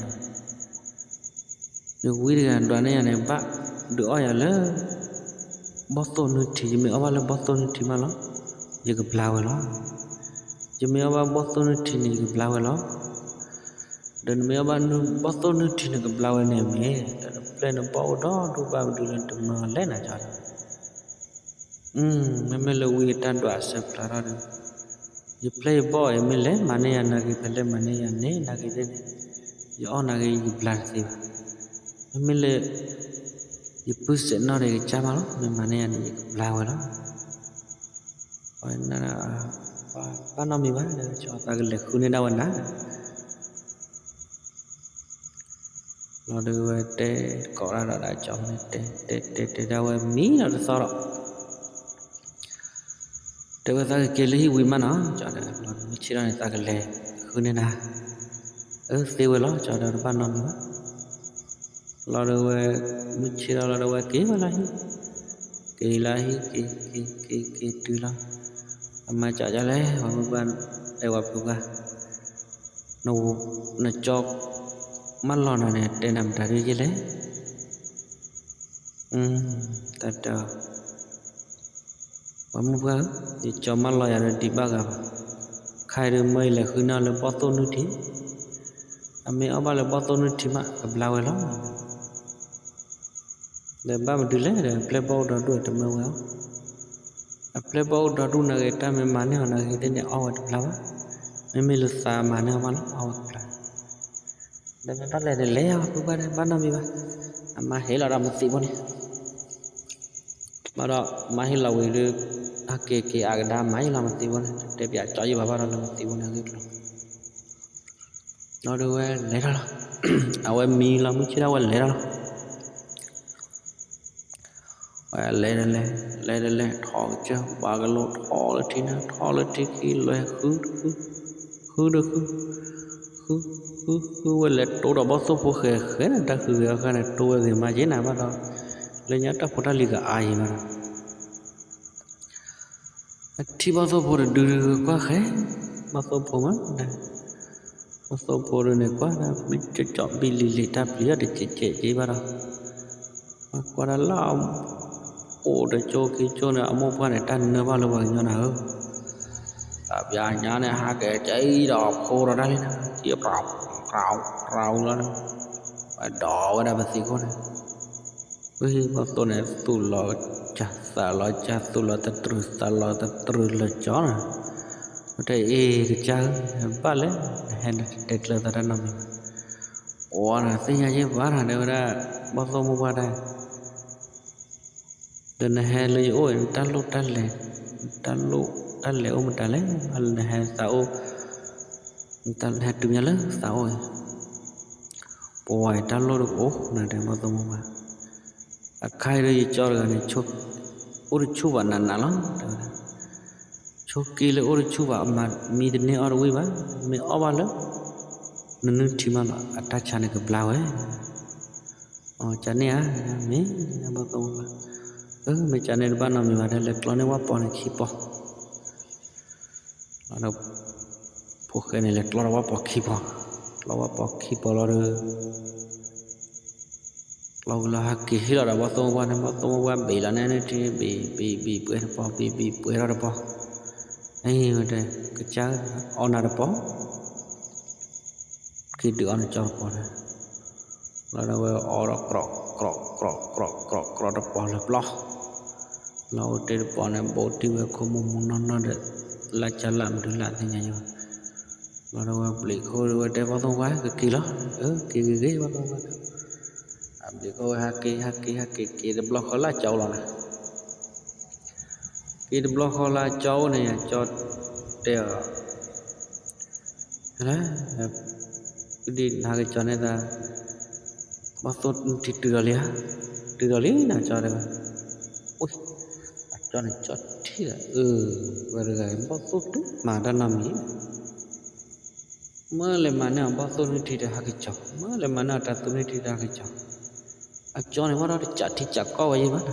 ယဝံတဂၤဒွးန့ၢ်ယၤန့ၣ် ဘၣ်ဒုးအီၣ်ယၤလၢ ဘီၣ်သိၣ်နုၢ်ထံ, ယမ့ၢ်အီၣ်ဘၣ်လၢဘီၣ်သိၣ်နုၢ်ထံမးလီၤ, ယကဘျါဝဲလီၤ. ယမ့ၢ်အီၣ်ဘၣ်ဘီၣ်သိၣ်နုၢ်ထံန့ၣ် ယကဘျါဝဲလီၤ. ဒီးနမ့ၢ်အီၣ်ဘၣ်ဘီၣ်သိၣ်နုၢ်ထံန့ၣ် ကဘျါဝဲန့ၣ်မ့ၢ်, ဒီးနပျဲၢ်နဘီၣ်အိၣ်ဒီဒူၣ်ဘၣ်ပဒုးလၢနတမၢလၢနၤကၠီ မ့မ့ၢ်လၢဝံအတၢ်ဒွးအဆၢဖျါထီၣ်ဒီး, ယပျဲၢ်ယဘီၣ်အံၤမ့ၢ်လဲၤမၤန့ၢ်ယၤနာ်က့ၤ ဖဲလဲၣ်မၤန့ၢ်ယၤန့ၣ် နာ်က့ၤသ့ၣ်န့ၣ်, ယအီၣ်နာ်က့ၤယဘျါတသ့ဘၣ်. မ့မ့ၢ်လၢ ယပုၢ်စဲးနီၣ်ဒီးယကစၢ်မးလီၤ, မ့ၢ်မၤန့ၢ်ယၤန့ၣ် ယကဘျါဝဲလီၤ. ဘၣ်နီတမံၤဘၣ်, ကၠီသးကလဲၤဃုန့ၢ်ဒၣ်ဝဲနၤ ဒီး လီၤဒုးဝဲတဲကိးဒၣ်ဒီးဒၣ်ကၠီန့ၣ် တဲတဲတဲတဲဒၣ်ဝဲမံလီၤတသီဒီး တဲဝဲသးကက့ၤလၢဟံၣ်ဝံၤမးနီၤ ကၠီဒီးလီၤဒုးမုၢ်ဆ့ၣ်ထီၣ်န့ၣ် သးကလဲၤဃုန့ၢ်နၤ အၢ သ့ဝဲလီၤ ကၠီဒီးတဘၣ်နီတမံၤဘၣ် လီၤဒုးဝဲ မုၢ်ဆ့ၣ်ထီၣ်လီၤဒုးဝဲက့ၤဝဲလၢဟံၣ် က့ၤလၢဟံၣ်က့ၤက့ၤက့ၤက့ၤတုၤလီၤ အမါကၠီဒ်လဲၣ် ပှၤမုၢ်ပှၢ် အဲၣ်ဝဲဖုပှၢ် နကၠီ မၢလီၤနၤန့ၣ် တဲနၤမတၤဒ်လဲၣ် တၢ်တဲ ပှၤမုၢ်ပှၢ်ဧၢ, ယကၠီမၢလီၤယၤဒီးဒံးဘၣ်ဂၤဘၣ်, ခဲအံၤဒုးမၢယလဲၤဃုန့ၢ်အီၤလၢဘီၣ်သိၣ်နုၢ်ထံ, အမ့ၢ်အီၣ်ဘၣ်လၢဘီၣ်သိၣ်နုၢ်ထံမး ကဘျါဝဲလီၤ. ဒီးဘၣ်မနုၤလဲၣ်ဒီး ပျဲၢ်ဘီၣ်အိၣ်ဒီဒူၣ်တမၢဝဲအီၤ, အပျဲၢ်ဘီၣ်အိၣ်ဒီဒူၣ်နာ်ဂ့ၤ တၢ်မ့ၢ်မၤန့ၢ်အီၤနာ်ဂ့ၤသ့ၣ်န့ၣ် အီၣ်ဝဲတဘျါဘၣ်, မ့မ့ၢ်လၢသးမၤန့ၢ်အီၤမးလီၤ အီၣ်ဝဲတဘျါ ဒီးမ့ၢ်ဘၣ်လဲၤန့ၣ်လဲၤအီၤ ဖုဘၣ်န့ၣ် ဘၣ်နီတမံၤဘၣ်, အမါဟ့ၣ်လီၤဒီးမသံးဖိန့ၣ်, ဘၣ်ဒီးမါဟ့ၣ်လီၤဝံၤဒီး ဟဲက့ၤက့ၤအကဒါမၤယံၤလီၤမသံးဖိန့ၣ် တဲပၠးကၠီယံၤဘၣ်ဘၣ်ဒီးလၢမသံးဖိန့ၣ်ဂ့ၢ်ကျိၤ, ဒီးဒုးဝဲလဲၤထီၣ်လီၤ, အဝဲမံလီၤ မုၢ်ဆ့ၣ်ထီၣ်ဝဲလဲၤထီၣ်လီၤ ဝဲလဲၤတလဲၤ လဲၤတလဲၤ ထီၣ်ကစၢၢ် ဘၣ်ကလိ ထီၣ်လၢထံန့ၣ် ထီၣ်လၢထံခံ လဲၤဃုတဃု, ဃုတဃု, ဃုဃုဃုဝဲလဲၤတိဒီး ဘီၣ်သိၣ်ဖိဃဲၤဃဲၤန့ၣ် တၢ်ဃုဂဲၤအီၣ်ဃဲၤန့ၣ် တိဝဲဂ့ၤမးက့ၤနၤဘၣ်ဒီး, လၢညါတၢ်ဖိတၢ်လံၤကအါယံၤမးဒီး အထံၣ်ဘီၣ်သိၣ်ဖိတဒုကွၢ်ဃဲၤ, ဘီၣ်သိၣ်ဖိမး, ဘီၣ်သိၣ်ဖိဒုန့ၣ် ကွၢ်တၢ်ဘံကၠီၣ်ဘံလံၤလံၤ တၢ်ပျံၤအီၤတစဲးကဲးက့ၤဘၣ်ဒီး, ကွၢ်တၢ်လၢ အိၣ်တကၠိခံကၠိန့ၣ် အမိၢ်ပှၢ်န့ၣ် တၢ်နၢဘၣ်လၢပှၤကညီနၤဧၢ, တၢ်ပျးညါန့ၣ် ဟးက့ၤကဲအံၤဒီးဖိဒီးတၢ်လံန့ၣ် ကံပြးပြးပြးလီၤ, ပဒီးဝဲဒၣ်ပသံးခိၣ်န့ၣ် ဝံၤဘီၣ်သိၣ်န့ၣ် သူၣ်လီၤကၢ်သးလီၤကၢ် သူၣ်လီၤတတြုာ်သးလီၤတတြုာ်လၢာ်ကၠီန့ၣ်, ဝဲတဲအ့ၣ်ကစၢ်ဧၢ, ဘၣ်လဲၣ်, နဟဲနတတဲကျၢၤသးတၢ်နီတမံၤဘၣ်, အိၣ်နၤသ့ၣ်ညါယဲၢ်ဘၣ်နၤ တဲဝဲဒၣ်, ဘီၣ်သိၣ်မိၢ်ပှၢ်တၢ် ဒီးနဟဲလၢယအိၣ်အံၤ တၢ်လိၣ်တၢ်လဲၤ, တၢ်လိၣ်တၢ်လဲၤအိၣ်မတၤလဲၣ်, ဘၣ်လၢနဟဲသးအိၣ်, နဟဲတုၤညါလၢသးအိၣ်အံၤ, ပဝဲတၢ်လိၣ်တအိၣ်နၤ တဲဘီၣ်သိၣ်မိၢ်ပှၢ်, အခါအံၤဒီးယကၠီတဂၤန့ၣ် အိၣ်တဆူၣ်ဘၣ်နးနးလီၤ တဲဝဲဒၣ် ဆိးက့လၢအိၣ်တဆူၣ်ဘၣ် မံတန့ၢ်အီၣ်တဝံၣ်ဘၣ်, မ့ၢ်အီၣ်ဘၣ်လၢ နနုၢ်ထံမးလီၤ အတၢ်ဆါန့ၣ်ကဘျါဝဲ, အကန့ၣ်ဧါ, မ့ၢ်ဘီၣ်သိၣ်မိၢ်ပှၢ်, မ့ၢ်ကန့ၣ်တဘၣ်နီတမံၤဘၣ် တဲလဲၤကျီန့ၢ်ဝၣ်ပီန့ၣ်ခံပီၤ လီၤဒီး ဖိၣ်ဃဲန့ၣ်လဲၤကျီဒီးဝၣ်ပီခံပီၤ, ကျီဝၣ်ပီခံပီၤလီၤဒီး ကျီဝံၤလီၤဟဲက့ၤဟ့ၣ်လီၤဒီးဘီၣ်သိၣ်မိၢ်ပှၢ်န့ၣ် ဘီၣ်သိၣ်မိၢ်ပှၢ်ဘ့ၣ်လီၤန့ၣ် ထံဘ့ၣ်ဘ့ၣ်ဘ့ၣ်ပှဲၤတပီၤ ဘ့ၣ်ဘ့ၣ်ပှဲၤထီၣ်တပီၤ, အဝဲတဲ ကစၢ်ဧၢ အီၣ်နၤတပီၤ က့ၤဒုးအီၣ်နကၠီတပီၤန့ၣ်, လီၤဒီးဝဲအီၣ်ဒီး ကြီၣ်ကြီၣ်ကြီၣ်ကြီၣ်ကြီၣ်တပီၤလၢပျီ, လီၤအိၣ်တ့ၢ်တပီၤန့ၣ် ဘိးတံၢ်ဝဲခိၣ်မူမူနီၢ်နီၢ်ဒီး လၢ်ကၢ်လၢ်မနုၤလၢ်သ့ၣ်ညါယဲၢ်, လီၤဒီးဝဲဘျံးခိၣ်ဝဲတဲဘီၣ်သိၣ်မိၢ်ပှၢ် ကက့ၤလီၤ, က့ၤက့ၤက့ၤဘီၣ်သိၣ်မိၢ်ပှၢ်, အဘျံးခိၣ်ဝဲဟဲက့ၤဟဲက့ၤဟဲက့ၤက့ၤတဘျီဃီလၢ်ကၠီအိၣ်လီၤန့ၣ် က့ၤတဘျီဃီလၢ်ကၠီအိၣ်န့ၣ် ကၠီတဲအီၤ, ဒ်နဟးက့ၤကၠီန့ၣ်သး, ဘီၣ်သိၣ်နုၢ်ထံတုၤဒီးလံဧါ, တုၤဒီးလံနၤကၠီတဲဝဲ, အကၠီန့ၣ်ကၠီထံၣ်ဒီး အၢ, ဝဲတဂၤဘီၣ်သိၣ်တုၤမၤတၢ်နီတမံၤ မ့ၢ်လဲၤမၤန့ၢ်အီၤဘီၣ်သိၣ်နုၢ်ထံဒီးဟးက့ၤကၠီ, မ့ၢ်လဲၤမၤန့ၢ်အီၤတၢ်သူၣ်နုၢ်ထံဒီးဟးက့ၤကၠီ, အကၠီန့ၣ်ဘၣ်ဒီးတစးထံစးကီၢ်ဝဲယဲၢ်ဘၣ်,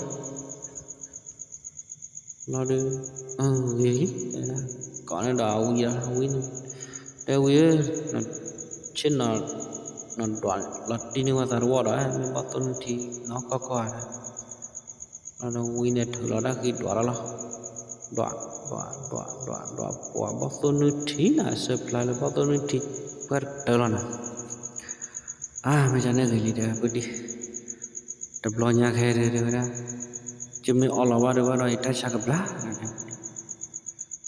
လီၤဒီး, ဝံၤလံ, ကိးန့ၢ်ဒီးအဝံၤဒီးဝံၤန့ၣ်, တဲဝံၤဧၢ, ဆ့ၣ်နီၤ, နဒွးလီၤတံၢ်န့ၢ်ဝဲသးတဝီဒီး မ့ၢ်ဘီၣ်သိၣ်နုၢ်ထံနီၢ်ကီၢ်ကီၢ်ဧါ လီၤဒီးဝံၤန့ၣ်ထုးလီၤတၢ်ဃံဒွးလီၤလီၤ, ဒွး, ဒွး, ဒွး, ဒွး, ဒွး, ပှၤဘီၣ်သိၣ်နုၢ်ထံနၤ အဆၢဖျါလၢဘီၣ်သိၣ်နုၢ်ထံ, ပှၢ်တတၢလီၤနၤ, အါ မ့ၢ်ကန့ၣ်ဂ့ၤလံတဲ ပဒံ, တဘျီညါခဲဒၣ်တဲဝဲဒၣ်, ယမ့ၢ်အီၣ်လီၤဘၣ်ဒီးဘၣ်ဒီး ယတၢ်ဆါကဘျါ,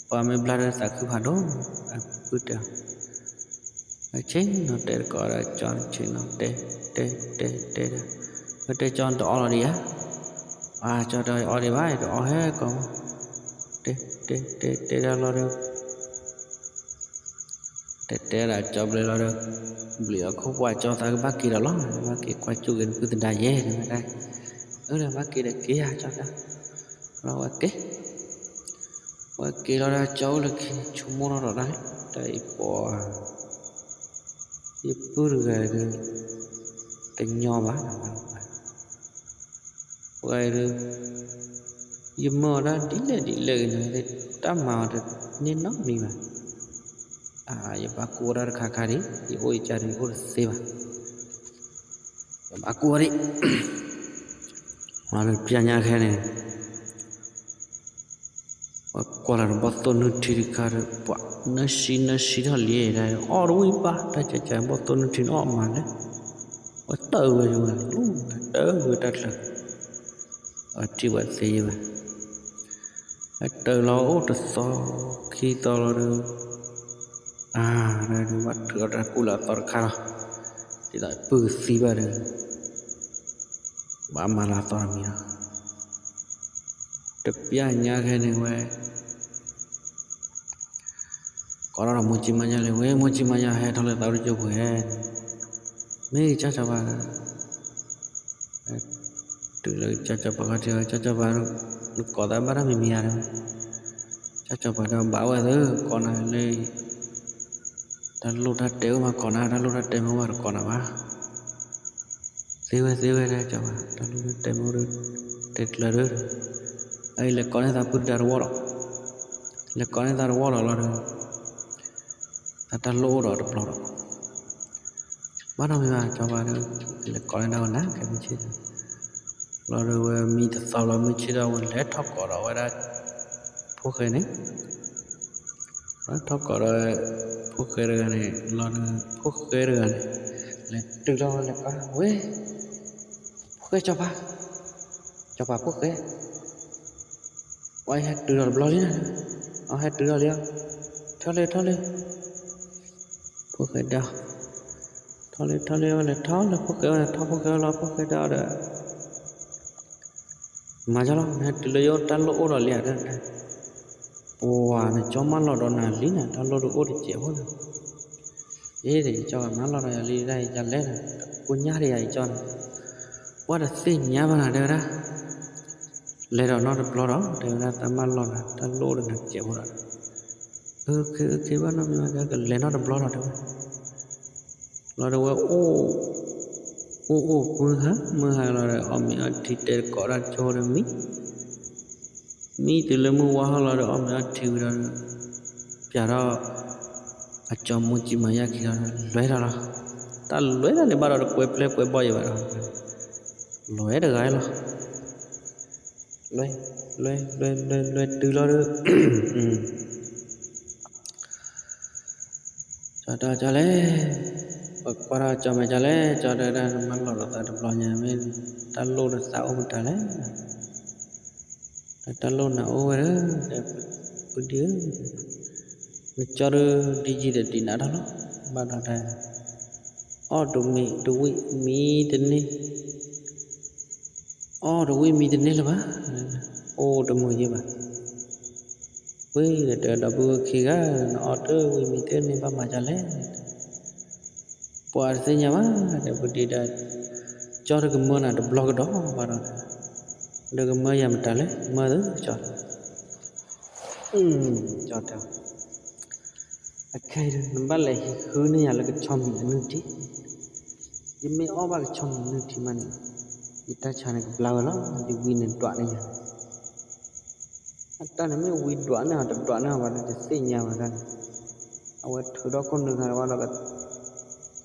ပှၤမ့ၢ်ဘျါဒီးသးခုဖးဒိၣ်, အဖုတဲ အဆ့ၣ်နီၤတဲတကိးဒီးကၠီ ဆ့ၣ်နီၤတဲ, တဲ, တဲ, တဲဒီး, ဝဲတဲကၠီတအီၣ်လီၤဒံးဧါ, အါ ကၠီတဲအီၣ်ဒံးဘၣ် တအီၣ်ဟဲကီး, တဲ, တဲ, တဲ, တဲဒၣ်လီၤဒီး, တဲတဲဒၣ်ကၠီဘျဲလီၤဒီး, ဘျံးအခိၣ်ပှၢ်ကၠီသးကဘၣ်က့ၤဒီးလီၤ, ဘၣ်က့ၤကွၢ်ကၠူၣ်က့ၤနပုၢ်သဒါယဲၢ် တဲဝဲဒၣ်, အၢ ဘၣ်က့ၤဒီးက့ၤယၤကၠီဒၣ်, လီၤဝဲက့ၤ, ဝဲက့ၤလီၤဒီးကၠီအိၣ်လၢခံဆိကမိၣ်ထီၣ်ဒီးဒၣ်, တၢ်အံၤပှၤ ယပုၢ်တဂၤဒီး တညီဘၣ်, ပှၤအံၤဒီး ယမၢအီၤဒၣ်ဒ်လဲၣ်ဒ်လဲၣ်ဂ့ၤန့ၣ် တၢ်မၤအီၤတန့ၢ်နီတမံၤဘၣ်, ယဘၣ်ကူအီၤဒၣ်တခါခါဒံး, ယအိၣ်ယကါဒီးယအိၣ်တသ့ဘၣ်, ယဘၣ်ကူအီၤဒံး, ပျၢ်ညါခဲန့ၣ် ပှၤကွၢ်လီၤတဘီၣ်သိၣ်နုၢ်ထံတခါဒီး ပှၤနၢဆံနၢဆံထီၣ်လံ, တၢ်အီၣ်တဝံၣ်ဘၣ်, တၢ်ကကဘီၣ်သိၣ်နုၢ်ထံန့ၣ်အီၣ်မးလဲၣ်, ပှၤတၢၢ်ဝဲယဝဲလီၤ, တၢၢ်ဝဲတၢ်ချၢ, အထံၣ်ပှၤသ့ယဲဘၣ်, အတၢၢ်လီၤအိၣ်တသီခံသီလီၤဒီး အါ, ဒီးဘၣ်ထုးအီၤတၢ်ကူၣ်လၢအသီတခါလီၤ, ဒ်သိးပုၢ်ကသံဘၣ်ဒီး ဘၣ်မၤလၢအသီတမံၤလီၤ, တပျၢ်ညါခဲန့ၣ်ဝဲ ကိးထီၣ်ဒီးမိၢ်ကၠံမါယါလံ, ဝဲမိၢ်ကၠံမါယါ ဟဲထီၣ်လၢသးအိၣ်တကၠိပူၤဧဲ, မ့ၢ်ကၠီစီၤပၤဒီး တုၤလၢကၠီစီၤပၤခီၣ်ထံး, ကၠီစီၤပၤ နကိးသးဘၣ်တၢ်မံၤမံၤဧါ, ကၠီစီၤပၤဒီး ဘၣ်ဝဲသ့ၣ်ကိးနၤလၢ တၢ်လိၣ်တၢ်တဲအိၣ်မးကိးနၤ, တၢ်လိၣ်တၢ်တဲမ့ၢ်အိၣ်ဘၣ်တကိးနၤဘၣ်, သ့ဝဲသ့ဝဲဒၣ်ကၠီပၤ, တၢ်လိၣ်တၢ်တဲမ့ၢ်အိၣ်ဒီး တဲကျၢၤဒီး, အအံၤလဲၤကိးန့ၢ်သးပုၢ်တဂၤတဝီလီၤ, လဲၤကိးန့ၢ်သးတဝီလီၤလီၤဒီး သးတၢ်လိၣ်အိၣ်ဒီးတဘျီဒီး ဘၣ်နီတမံၤဘၣ် ကၠီပၤဒီး လဲၤကိးန့ၢ်ဒၣ်ဝဲနၤ ခဲမုၢ်ဆ့ၣ်ဒီး လီၤဒီးဝဲမံတသီလီၤ မုၢ်ဆ့ၣ်ဒီးဝဲလဲၤထီၣ်ကိးဒီးဝဲဒၣ် ဖိၣ်ဃဲန့ၣ် ထီၣ်ကိးဒီး ဖိၣ်ဃဲတဂၤန့ၣ် လီၤဒီးဖိၣ်ဃဲတဂၤန့ၣ် လဲၤတုၤလီၤဝဲလဲၤကိးဝဲ ဖိၣ်ဃဲကၠီပၤ ကၠီပၤဖိၣ်ဃဲ ပှၤအံၤဟဲတုၤဒီးတဘျီလံနၤ, အဟဲတုၤဒီးလံအီၤ, ထီၣ်လၢထီၣ်လၢ, ဖိၣ်ဃဲဒီး, ထီၣ်လၢထီၣ်လၢဝဲလဲၤထီၣ်လၢဖိၣ်ဃဲဝဲလဲၤထီၣ် ဖိၣ်ဃဲဝဲလီၤ ဖိၣ်ဃဲဒီးဒီး, မၤကၠီလီၤ နဟဲတုၤလၢယအိၣ်တၢ်လိၣ်အိၣ်ဒီးလံဧါ တဲ, ပှၤနကၠီမၢလီၤဒီးနၤလံနၤ တၢ်လိၣ်တအိၣ်တစဲးဖိလီၤ, အ့ဒီးယကၠီမၢလီၤဒီးယၤလံဒၣ် ယလဲၤဒီး ကိညၢ်ဒီးယၤယကၠီန့ၣ်, ပှၤတသ့ၣ်ညါဘၣ်နၤ တဲဝဲဒၣ် လဲၤဒီးနီတဘျီဒီး တဲဝဲဒၣ် တၢ်မၢလီၤနၤ တၢ်လိၣ်အိၣ်ဒီးနၤစဲးဖိဒီး, အုခ့အုခ့ဘၣ်နီတမံၤဘၣ် တဲကလဲၤနီတဘျီဒီး တဲဝဲ, လီၤဒီးဝဲအိၣ်, အိၣ်အိၣ်မုၢ်ဟါ မုၢ်ဟါလီၤဒီး အီၣ်မ့ၤအီထံတဲတကိးတၢ်ကၠိဒီးမံ မံတုၤလၢမုၢ်ဝါဟီလီၤဒီး အီၣ်မ့ၤအီထံဝံၤဒီး ပျးထီၣ် အကၠီမူကံမၤယၢ်ခံလီၤ လွဲထီၣ်လီၤ, တၢ်လွဲထီၣ်န့ၣ်ဘၣ်ဒီးတကွဲပျဲၢ်ကွဲဘီၣ်ယံၤဘၣ်ဒီး လွဲတဂၤလီၤ, လွဲ, လွဲ, လွဲ, လွဲ, လွဲတုၤလီၤဒီး ကၠီတဲကၠီလဲၣ်, ပကွၢ်ထီၣ်ကၠီမဲာ်ကၠီလဲၣ်, ကၠီတဲဒၣ် နမၢလီၤဒီးသးတဘျီညါ မ့ၢ်တၢ်လိၣ်ဒီးသးအိၣ်မတၤလဲၣ်, တၢ်လိၣ်နၤအိၣ်ဝဲဒီး ပုၢ်ဒံဧၢ, နကၠီဒီးဒ်ယံၤဒီးဒ်နၤတၢ်လီၤ, ဘၣ်ဒီးတဲ, အီၣ်တမံၤတဝံၣ်မံတန့ၢ် အီၣ်တဝံၣ်မံတန့ၢ်လၢၤဘၣ်, အိၣ်တမုာ်ယံၤဘၣ်, ဝံၤဒီးတဲဒီပုၢ်ဝဲၢ်ခံဂၤ နအီၣ်တဝံၣ်မံတန့ၢ်ဘၣ်မၤဒ်လဲၣ်, ပှၤတသ့ၣ်ညါဘၣ် တဲပုၢ်ဒံဒီး, ကၠီတကမၢနၤတဘျီကဒီးဘၣ်ဒီး, ဒီးကမၢယၤမတၤလဲၣ် မၢသုကၠီ ကၠီတဲ, အခဲအံၤ နဘၣ်လဲၤဟံးဃုန့ၢ်ယၤလၢကဆီမံၤအနုၢ်ထံ, ယမ့ၢ်အီၣ်ဘၣ်ကဆီမံၤအနုၢ်ထံမးန့ၣ်, ယတၢ်ဆါန့ၣ်ကဘျါဝဲလီၤ, ယဝံၤန့ၣ်ဒွးန့ၢ်ယၤ, အတၢ်န့ၣ်မ့ၢ်ဝံၤဒွးန့ၢ်အီၤ တဒွးန့ၢ်အီၤဘၣ်ဒီး တသ့ၣ်ညါဝဲဒၣ်န့ၣ်, အဝဲထုးထီၣ်ခိၣ်နူာ်ခါန့ၣ်ဘၣ်ဒီး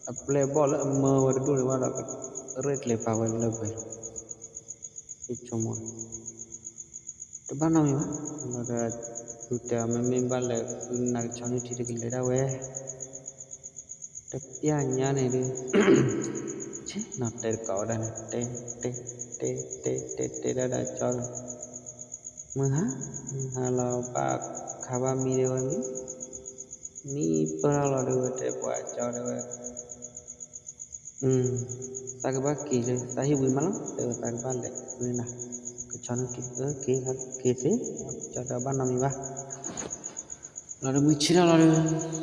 အပျဲၢ်ဘီၣ်လၢအမၢဝဲတဒူၣ်န့ၣ်ဘၣ်ဒီး ကရဲၣ်ကျဲၤပာ်ဝဲလၢပှဲၤလီၤ, ယဆိကမိၣ် တဘၣ်နီတမံၤဘၣ်, လီၤဒီး သုတဲအီၤ မ့မ့ၢ်ဘၣ်လဲၤဃုနၤကဆီနုၢ်ထံတကလဲၤဒၣ်ဝဲ, တပျၢ်ညါန့ၣ်ဒီး, ဆ့ၣ်နီၤတဲတကိးဝဲဒၣ်န့ၣ် တဲ, တဲ, တဲ, တဲ, တဲ, တဲဒၣ်ဒီးကၠီဒီး, မုၢ်ဟါ, မုၢ်ဟါလီၤဘၣ်ခါဘၣ်မံဒီးဝဲမံ, မံပၢၢ်ထီၣ်လီၤဒီးဝဲတဲပှၤကၠီဒီးဝဲ သးကဘၣ်က့ၤလၢသးဟံၣ်ဝံၤမးလီၤ, တဲဝဲသးကဘၣ်လဲၤဃုနၤ, ကဆီနုၢ်ထံ, က့ၤ, က့ၤသ့, ကၠီတဲဘၣ်နီတမံၤဘၣ်, လီၤဒီးမုၢ်ဆ့ၣ်ထီၣ်လီၤဒီး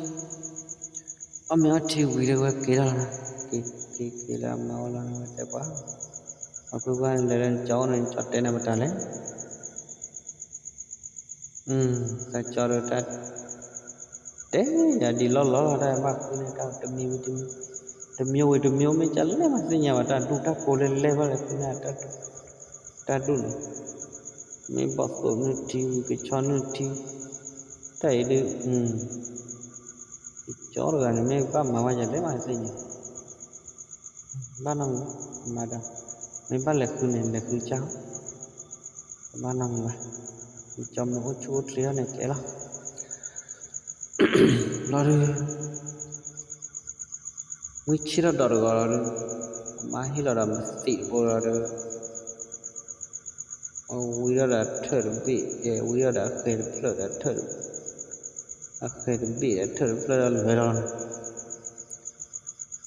အီၣ်မ့ၤအီထံဝံၤဒီးဝဲက့ၤလီၤ, က့ၤက့ၤက့ၤလၢအမါအိၣ်လီၤန့ၣ် ဝဲတဲပှၤ, အဖုပှၢ်န့ၣ် လဲၤလၢနကၠီအိၣ်န့ၣ် နကၠီတဲနၤမတၤလဲၣ်. သးကၠီဒီးတၢ် တဲယၤဒ်လီၢ်လီၢ်လီၤ တၢ်ဘၣ်ဃုန့ၣ် တၢ်တမံၤဝံၤတမံၤ, တမံၤဝံၤတမံၤ မ့ၢ်ကလဲၣ်မးသ့ၣ်ညါဘၣ် တၢ်ဒူၣ်တၢ်ကိးလၢလဲၣ်ဘၣ်လဲၣ် သ့ၣ်ညါတၢ်ဒူၣ်န့ၣ်, မ့ၢ်ဘီၣ်သိၣ်နုၢ်ထံဝံၤ ကဆီနုၢ်ထံ, တၢ်အံၤဒုး ကၠီတဂၤန့ၣ် မ့ၢ်ဘၣ်မၤဝဲယၤလဲၣ်မးသ့ၣ်ညါ ဘၣ်နီတမံၤဘၣ်, မၤဒီး မ့ၢ်ဘၣ်လဲၤဃုန့ၣ် လဲၤဃုကၢ်, တဘၣ်နီတမံၤဘၣ်, ယကၠီမ့ၢ်အိၣ်ဆူၣ်အိၣ်ချ့ထီၣ်န့ၣ်ကဲလီၤ, လီၤဒုး မုၢ်ဆ့ၣ်ထီၣ်ဒီးတဂီၤလီၤဒုး, အမါဟ့ၣ်လီၤဒီးမသံးတဘိလီၤဒုး, အဝံထီၣ်ဒီးထၢၣ်တဘ့ၣ်, ဝံထီၣ်ဒီးအဃဲၤတဖျၢၣ်ဒီးထၢၣ်တဘ့ၣ်, အဃဲၤတဘ့ၣ်ဒီးထၢၣ်တဖျၢၣ်ဒီးလဲၤလီၤ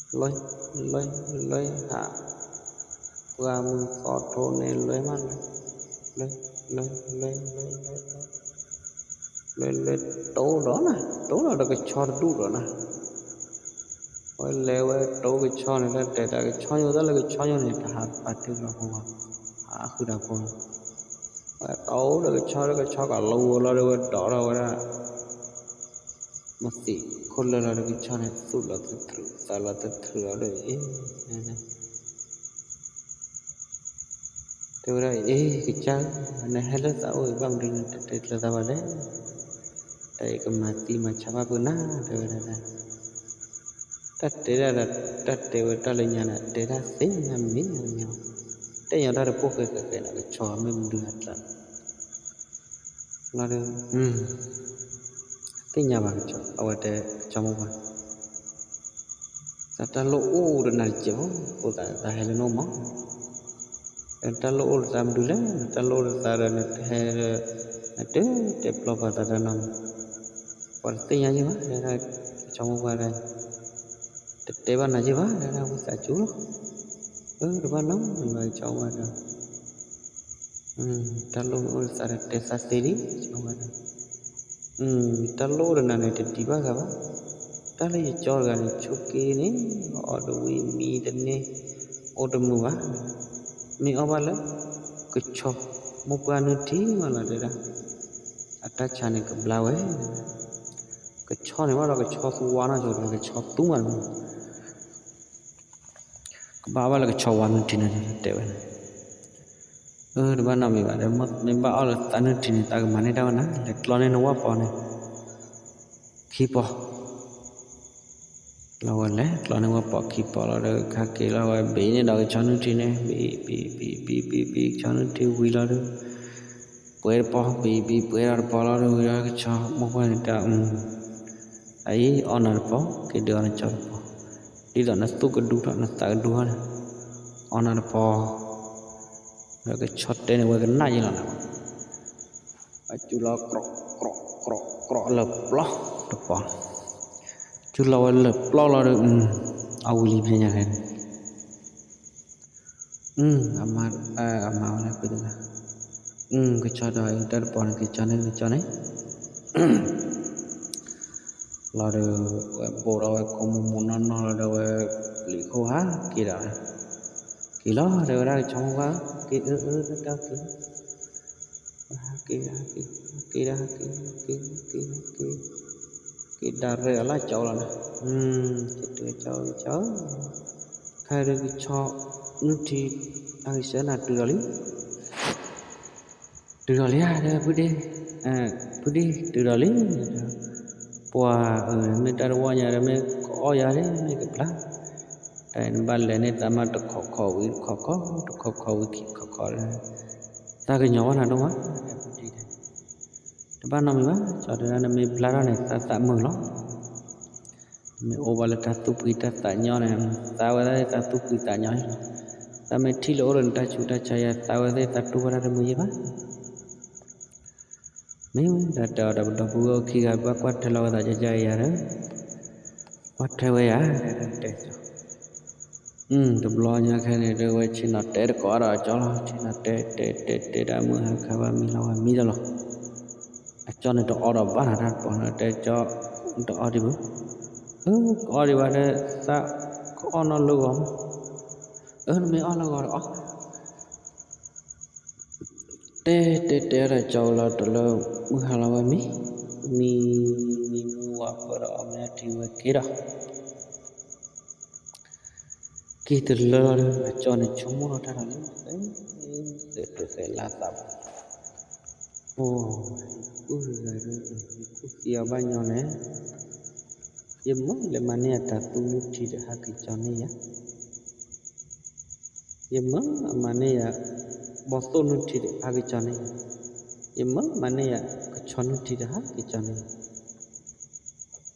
လဲၤ လဲၤ လဲၤဟး, ပှၢ်မုၢ်သီထိန့ၣ်လဲၤမးလဲၤ, လဲၤ လဲၤ လဲၤ လဲၤ လဲၤ လဲၤ လဲၤတိၢ်ဒီးနၤ, တိၢ်ဒီးကဆီတဒူၣ်ဒီးနၤ, ဝဲလဲၤဝဲတိၢ်ကဆီန့ၣ် တၢ်တဲတၢ်ကဆီညိၣ် တၢ်လၢကဆီညိၣ်န့ၣ် တဟးပာ်တ့ၢ်လီၤဖိဘၣ်, ဟးဃုတၢ်ဖိလီၤ, ဝဲတိၢ်ဒီးကဆီဒီးကဆီကလီဝဲလီၤဒီးဝဲဒိးထီၣ်ဝဲဒၣ် မသံးခိၣ်လၢာ်လီၤဒီးကဆီန့ၣ် သူၣ်လီၤသထြုးသးလီၤသထြုးလီၤဒီးအံၤ, တဲဝဲဒၣ်အံၤ ကစၢ်ဧၢ, နဟဲလၢသးအိၣ်အံၤ ဘၣ်မနုၤနတ တဲကျၢၤသးဘၣ်လဲၣ်, တၢ်အံၤကမၤသံမၤဆါဘၣ်ဖုးနၤ တဲဝဲဒၣ်, တၢ်တဲဒၣ်ဒီး တၢ်တဲဝဲတၢ်လၢညါန့ၣ် တဲတၢ်သ့ၣ်ညါမ့ၢ်မ့ၢ်, တဲညီတၢ်တပိၢ်ဃဲဃဲဃဲန့ၣ် ကဆီမ့ၢ်မနုၤအကျါ လီၤဒီး သ့ၣ်ညါဘၣ်ကဆီ အဝဲတဲကဆီမိၢ်ပှၢ်, သးတၢ်လိၣ်အိၣ်ဒီးနၤတစဲးဖိ, အဃိသတး သးဟဲလၢနအိၣ်မး, တၢ်လိၣ်အိၣ်ဒီးသးမနုၤလဲၣ်, တၢ်လိၣ်အိၣ်ဒီးသးဒီး နတဟဲဒီး နတတဲပျီပှၤသးတၢ်နီတမံၤ, ပှၤတသ့ၣ်ညါယဲၢ်ဘၣ်, တဲဒၣ်ကဆီမိၢ်ပှၢ်ဒီး တတဲဘၣ်နၤယဲၢ်ဘၣ်, တဲဒၣ်ဝံသးစူၤလီၤ, တဘၣ်နီတမံၤဘၣ် ကဆီမိၢ်ပှၢ်ဒီး တၢ်လိၣ်မ့ၢ်အိၣ်ဒီးသးဒီးတဲသးသ့လံ, ကဆီမိၢ်ပှၢ်ဒီး တၢ်လိၣ်အိၣ်ဒီးနၤန့ၣ် တဒံးဘၣ်ဂၤဘၣ်, တၢ်လၢယကၠီတဂၤန့ၣ် ဆိးက့န့ၣ် အီၣ်တဝံၤမံတန့ၢ်, အိၣ်တမုာ်ဘၣ်, မ့ၢ်အီၣ်ဘၣ်လၢ ကဆီမိၢ်ပှၢ်နုၢ်ထံမးလီၤတဲဒၣ်, အတၢ်ဆါန့ၣ်ကဘျါဝဲ, ကဆီန့ၣ်ဘၣ်ဒီးကဆီသူဝါနီၢ်ကီၢ်ဒီး ကဆီသူမးတမုာ် ကဘၣ်ဘၣ်လၢကဆီဝါနုၢ်ထံန့ၣ် တဲဝဲန့ၣ်, အၢ တဘၣ်နီတမံၤဘၣ်ဒီး မ့ၢ်ဘၣ်အီၣ်လၢသးနုၢ်ထံန့ၣ် သးကမၤန့ၢ်တၢ်ဝဲနၤ, လဲၤကျီန့ၢ်နဝၣ်ပီန့ၣ် ခံပီ, လီၤဝဲလဲၤကျီန့ၢ်ဝၣ်ပီခံပီလီၤဒီး ခါက့ၤလီၤဝဲဘ့ၣ်န့ၣ်ဒီးကဆီနုၢ်ထံန့ၣ် ဘ့ၣ်ဘ့ၣ်ဘ့ၣ်ဘ့ၣ်ဘ့ၣ်ဘ့ၣ် ကဆီနုၢ်ထံဝံၤလီၤဒီး ပှဲၤတပီ ဘ့ၣ်ဘ့ၣ်ပှဲၤဒီးတပီလီၤဒီး ဝံၤဒီးကဆီမိၢ်ပှၢ်န့ၣ်တဲ အံၤအီၣ်နၤတပီ က့ၤဒုးအီနကၠီတပီ, ဒ်သိးနသူၣ်ကဒူထီၣ် နသးကဒူထီၣ်န့ၣ် အီၣ်နၤတပီ, ဒီးကဆီတဲန့ၣ်ဝဲကနၣ်ယဲလီၤနၤ, အစူၤလီၤ ကြီၢ်ကြီၢ်ကြီၢ်ကြီၢ်လၢပျီတပီ, စူၤလီၤဝဲလၢပျီလီၤဒီး အဝံၤလံဖဲညါန့ၣ် အမါ, အမါဝဲလၢကွံာ်တဂၤ, ကဆီဒီးတၢ်တပီန့ၣ် ကဆီန့ၣ် ကဆီန့ၣ်, လီၤဒီး ဝဲဘိးဒီးဝဲကိးမူးမူးနီၢ်နီၢ်လီၤဒီးဝဲ ပျံၤခိၣ်ဟးက့ၤဒီး, က့ၤလီၤ တဲဝဲဒၣ်ကဆီမိၢ်ပှၢ်, က့ၤအၢအၢတၢ်က့ၤ ဟးက့ၤ ဟးက့ၤ ဟးက့ၤဒီး ဟးက့ၤ ဟးက့ၤ ဟးက့ၤ ဟးက့ၤ, က့ၤဒၣ်ရဲၣ်အလၢကၠီလီၤန့ၣ်, က့ၤတုၤကၠီကၠီ, ခဲဒီးကဆီနုၢ်ထံ အကစၢ်နၤတုၤဒီးလံ, တုၤဒီးလံဧါ တဲ ဖုဒ့, ဖုဒ့ တုၤဒီးလံ, ပှၤအၢ မ့ၢ်တၢ်တဝီညါဒီး မ့ၢ်ကအီၣ်ယၤလံ မ့ၢ်ကဘျါ, တၢ်အံၤနဘၣ်လဲၤန့ၢ်သးမး တခီခီဝံၤ တခီခီ တခီခီဝံၤခံခီခီဒီး သးကညီၤဘၣ်နၤဒိၣ်မး, တဲ ဖုဒ့တဲ တဘၣ်နီတမံၤဘၣ်, ကၠီတဲဒၣ် နမ့ၢ်ဘျါထီၣ်န့ၣ် သးသးမုာ်လီၤ, နမ့ၢ်အိၣ်ဘၣ်လၢတၢ်သူၣ်ဖှံတၢ်သးညီန့ၣ် သးဝဲဒၣ်သးသူၣ်ဖှံသးညီလီၤ, သးမ့ၢ်ထံၣ်လၢအိၣ်ဒီးနတၢ်ဆူးတၢ်ဆါယၤ သးဝဲသ့ၣ်သးတူၢ်ဘၣ်တၢ်တမုာ်ယဲၢ်ဘၣ် မ့ၢ်ဝဲဒၣ်တဲအီၤဒီး ပဒီပုၢ်ဝဲၢ်အိၣ်ခံဂၤ ဘၣ်ကွၢ်ထွဲလီၤဝဲသး ယယယၤဒီး ကွၢ်ထွဲဝဲယၤ တဲ, တဘျီညါခဲန့ၣ်ဒီး ဝဲဆ့ၣ်နီၤတဲတကိးဒီးအကၠီလီၤ, ဆ့ၣ်နီၤတဲတဲတဲတဲဒၣ် မုၢ်ဟါခါဘၣ်မံလီၤဝဲမံဒီးလီၤ, အကၠီန့ၣ်တအီၣ်ဒီးဘၣ်နၤတၢ်တပီၤန့ၣ် တဲကၠီ တအီၣ်ဒံးဘၣ်, အၢ ကအီၣ်ဒံးဘၣ်ဒီး သးကအီၣ်နီၢ်လၢဂီၤမး, အၢ နမ့ၢ်အီၣ်လၢဂီၤဒီးအီၣ် တဲတဲတဲဒီးကၠီဝဲလီၤတလၢ မုၢ်ဟါလီၤဝဲမံ, မံမံမံဝဲပၢၢ်ဒီးအီၣ်မ့ၢ်အထံဝဲက့ၤဒီး က့ၤတလၢလီၤဒီး အကၠီန့ၣ်ဆိကမိၣ်ထီၣ်တၢ်ဒီးလံ, ဃဲးဒိးဃဲးလၢသးပူၤ, အိ ယပုၢ်တဂၤဒီး ယကူၣ်သံအီၤဘၣ်ညီလဲၣ်, ယမၢလဲၤမၤန့ၢ်ယၤတၤသူနုၢ်ထံဒီးဟးက့ၤကၠီန့ၢ်ယၤ ယမၢအမၤန့ၢ်ယၤ ဘီသိၣ်နုၢ်ထံဒီးဟးက့ၤကၠီန့ၢ်ယၤ, ယမၢမၤန့ၢ်ယၤ ကဆီနုၢ်ထံဒီးဟးက့ၤကၠီန့ၢ်ယ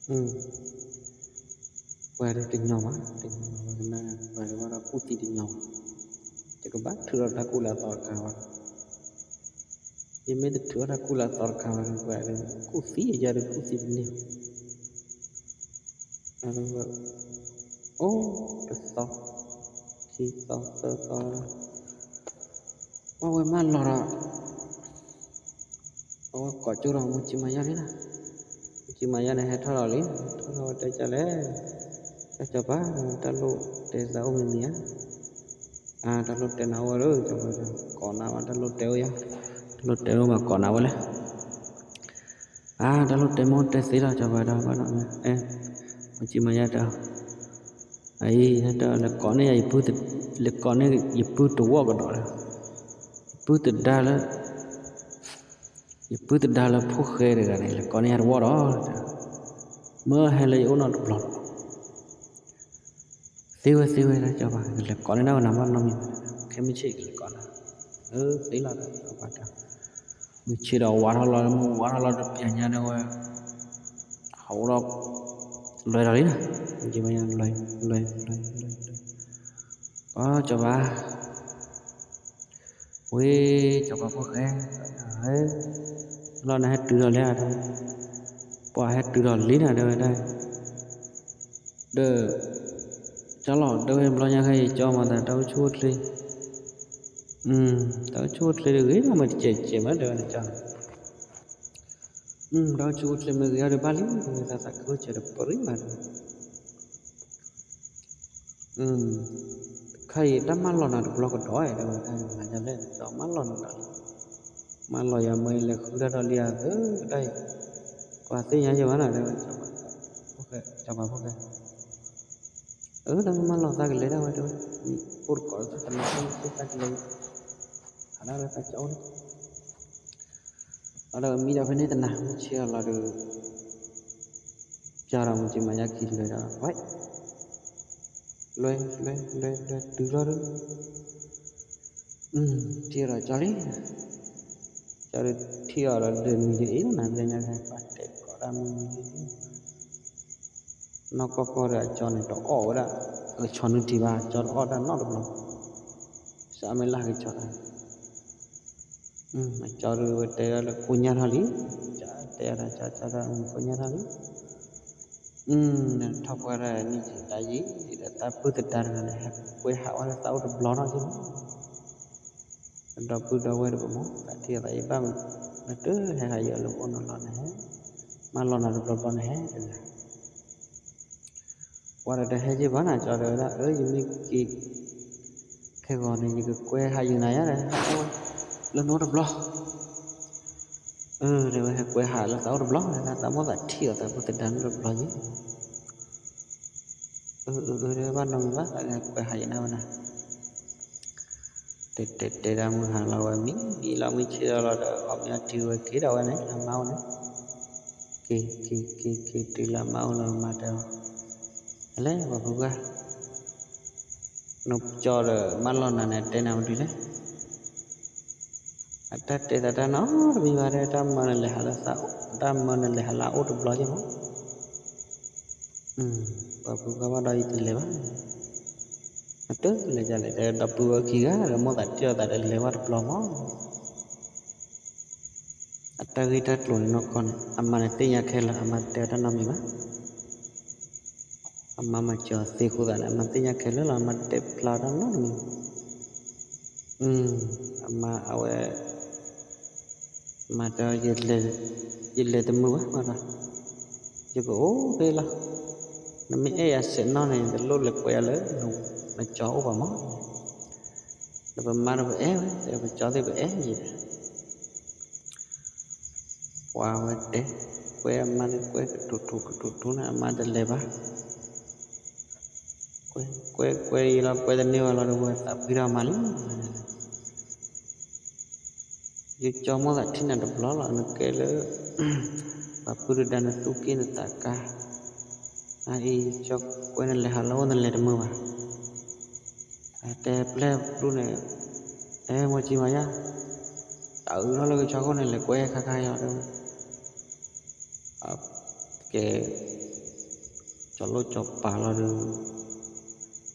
ၤ, ပှၤဒီးတညီဘၣ်, တညီဘၣ်, ပှၤဒီးဘၣ်ဒီးကူၣ်သံတညီဘၣ်, ယကဘၣ်ထုးထီၣ်တၢ်ကူၣ်လၢအသီတခါဘၣ်, ယမ့ၢ်တထုးထီၣ်တၢ်ကူၣ်လၢအသီတခါဘၣ်ဒီး ပှၤဒီးကူၣ်သံယၤဒီးကူၣ်သံတန့ၢ်ဘၣ် အဝဲ အိၣ်တသီ, ခံသီသၢသီ, ပှၤဝဲမၢလီၤဒီး အဝဲကိးကၠိဒီးမူကံမၤယါလံနီၤ, မူကံမၤယါန့ၣ်ဟဲထီၣ်လီၤလံ, ထီၣ်ထီၣ်ဝဲတဲကၠီလဲၣ်, ကၠီပၤ တၢ်လိၣ်တဲသးအိၣ်မံၤမံၤဧါ, အါ တၢ်လိၣ်တဲနၤအိၣ်ဝဲလၢ ကၠီပၤဒီး ကိးနၤဝဲ တၢ်လိၣ်တဲအိၣ်ယါ, တၢ်လိၣ်တဲအိၣ်မးကိးနၤဝဲလဲၣ် အါ တၢ်လိၣ်တဲမ့ၢ်တဲသ့လီၤ ကၠီပၤဒီး ဘၣ်ဒီး အဲ မူကံမၤယါတဲ အံၤ လဲၤကိးန့ၢ်ယပုၢ်, လဲၤကိးန့ၢ်ယပုၢ်တဝီၢ်ကဒီးဒီး ယပုၢ်တဒါလၢ ယပုၢ်တဒါလၢဖိၣ်ဃဲတဂၤန့ၣ် လဲၤကိးန့ၢ်ယၤတဝီၢ်ဒီး မၢဟဲလၢယအိၣ်နီတဘျီဒီး သ့ဝဲသ့ဝဲဒၣ် ကၠီပၤ ကလဲၤကိးန့ၢ်ဒၣ်ဝဲနၤဘၣ်နီတမံၤဘၣ်, ခဲမုၢ်ဆ့ၣ်ကလဲၤကိးနၤ, အၢ သ့လီၤ ကၠီပၤတဲ, မုၢ်ဆ့ၣ်ဒီးဝါထီၣ်လီၤ မုၢ်ဝါထီၣ်လီၤတပျၢ်ညါန့ၣ်ဝဲ ဟးအိၣ်ဒီး လွဲၤဒီးလံနီၤ, မုၢ်ကံမၤယါ လွဲၤ လွဲၤ လွဲၤ လွဲၤ လွဲၤ, အီ ကၠီပၤ ဝ့ၢ် ကၠီပၤဖိၣ်ဃဲ, လီၤနဟဲတုၤဒီးလဲၣ်, ပှၤဟဲတုၤဒီးလံနီၤ တဲဝဲဒၣ်, ဒီး ကၠီလီၤ တဲဝဲဘျီညါခဲအံၤ ကၠီမၤသး တၢ်အိၣ်ဆူၣ်အိၣ်ချ့, တၢ်အိၣ်ဆူၣ်အိၣ်ချ့တဂ့ၤမး မ့ၢ်တစဲးစဲးမး တဲဝဲန့ၣ်ကၠီ တၢ်အိၣ်ဆူၣ်အိၣ်ချ့မ့ၢ်ဂ့ၤအီၤဒီးဘၣ်လံ, မ့ၢ်သးသးခုအိၣ်စဲးဒီးပရံမးဒီး ခါအံၤ တၢ်မၢလီၤနၤတဘျီကဒီး တဲဝဲဒၣ် မၤဒ်လဲၣ် ကၠီမၢလီၤနၤဒီးလံ, မၢလီၤယၤမ့ၢ်လဲၤဃုတၢ်ဒီးလံဧါ သၢတၢ်အံၤ, ပှၤသ့ၣ်ညါယၤဘၣ်နီၤ တဲဝဲ ကၠီပၤဖိၣ်ဃဲ, အၢ တၢ်မၢလီၤသးကလဲၤဒၣ်ဝဲ တဲဝဲ, အိၣ်တကိးလၢသးတနၤ သ့ၣ်သးကလဲၤ, ဟးဒၣ်လၢသးကၠီအိၣ်န့ၣ် အဒီးမံဒီးဖဲန့ၣ်တနၤ မုၢ်ဆ့ၣ်အလီၤဒီး ပျၢ်ဒီးမုၢ်ကံမၤယါခံလွဲၤဒီး ဝဲ လွဲၤ လွဲၤ လွဲၤ လွဲၤ တုၤလီၤဒီး ထံၣ်ဒီးကၠီလံ, ကၠီဒီးထံၣ်အီၤဒီးဒုးမံဒီးအ့ၣ်နၤ သ့ၣ်ညါကဲ ပှၤတဲကိးဒၣ်မုၢ်မံလံလံ နီၢ်ကီၢ်ကီၢ်ဒီးအကၠီန့ၣ်တအီၣ်ဝဲဒၣ် အကဆီနုၢ်ထံဘၣ် ကၠီတအီၣ်တၢ်နီတဘျီ, စးမ့ၢ်လၢကဆီတၢ် အကၠီဒီးဝဲတဲဒၣ်လၢကိညၢ်ထီၣ်လံ, ကၠီတဲဒၣ်ကၠီကၠီဒၣ်ကိညၢ်ထီၣ်လံ, ထီၣ်ပှဲၤဒၣ်နံၣ်ယံာ်လါယံာ်ဒီး သးပုၢ်သဒါတဂၤန့ၣ် ဟဲကွဲဟးဝဲလၢသးအိၣ်တဘျီနီၣ်က့နီၤ, ဒီပုၢ်ဒီဝဲၢ်တပမီၤ သးထံၣ်သးယဘၣ်မုာ်, နတဟဲဟးယၤလၢပအိၣ်နီၤလီၤန့ၣ်ဟဲ, မၢလီၤနၤတဘျီဘျီန့ၣ်ဟဲ တဲဝဲ ပှၤဒီးတဟဲက့ၤဘၣ်နၤ ကၠီတဲဝဲဒၣ် အၢ ယမ့ၢ်က့ၤ ခဲဂီၤန့ၣ် ယကကွဲဟးယုာ်နၤယါဒီး ဟဲအိၣ်လၢနအိၣ်တဘျီ, အၢ တဲဝဲ ဟဲကွဲဟးလၢသးအိၣ်တဘျီ တဲဝဲဒၣ် သးမိၢ်သးထံၣ်အီၤသးပုၢ်သဒါန့ၣ်တဘျီယံၤ, အၢ အၢ အၢ တဲဝဲ ဘၣ်နီတမံၤဘၣ် သးကဟဲကွဲဟးယုာ်နၤဝဲနၤ တဲတဲတဲဒၣ်မုၢ်ဟါလီၤဝဲမံ မံလီၤမုၢ်ဆ့ၣ်လီၤဒီး အီၣ်မ့ၢ်အီထံဝဲက့ၤဒီးဝဲန့ၣ် အမါအိၣ်န့ၣ်, က့ၤ က့ၤ က့ၤ က့ၤတုၤလၢအမါအိၣ်လီၤ အမါတဲအီၤ, အလဲၣ် ပှၤဖိခွါ, နကၠီဒီးမၢလီၤနၤန့ၣ် တဲနၤမနုၤလဲၣ် အတၢ်တဲသးတၢ်နီတမံၤဘၣ်ဒီး တၢ်မၢနလဲၤဟးလၢသး, တၢ်မၢနလဲၤဟးလၢအအိၣ်တဘျီယဲၢ်မး, ပှၤဖိခွါဘၣ်ဒီးယတလဲၤဘၣ်, အတလဲၤဒ်လဲၣ်ဒီး ဒီပုၢ်ဝဲၢ်ခံဂၤဒီး မိၢ်သးထံၣ်အီၤသးဒီးလဲၤဝဲတဘျီမး, အတၢ်ဂ့ၢ်တၢ်ကျိၤန့ၣ်နီၢ်ကီၢ်န့ၣ် အမါန့ၣ်သ့ၣ်ညါခဲလၢာ် အမါတတဲတၢ်နီတမံၤဘၣ် အမါမၤစၢၤအီၤသ့အဃိသတးန့ၣ် အမါသ့ၣ်ညါခဲလၢာ်လီၤ အမါတတဲဖျါတၢ်နီတမံၤ, အမါအဝဲ မၤတၢ် ယလဲၤတမုာ်ဘၣ်ဘၣ်ဒီး ယကအိၣ်ဖဲလီၤ, နမ့ၢ်အဲၣ်ယၤစဲးနီၣ်န့ၣ် နတလိၣ်လဲၤကွဲယၤလၢ နကၠီအိၣ်ဘၣ်မး, ဒီးပမါဒီးပအဲၣ်ဝဲ တဲပကၠီသ့ၣ်ပအဲၣ်ယဲ ပှၤဝဲတဲ, ကွဲအမါန့ၣ် ကွဲကတိၤထူကတိၤထူန့ၣ် အမါတလဲၤဘၣ်, ကွဲကွဲကွဲအံၤလီၤ ကွဲတန့ၢ်ဝဲလီၤဒီး ဝဲသးဖှံထီၣ်မါလံ, ယကၠီမိၣ်သးထံၣ်နၤတဘျီလီၤ နကဲလၢ ပှၤပုၢ်တဒါနသူၣ်က့ၣ်နသးကါ, အအံၤ ကၠီကွဲနလဲၤဟးလၢအိၣ်နလဲၤတမုာ်ဘၣ်, တဲပျဲၢ်ပျူၢ်န့ၣ်, အဲ မိၢ်ကၠံမၤယါ, တၢ်အုးထီၣ်လၢကဆီခိၣ်န့ၣ် လဲၤကွဲခါခါယီၤတဲဝဲ, ကဲ, ကၠီလိၣ်ကၠီပာ်လီၤဒီး,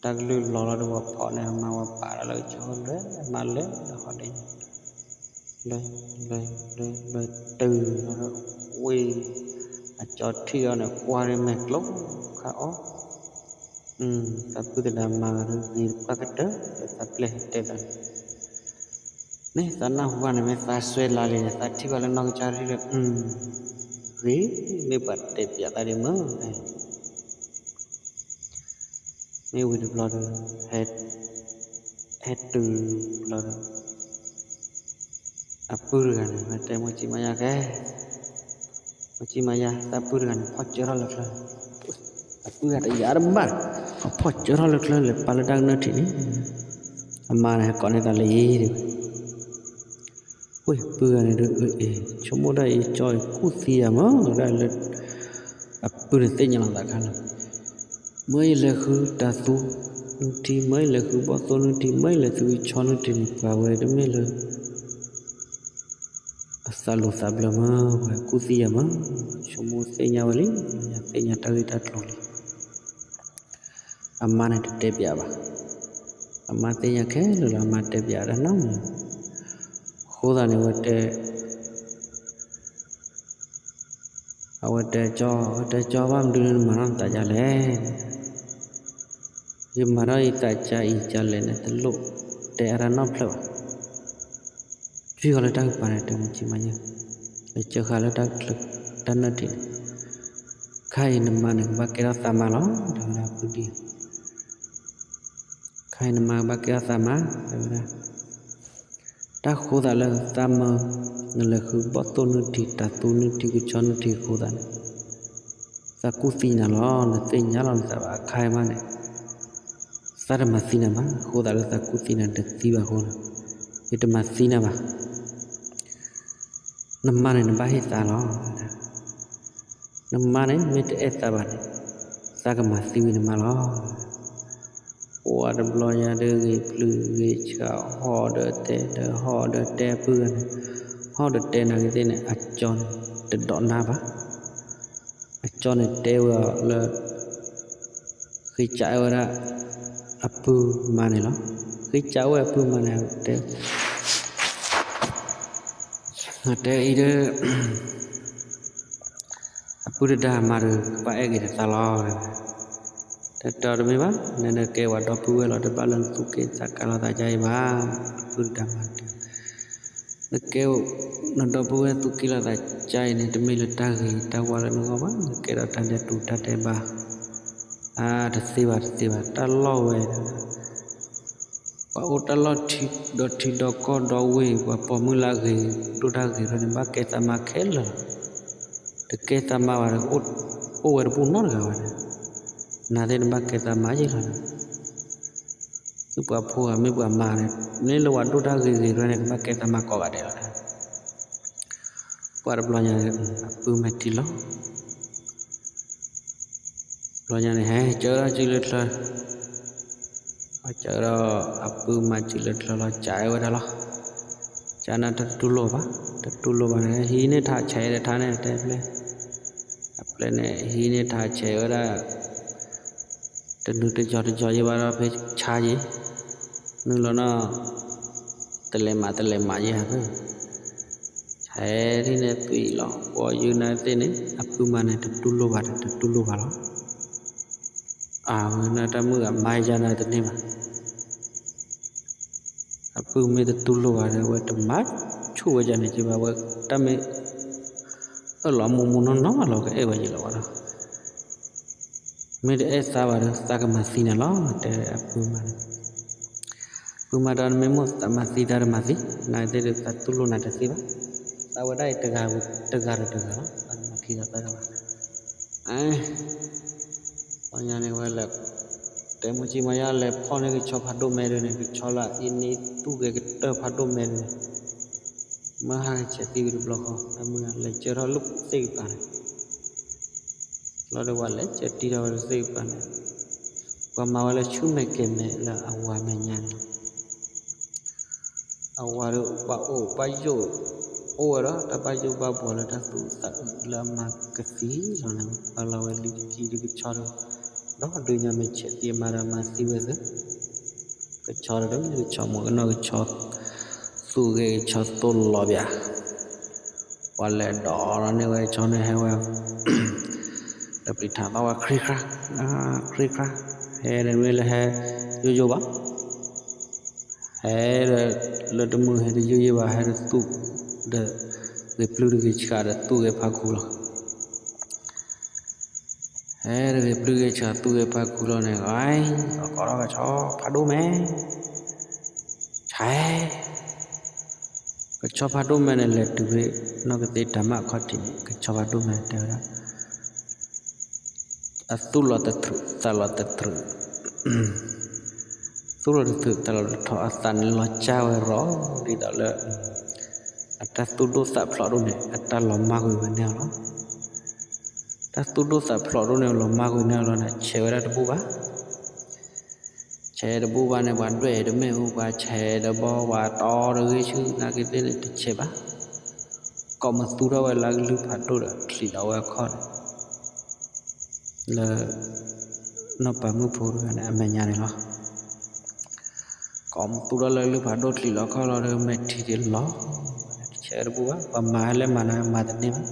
တၢ်ကလုၢ်လီၤလီၤဒီး ဝဲဖီၣ်န့ၣ် အမါဝဲပာ်လီၤလၢကဆီခိၣ်လဲၤ အမါလဲၤဒီးဟီၣ်ဒ့ လဲၤ လဲၤ လဲၤ လဲၤတုၤလီၤဒီး ဝ့ၢ် အကၠီထံၣ်အီၤန့ၣ် ကွၢ်ရ့မဲာ်ကျိခါအီၣ်, သးပုၢ်တဒါမၤဂ့ၤတပှၢ်ကတၢၢ် ဒီးသးပျဲၢ်တဲသးန့ၣ်, မ့ၢ်သးနၢ်ဟူဘၣ်န့ၣ် မ့ၢ်သးစွဲလၢ်လံန့ၣ် သးထံၣ်ဘၣ်လၢနီၢ်ကစၢ်ရ့ဒီး ဂ့ၤ, မ့ၢ်ပှၤတဲပၠးသးဒ်မုၢ် မ့ၢ်ဝံၤတဘျီဒီး ဟဲတုၤဘျီဒီး အပုၢ်တဂၤန့ၣ် တဲမိၢ်ကၠံမၤယါကဲ, မိၢ်ကၠံမၤယါ သးပုၢ်တဂၤန့ၣ် ဖီၣ်စၢထီၣ်လၢချၢ, အပုၢ်တဂၤတယာ်တဘၣ်, ဖီၣ်စၢထီၣ်လၢချၢ လဲၤပာ်လၢတၢ်ကနၢၢ်ထံးန့ၣ်, အမါန့ၣ် ဟဲကိးန့ၢ်သးလၢယံၤဒ်ဝဲ ဝ့ၢ်ပုၢ်ဂၤန့ၣ်ဒီး အ့ၣ် ဆိကမိၣ်ဒၣ်အံၤ ကၠီအံၤကူၣ်သံယၤမး ဒၣ်လၢ အပုၢ်န့ၣ်သ့ၣ်ညါလီၤသးခါလီၤ, မၢယလဲၤဃုတၢ်သူနုၢ်ထံ မၢယလဲၤဃုဘီၣ်သိၣ်နုၢ်ထံ မၢယလဲၤဃုကဆီနုၢ်ထံန့ၣ် ပှၤဝဲတမ့ၢ်လၢ အသးလိၤသးဘျၢမး ပှၤကူၣ်သံယၤမး, ဆိကမိၣ်သ့ၣ်ညါဝဲလံ, ယသ့ၣ်ညါတၢ်ဂ့ၢ်တၢ်ကျိၤလံ အမါန့ၣ်တတဲပၠးဘၣ်, အမါသ့ၣ်ညါခဲလၢာ်လီၤ အမါတဲပၠးတၢ်နီတမံၤ, အဃိသတးန့ၣ် ဝဲတဲ အဝဲတဲကၠီ, ဝဲတဲကၠီ ဘၣ်မနုၤလၢနမၤထီၣ်နသးဒ်လဲၣ်, ယမၤထီၣ်ယသးဒ်အံၤဒ်လဲၣ်န့ၣ် တလိၣ်တဲအါတၢ်နီတဖျၢၣ်ဘၣ်, ထံၣ်ဃီၤလၢတၢ်ကပၤန့ၣ် တဲမိၢ်ကၠံမၤယါ, ယစၢဃာ်လၢတၢ်နၢၢ်ထံးန့ၣ်, ခါအံၤနမါန့ၣ် ကဘၣ်ကဲထီၣ်သးမါလီၤ တဲဝဲဒၣ်ပုၢ်ဒံး, ခါအံၤနမါကဘၣ်ကဲထီၣ်သးမါ တဲဝဲဒၣ် တၢ်ဃိသးလၢသးမၢ နလဲၤဃုဘီၣ်သိၣ်နုၢ်ထံ တၢ်သူနုၢ်ထံ ကဆီနုၢ်ထံအဃိသတးန့ၣ်, သးကူၣ်သံနၤလီၤ နသ့ၣ်ညါလီၤနသးဘၣ် အခါအံၤမးန့ၣ်, သးတမၤသံနၤဘၣ် အဃိသးလၢသးကူၣ်သံနၤတသံဘၣ်အဃိန့ၣ်, ယတမၤသံနၤဘၣ် နမါန့ၣ် နဘၣ်ဟ့ၣ်သးလီၤ. နမါန့ၣ် မ့ၢ်တအဲၣ်သးဘၣ်န့ၣ် သးကမၤသံဝံၤနမါလီၤ. ပှၤတဘျီညါဒီး ဂ့ၤပျုၤဂ့ၤဆှး ဟီၣ်ဒီးတဲဒီး ဟီၣ်ဒီးတဲအပုၢ်ဂၤန့ၣ်, ဟီၣ်ဒီးတဲနၤဂ့ၤသ့ၣ်န့ၣ် အကၠီန့ၣ် တဒိးနၢ်ဘၣ်. အကၠီန့ၣ်တဲဝဲအီၤလၢ ဃ့ကးဝဲဒၣ် အပုၢ်မါန့ၣ်လီၤ. ဃ့ကးဝဲအပုၢ်မါန့ၣ် တဲ တဲအံၤဒီး အပုၢ်တဒါမါဒီး ကဘၣ်အဲၣ်က့ၤတသးလီၤ. တဲတမ့ၢ်ဘၣ်, နကဲဝဲဒီပုၢ်ဝဲၢ်လီၤ တဘၣ်လၢနသူၣ်က့ၣ်သးကါလီၤသးဒ်အံၤဘၣ်. အပုၢ်တဒါမါတဲ နကဲ နဒီပုၢ်ဝဲၢ်သူၣ်က့ၣ်လီၤသးဒ်အံၤန့ၣ် တမ့ၢ်လၢတၢ်ဂ့ၤတၢ်ဝါလၢနဂီၢ်ဘၣ်, နကဲထီၣ်တၢ်ဒဲးတူၢ်တၢ်ဒဲးဘး. အါ တသ့ဘၣ် တသ့ဘၣ်, တၢ်လီၢ်ဝဲ ပှၤအိၣ်တၢ်လီၢ်ထံဒီးထံဒီးကီၢ်ဒီးဝ့ၢ် ပှၤပိာ်မုၣ်လၢအဂ့ၤ ဒိၣ်တၢ်ဂ့ၤထီၣ်န့ၣ် ဘၣ်ကဲသးမါခဲလၢာ်လီၤ. တကဲသးမါဘၣ်ဒီး အိၣ်ဝဲတဘူၣ်နီတဂၤဘၣ်ဒီး နၤသ့ၣ်နဘၣ်ကဲသးမါယဲလီၤ. သုပှၤဖိဂၤမ့ၢ်ပှၤမါန့ၣ် မ့ၢ်လၢပှၤဒိၣ်တၢ်ဂ့ၤဂ့ၤထီၣ်န့ၣ် ကဘၣ်ကဲသးမါကိးဂၤဒဲးလီၤ. ပှၤတဘျီညါ အပုၢ်မဲာ်ထံလီၤ ဘျီညါန့ၣ် ဟဲကၢထီၣ်စုလၢချၢ, ကၢထီၣ်အပုၢ်မါစုလၢချၢလီၤ ကးဝဲဒၣ်လီၤ. ကးနၤတတူၢ်လိာ်ဘၣ်, တတူၢ်လိာ်ဘၣ်န့ၣ် ဟံးန့ၢ်ထးဆဲးဒီးထါန့ၣ် တဲပျဲၢ်, အပျဲၢ်န့ၣ် ဟံးန့ၢ်ထးဆဲးဝဲဒၣ် တနုာ်တယီၤတယီၤယံၤဘၣ်ဒီး ဖဲဆါယံၤ, နုာ်လီၤနီၤ တလဲၤမးတလဲၤမးယံၤဟးဖဲ ဆဲးဒ်န့ၣ်သွံၣ်လီၤ ပှၤယုၢ်နၤသ့ၣ်န့ၣ် အပုၢ်မါန့ၣ် တတူၢ်လိာ်ဘၣ်ဒီး တတူၢ်လိာ်ဘၣ်လီၤ. အဝဲန့ၣ်တၢ်မုၣ်အမါယါနၤတန့ၢ်ဘၣ်. အပုၢ်မ့ၢ်တတူၢ်လိာ်ဘၣ်ဒီး အဝဲတမၤဆူၣ်ဝဲဒၣ်န့ၣ်က့ဘၣ်, အဝဲတၢ်မ့ၢ် အၢၣ်လီၤမူမူနီၢ်နီၢ်လီၤ ကအဲၣ်ဝဲယံၤလီၤဘၣ်ဒီး မ့ၢ်တအဲၣ်သးဘၣ်ဒီး သးကမၤသံနၤလီၤ တဲအပုၢ်မါန့ၣ်. ပုၢ်မါဒီး နမ့ၢ်မိၣ်သးမၤသံ သးတမၤသံ, နသ့ၣ်ဒုးသးတူၢ်လိာ်နၤတသ့ဘၣ်. သးဝဲဒၣ်အံၤ တဂၤဒီးတဂၤလီၤ, သးကမၤခံဒီးသးတဂၤဘၣ်. ပှၤညါန့ၣ်ဝဲလဲၤ တဲမုၢ်ဆ့ၣ်မၤယါ လဲၤဖီၣ်န့ၢ်ကဆီဖးဒိၣ်မဲဒုန့ၣ် ကဆီလၢအအ့န့သူၣ်ဂဲၤကတၢၢ်ဖးဒိၣ်မဲဒုန့ၣ် မၢဟါကဆဲးသံဝံၤတဘျီဃီ တၢ်မုၢ်ဂၤလဲၤကၢထီၣ်လၢသ့ၣ်ကပၤန့ၣ် လီၤဒီးပှၤလဲၤကၢတံၢ်ထီၣ်ဝဲလၢသ့ၣ်ကပၤန့ၣ် ပှၤမၤဝဲလၢဆူမဲာ်ကဲၤမဲာ်လၢအဝၤမဲာ်ညါန့ၣ်လီၤ. အဝၤဒီးဘၣ်အိၣ်ဘၣ်ယိၣ် အိၣ်ဝဲဒီးတၢ်ဘၣ်ယိၣ်ဘၣ်ဘှီလၢတၢ်သူၣ်အုးသးအုးလၢအမၤကသံလီၤန့ၣ် ပှၤလီၤဝဲလံတကံဒီးကဆီဒီး ဒီးဒုညါမဲာ်ဆဲးသံအမါဒီးမၤသံဝဲသ့ၣ် ကဆီတဒုကဆီမ့ၢ်ကနီၢ်ကဆီ သူၣ်ဂဲၤကဆီသိလီၤဘၣ် ပှၤလဲၤဒိးန့ၢ်ဝဲကဆီန့ၣ်ဟဲဝဲ ဒီးပျံၤထးသီၣ်ဝဲခရံခရါ ခရံခရါ ဟဲဒီးမ့ၢ်လၢဟဲယိယိဘၣ် ဟဲဒီး လၢတမုာ်ဟဲတယိယိဘၣ် ဟဲတသူၣ်ဒီး ဂ့ၤပျုၢ်တဂ့ၤဆှးဒီးသူၣ်ဂဲၤဖးခူလီၤ. ဟဲတဂ့ၤပျုၢ်ဂ့ၤဆှးသူၣ်ဂဲၤဖးခူလီၤန့ၣ် ဂဲၤ အကိးထီၣ်ကဆီဖးဒိၣ်မဲ ဆဲး ကဆီဖးဒိၣ်မဲန့ၣ် လဲၤတုၤဖဲနီၢ်ကသ့တၢ်မၢ်အခီၣ်ထံးန့ၣ် ကဆီဖးဒိၣ်မဲတဲဝဲဒၣ် အသူၣ်လီၤတထြုးသးလီၤတထြုး သူၣ်လီၤတထြုးသးလီၤတထီ အသးန့ၣ်လီၤစၢ်ဝဲရီၤ ဒ်သိးလၢ အတၢ်သူၣ်ဒိၣ်သးဖျိးဒိၣ်န့ၣ် အတၢ်လီၤမၢ်ကွံာ်ဝဲန့ၣ်လီၤ. တၢ်သူၣ်ဒိၣ်သးဖျိးဒိၣ်န့ၣ် လီၤမၢ်ကွံာ်န့ၣ်လီၤန့ၣ် ဆဲးဝဲဒၣ်တဘူၣ်ဘၣ် ဆဲးတဘူၣ်ဘၣ်န့ၣ် ပှၤဒွဲၣ်တမ့ၢ်အူ ပှၤဆဲးတဘီ ပှၤတီတဂ့ၤဆူ နာ်က့သ့ၣ်န့ၣ် တဆဲးဘၣ် ကိးမသူထီၣ်ဝဲလၢအကလုၢ်ဖးဒိၣ်ဒီး ချံးလီၤဝဲအခီၣ်န့ၣ် လၢ နီၢ်ပၤမုၣ်ဖိတဂၤန့ၣ် အမဲာ်ညါန့ၣ်လီၤ. ကိးမသူထီၣ်လၢကလုၢ်ဖးဒိၣ်ချံးလီၤအခီၣ်လီၤဒီး မဲာ်ထံတလီၤ ဆဲးတဘူၣ်ဘၣ် ပှၤမၤလဲၣ်မၤနၤမၤတန့ၢ်ဘၣ်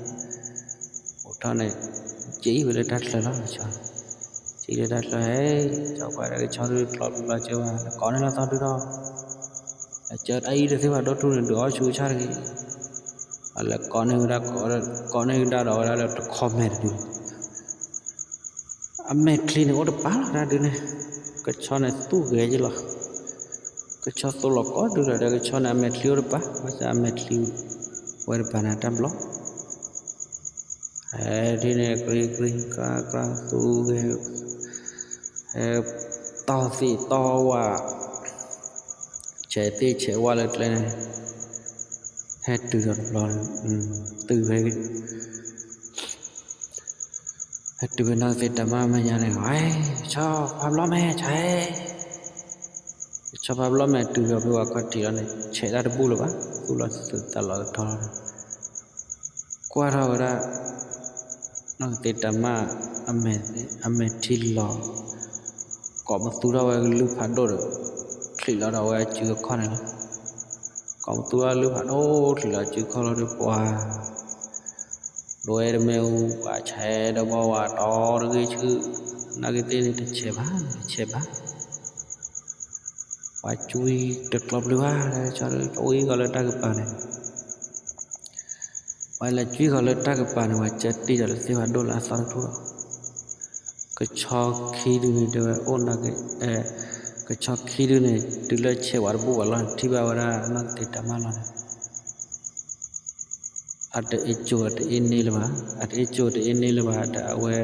အိၣ်ထီၣ်န့ၣ် က့ၤဝဲလၢတၢ်ချၢလီၤ က့ၤလၢတၢ်ချၢဟဲ ကၠီပှၤဒီးကဆီဒုးကျီဘျီကၠီဝဲ ကိးန့ၢ်လီၤသီဒုဒီး အကၢတၢ်အံၤတသ့ဘၣ်ဒိၣ်ထူၣ်န့ၣ် ဒုးအီၣ်ဆူအဆၣ်တဂ့ၤ အလဲၤကိးန့ၢ်ဝဲဒၣ် ကိးန့ၢ်ကဒါဒီးဝဲဒၣ်လၢတခီမဲာ်တဒု အမဲာ်ချံန့ၣ်အိၣ်တပၤလီၤတၢ်ဒုန့ၣ် ကဆီန့ၣ်သူၣ်ဂဲၤယလီၤ ကဆီသိလီၤကိးဒုလီၤဒီးကဆီန့ၣ် အမဲာ်ချံအိၣ်တပၤ ဘၣ်ဆၣ်အမဲာ်ချံ ဝဲတပၤန့ၣ်တၢ်ဘျီ ဟဲဒ်န့ၣ် ကြံကြံကြၢကြၢ သူၣ်ဂဲၤ ဟဲ တီၢ်သ့ၣ်တီၢ်ဝၣ် ဆဲးသ့ၣ်ဆဲးဝၣ်လၢကျဲန့ၣ် ဟဲတုၤဒီးတဘျီန့ၣ် တုၤဖဲ ဟဲတုၤဖဲနီၢ်ကသ့တၢ်မၢ်မဲာ်ညါန့ၣ် ကဆီဖးဘျီမဲာ်ဆဲး ကဆီဖးဘျီမဲာ်တုၤဒီးဖဲဝဲခီၣ်ထံးလီၤန့ၣ် ဆဲးတၢ်တဘူၣ်လၢၤဘၣ် သူၣ်လီၤသးလီၤတထီလီၤန့ၣ် ကွၢ်ထီၣ်ဝဲဒၣ် နီၢ်ကသ့တၢ်မၢ် အမဲာ်ထံလီၤ ကိးမသူထီၣ်ဝဲကလုၢ်ဖးဒိၣ်ဒီး ချံးလီၤဒီးဝဲအစုအခီၣ်န့ၣ်လီၤ. ကိးမသူထီၣ်ကလုၢ်ဖးဒိၣ်ချံးလီၤအစုအခီၣ်လီၤဒီးပှၤ ဒွဲၣ်တမ့ၢ်အူ ပှၤဆဲးတဘီဝဲတီတဂ့ၤဆူ နာ်က့သ့ၣ်န့ၣ်တဆဲးဘၣ် တဆဲးဘၣ် ပှၤကွံတကျီပျံၤဘၣ် ကဆီဒုးကွံဂီၤလၢတၢ်ကပၤန့ၣ် ပှၤလဲၤကွံဂီၤလၢတၢ်ကပၤန့ၣ် ပှၤကၢတံၢ်ဒီးလၢသ့ၣ်ဖးဒိၣ်လၢအသီတထူၣ်လီၤ. ကဆီခံဒုန့ၣ်တဲဝဲအိၣ်နာ်က့ ကဆီခံဒုန့ၣ် တုၤလၢဆဲးဝဲတဘူၣ်ဘၣ်လီၤ ထံၣ်ဘၣ်ဝဲဒၣ်နီၢ်ကသ့တၢ်မၢ်လီၤန့ၣ် အတအ့ၣ်ကၠိၣ်အတအ့ၣ်န့ၢ်လၢၤဘၣ် အတအ့ၣ်ကၠိၣ်တအ့ၣ်န့ၢ်လၢၤဘၣ် ဒီးအဝဲ တ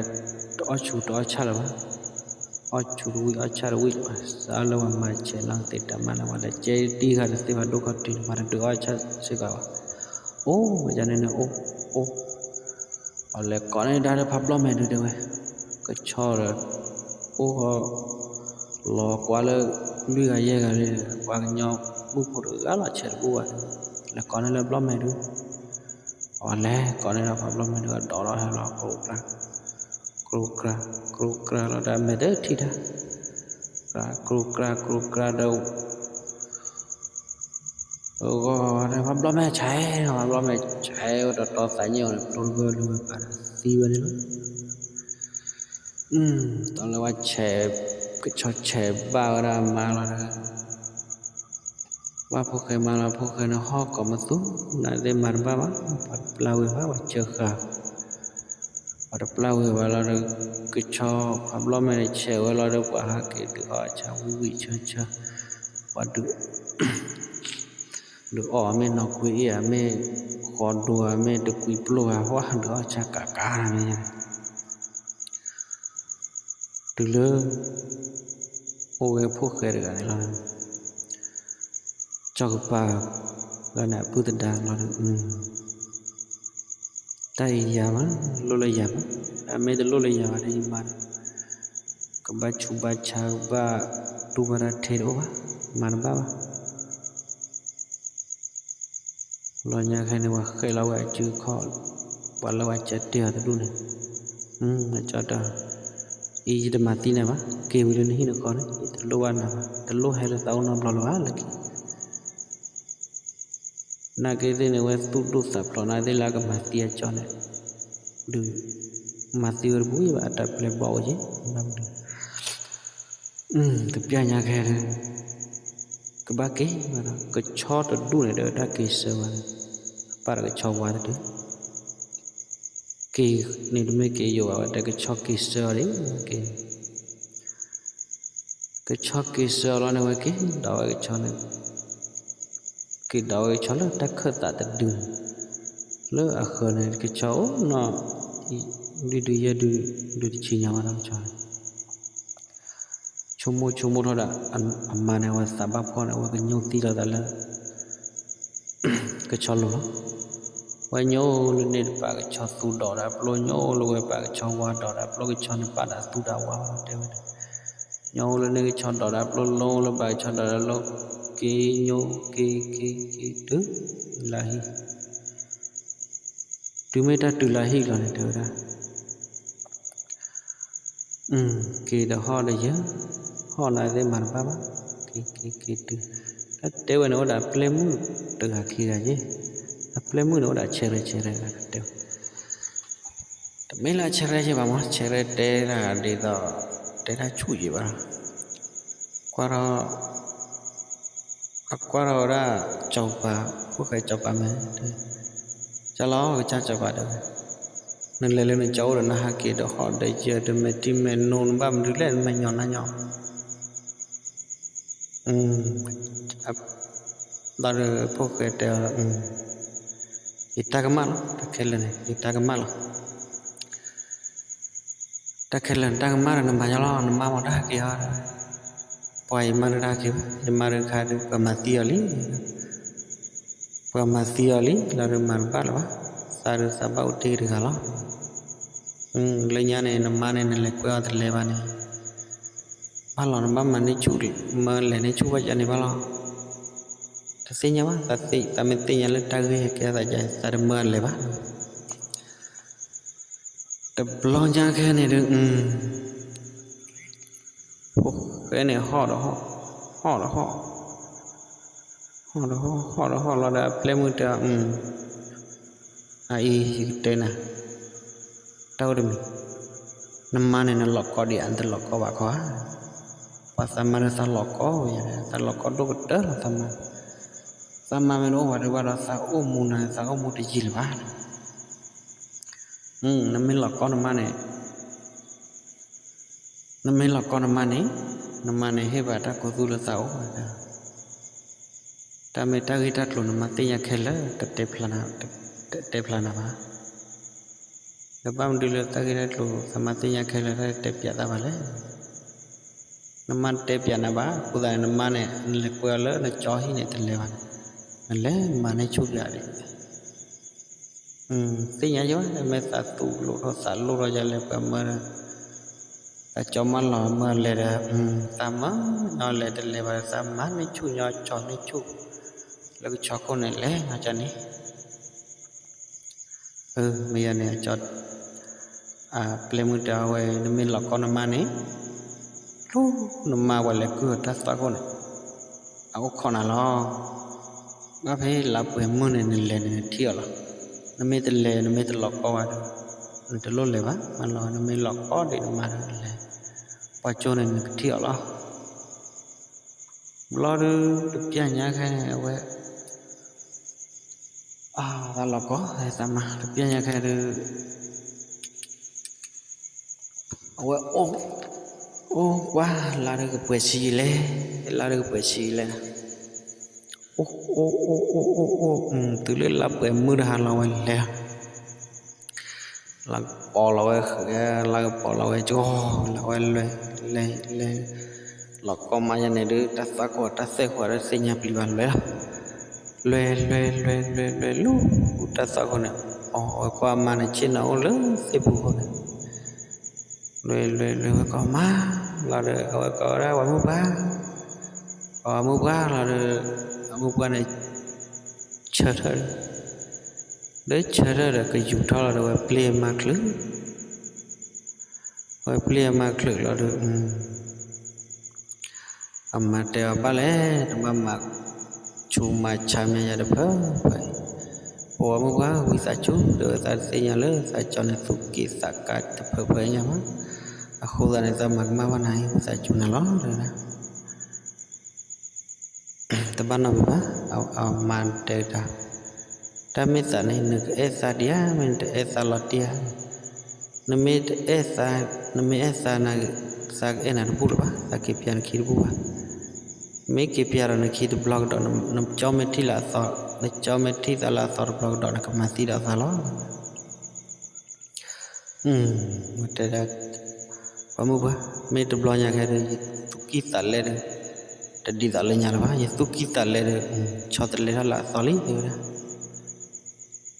အီၣ်ဆူၣ်တအီၣ်ဆၣ်လၢၤဘၣ် အီၣ်ဆူၣ်တဝံၣ်အီၣ်ဆၣ်တဝံၣ်လၢၤဘၣ် စးလၢပှၤမၤဆဲးနီၢ်ကသ့တၢ်မၢ်န့ၣ် ပှၤလဲၤကၢတံၢ်ဃာ်ဒီးသ့ၣ်ဖးဒိၣ်ခီၣ်ထံးန့ၣ် ပှၤတဒုးအီၣ်ဆၣ်စ့ၢ်ကီးဘၣ် အိၣ်ဝဲဒၣ်န့ၣ်န့ၣ်အိၣ်အိၣ် အလဲၤကိးန့ၢ်ဒၣ်လၢဖးဘျီမဲာ်ဒုတဲဝဲ ကဆီဒီး အိၣ်ဃီ လီၤကွၢ်လၢ လွံၢ်ဂၤယဲၢ်ဂၤလံ ပှၤကညီမုၣ်ဖိတဂၤလီၤဆဲးတဘူၣ်ဘၣ် လဲၤကိးန့ၢ်လၢဘျီမဲာ်ဒု အဝဲလဲၤကိးန့ၢ်ဒီးဖးဘျီမဲာ်ဒု အဒိးထီၣ်ဟဲလီၤ ကြိကြၢ ကြိကြၢ ကြိကြၢလီၤဒီးအမဲာ်တထံၣ်တၢ် ကြိကြၢ ကြိကြၢဒီး ဂီၤဂီၤန့ၣ် ဖးဘျီမဲာ်ဆဲး ဖးဘျီမဲာ်ဆဲးဝဲဒီးတီသးညၣ်အီၤန့ၣ် ကျိတဂၢၢ်လၢပာ်ဒီးသံဝဲန့ၣ်လီၤ. တၢ်လၢဝဲဆဲး ကဆီဆဲးဘၣ်ဝဲဒၣ်မါလီၤဒီး ဘၣ်ဖိၣ်ဃဲမါလီၤ ဖိၣ်ဃဲန့ၣ်ဟီၣ်ကိးမသူ နသ့ၣ်မၤတဘၣ်ဘၣ် ပှၤတပျၢ်ဝဲဘၣ် ပှၤစၢဃာ် ပှၤတပျၢ်ဝံၤဝဲလီၤဒီး ကဆီဖးဘျီၣ်မဲာ်န့ၣ်ဆဲးဝဲလီၤဒီး ပှၤဟးက့ၤဒုးအီၣ်အဆၣ်ဝံၣ်ဝံၣ်ဆၢဆၢ, ပှၤဒုး ဒုးအီၣ်အမ့ၢ်နီၢ်ကွ့အ့ၣ်ဧါ, မ့ၢ်ဃီဒိဧါ, မ့ၢ်တကွံပျိၢ်ဧါ, ပှၤဒုးအီၣ်ဆၣ်ကးကးန့ၣ် တုၤလၢ အိၣ်ဝဲဖိၣ်ဃဲတဂၤန့ၣ်လီၤ. ကၠီၤကပၤ လၢန့ၣ်အပုၢ်သဒါလီၤဒီး တၢ်အံၤယၤမး, လိၣ်လၢယၤမး, အမ့ၢ်တလိၣ်လၢယၤဘၣ်ဒီးယမၤဒီး ကဘၣ်ဆူးဘၣ်ဆါ ကဘၣ်တူၢ်ဘၣ်တၢ်ထဲတအိၣ်ဘၣ်, မၤတဘၣ်ဘၣ်. လီၤညါခဲန့ၣ် ပှၤဃဲလီၤဝဲအစုခီၣ်, ပှၤလၢပှၤကၢတ့ၢ်အီၤတဒူၣ်န့ၣ်, ကၠီတဲ, အံၤယတမၤသံနၤဘၣ်, က့ၤဝံၤလၢနဟံၣ်နဃီန့ၣ်, ယတလိၣ်ဘၣ်နၤဘၣ်, တလိၣ်ဟဲလၢသးအိၣ်နီတဘျီလၢၤဘၣ်လၢခံ နာ်က့သ့ၣ်န့ၣ် ဝဲသူၣ်ဒိၣ်သးဖျိးနာ်သ့ၣ်လၢအကမၤသံအကၠီန့ၣ်, ဒုး မၤသံဝဲတပူၤဘၣ်, အတၢ်ပျဲဘီအိၣ်က့ၤ, တပျၢ်ညါခဲဒီး ကဘၣ်က့ၤဘၣ်ဒီး ကဆီတဒူၣ်န့ၣ် တဲဝဲဒၣ်က့ၤဆၢဝဲန့ၣ်, အပၢ်ဒီးကဆီဝါတဒု က့ၤန့ၣ်တမ့ၢ်က့ၤယိာ်ဘၣ်ဝဲ တဲကဆီက့ၤဆၢအီၤဒၣ်က့ၤ ကဆီက့ၤဆၢအီၤလီၤန့ၣ် ဝဲက့ၤဒိးဝဲကဆီန့ၣ်, က့ၤဒိးဝဲကဆီလၢတၢ်ခၢၣ်သးတဒုန့ၣ်, လၢအဃၢၤန့ၣ် ကဆီအိၣ်နီၤ, ဒုဒုယဲၢ်ဒု, ဒုတဆံညါဝဲဒီးကဆီန့ၣ် ဆိကမိၣ်ဆိကမိၣ်ထီၣ်ဒီး အမါန့ၣ် အဝဲသးဘၣ်ဖှီၣ်န့ၣ် အဝဲကညိၣ်သံလီၤသးလၢ ကဆီလိၤလီၤ. ဝဲညိၣ်လၢန့ၣ်တပာ်ကဆီသူဒီးတၢ်ပျိ, ညိၣ်လၢဝဲပာ်ကဆီဝါဒီးတၢ်ပျိ, ကဆီန့ၣ်ပာ်ဒီးသူဒီးဝါတဲဝဲန့ၣ်, ညိၣ်လၢန့ၣ်ကဆီဒီးတၢ်ပျိ, လိၣ်လၢပာ်ကဆီဒီးတၢ်လိၣ်, က့ၤညိၣ်က့ၤက့ၤက့ၤတုၤလၢဟံၣ် တုၤမ့ၢ်တၢ်တုၤလၢဟံၣ်လီၤန့ၣ် တဲဝဲဒၣ် က့ၤဒီးဟီၣ်ဒီးယၢ, ဟီၣ်နာ်သ့ၣ်မၤတဘၣ်ဘၣ်, က့ၤက့ၤက့ၤတုၤ, တၢ်တဲဝဲန့ၣ် အိၣ်ဒီးအပျဲၢ်မုၣ်တဂၤခံဂၤယဲ, အပျဲၢ်မုၣ်န့ၣ် အိၣ်ဒီးဆဲးရဲဆဲးရဲတဂၤတဲဝဲ, တမ့ၢ်လၢဆဲးရဲယဲဘၣ်မး, ဆဲးရဲတဲတၢ်ဒ်သိး တဲတၢ်ဆူၣ်ယဲဘၣ် ကွၢ်ထီၣ် အကွၢ်ထီၣ်ဝဲဒၣ် ကၠီၤပၤ, ဖိၣ်ဃဲကၠီၤပၤမ့ၢ်, ကၠီလီၤ ကစၢ်ကၠီၤပၤတဲဝဲ, နလဲၤလၢနကၠီအိၣ်ဒီး နဟးက့ၤဒီးဟီၣ်ဒီးယၢ ဒီးမဲာ်ထံမဲာ်နိ နဘၣ်မနုၤလဲၣ် နမဲာ်ညီနါညီ ဒီးဖိၣ်ဃဲတဲအီၤ, ယတၢ်ကမၣ်လီၤ, တၢ်ခဲလၢာ်န့ၣ် ယတၢ်ကမၣ်လီၤ. တၢ်ခဲလၢာ်နတၢ်ကမၣ်ဒီး နမၤညီလီၤ, နမါမၤတၢ်ဟဲက့ၤဟီဒီး, ပှၤယမါတၢ်ဟဲက့ၤဘၣ်, ယမါတၢ်ခါဒီး ပှၤမၤသံအီၤလံ, ပှၤမၤသံအီၤလံ လီၤဒီးမၤတဘၣ်လၢၤဘၣ်, သးဒီးသးဘၣ်အိၣ်တ့ၢ်တဂၤလီၤ. လၢညါန့ၣ် နမါန့ၣ် နလဲၤကွဲအီၤတလဲၤဘၣ်န့ၣ် ဘၣ်လီၤ နဘၣ်မၤန့ၢ်ဆူၣ်, မၢလဲၤန့ၢ်ဆူၣ်ဘၣ်ယၤန့ၣ်ဘၣ်လီၤ. တသ့ၣ်ညါဘၣ်, သးမ့ၢ်သ့ၣ်ညါလၢတၢ်ဂ့ၢ်ဟဲကဲအသးယၤ သးတမၢအလဲၤဘၣ်. တဘျီညါခဲန့ၣ်ဒီး ဖိၣ်ဃဲန့ၣ် ဟီၣ်ဒီးဟီၣ်, ဟီၣ်ဒီးဟီၣ်, ဟီၣ်ဒီးဟီၣ်, ဟီၣ်ဒီးဟီၣ်လီၤဒီး အပျဲၢ်မုၣ်တဲအီၤ, အအံၤ ယကတဲနၤ တၢ်အိၣ်တမံၤ, နမါန့ၣ် နလီၤကီဒံးဧါ, နတလီၤကီဘၣ်ခီဧါ. ပှၤသးမါဒီးသးလီၤကီဝဲယၤ, သးလီၤကီဒိၣ်ကတၢၢ်လီၤသးမါ, သးမါမ့ၢ်တအိၣ်ဝဲဒၣ်ဘၣ်ဒီး သးအိၣ်မူနၤ သးအိၣ်မူတယံာ်လၢၤဘၣ်. နမ့ၢ်လီၤကီနမါန့ၣ် နမ့ၢ်လီၤကီနမါန့ၣ်, နမါန့ၣ်ဟ့ၣ်ဘၣ်တၢ်ကူသူလၢသးအိၣ်, တၢ်မ့ၢ်တၢ်ဂ့ၢ်တၢ်ကျိၤနမါသ့ၣ်ညါခဲလၢာ်, တတဲဖျါနၤဘၣ်. ဒီးဘၣ်မနုၤလၢတၢ်ဂ့ၢ်တၢ်ကျိၤ သးမါသ့ၣ်ညါခဲလၢာ် တၢ်တဲပျးသးဘၣ်လဲၣ်. နမါတတဲပျးနၤဘၣ်, အဃိသတးန့ၣ် နမါန့ၣ် နလဲၤကွဲအီၤလၢနကၠီဟံၣ်န့ၣ် တလဲၤဘၣ်န့ၣ်, နလဲၤမၤန့ၢ်ဆူၣ်ပျးဒံး သ့ၣ်ညါယဲဘၣ်, မ့ၢ်သးသူၣ်လိၣ်ထီၣ်သးလိၣ်ထီၣ်ယၤလဲၤပှၤမၢဒီး, သးကၠီမၢလီၤမၢလဲၤဒီး, သးမၢညီလဲၤတလဲၤဘၣ်ဒီး သးမၤန့ၢ်ဆူၣ်ညီကၠီန့ၢ်ဆူၣ်, လၢကဆီခိၣ်န့ၣ်လဲၤညီကၠီန့ၣ်, မ့ၢ်ယၤန့ၣ် အပျဲၢ်မုၣ်တဲအီၤဝဲ နမ့ၢ်လီၤကီနမါန့ၣ်, ကျိနမါဝဲလဲၤကုၢ်အီၤတၢ်သွၣ်ခိၣ်န့ၣ်, အအိၣ်ခိးနၤလီၤ. ဘၣ်ဖဲလါပှဲၤမုၢ်န့ၣ် နလဲၤန့ၣ် နထံၣ်အီၤလီၤ. နမ့ၢ်တလဲၤ နမ့ၢ်တလီၤကီဘၣ်ဒီး နတလိၣ်လဲၤဘၣ်, မၤလီၤ နမ့ၢ်လီၤကီဒံးနမါဒီး နလဲၤ ပှၤကၠိန့ၣ် နကထံၣ်အီၤလီၤ. ဘျီဒုး တပျၢ်ညါခဲန့ၣ် အဝဲ သးလီၤကီ သးမါ တပျၢ်ညါခဲဒုး အဝဲအိၣ်, အိၣ်ကွၢ်လါဒီးကပှဲၤဆံးလဲၣ်, လါဒီးကပှဲၤဆံးလဲၣ်, အိၣ်အိၣ်အိၣ်အိၣ်အိၣ်အိၣ် တုၤလၢလါပှဲၤမုၢ်တဟါလီၤဝဲလဲၤ လါကပီၤလီၤဝဲ, လါကပီၤလီၤဝဲကီ လီၤဝဲလဲၤ, လဲၤလဲၤ, လီၤကီမးယၤန့ၣ်ဒုး တၢ်သွၣ်ခိၣ်တၢ်သွဲၣ်ဃီၤဒီးသ့ၣ်ညါပျံၤဘၣ်လဲၤလီၤ, လဲၤလဲၤလဲၤလဲၤလဲၤလၢတၢ်သွၣ်ခိၣ်န့ၣ်, အီၤဝဲကွၢ်မါန့ၣ်ဆ့ၣ်နီၤအိၣ်လၢသ့ၣ်ပူၤဃီန့ၣ် လဲၤလဲၤလဲၤဝဲကီမးလီၤဒီး အဝဲကိးဝဲဒၣ်ပှၤမုၣ်ပှၢ်, ပှၤမုၣ်ပှၢ်လီၤဒီး အမုၣ်ပှၢ်န့ၣ် ဆၢထၢၣ်ဒီး, ဒီးဆၢထၢၣ်ဒီးကယူၤထီၣ်လီၤဒီး ဝဲပျ့ၤအမါချုး, ဝဲပျ့ၤအမါချုးလီၤဒီး အမါတဲအီၤဘၣ်လဲၣ်, တဘၣ်မၤဆူးမၤဆါမ့ၢ်ယၤတဖၢဖၢ, ပှၤမုၣ်ပှၢ်ဝံသးစူၤ တဲဝဲသးတသ့ၣ်ညါလၢသးကၠီန့ၣ် သူၣ်က့ၣ်သးကါတဖၢဖၢညါဘၣ်, အဃိသတးန့ၣ် သးမၤကမၣ်ဘၣ်နၤ ဝံသးစူၤနၤလီၤ တဲဝဲဒၣ် တဘၣ်နီတမံၤဘၣ်, အမါတဲတၢ်, တၢ်မ့ၢ်သးန့ၣ် နကအဲၣ်သးဒံးဧါ, မ့ၢ်နတအဲၣ်သးလီၤတံၢ်ဧါ, နမ့ၢ်တအဲၣ်သး, နမ့ၢ်အဲၣ်သးန့ၣ် သးကအဲၣ်နၤတဘူၣ်လၢၤဘၣ်, သးက့ၤပျၢ်နခံတဘူၣ်ဘၣ်, မ့ၢ်က့ၤပျၢ်ဒီးနခံတဘျီကဒီး, နကၠီမ့ၢ်ထံၣ်လၢအသီ, နကၠီမ့ၢ်ထံၣ်သးလၢအသီတဘျီကဒီး နကမၤသံဒီးသးလီၤ တဲဒၣ်, ပှၤမုၣ်ပှၢ်, မ့ၢ်တဘျီညါခဲဒီး ယသူၣ်ကံၢ်သးလဲဒီး, တဒ်သိးလၢညါလၢၤဘၣ်, ယသူၣ်ကံၢ်သးလဲဒီး ဆီတလဲထီၣ်လၢအသီလံ တဲဝဲဒၣ်,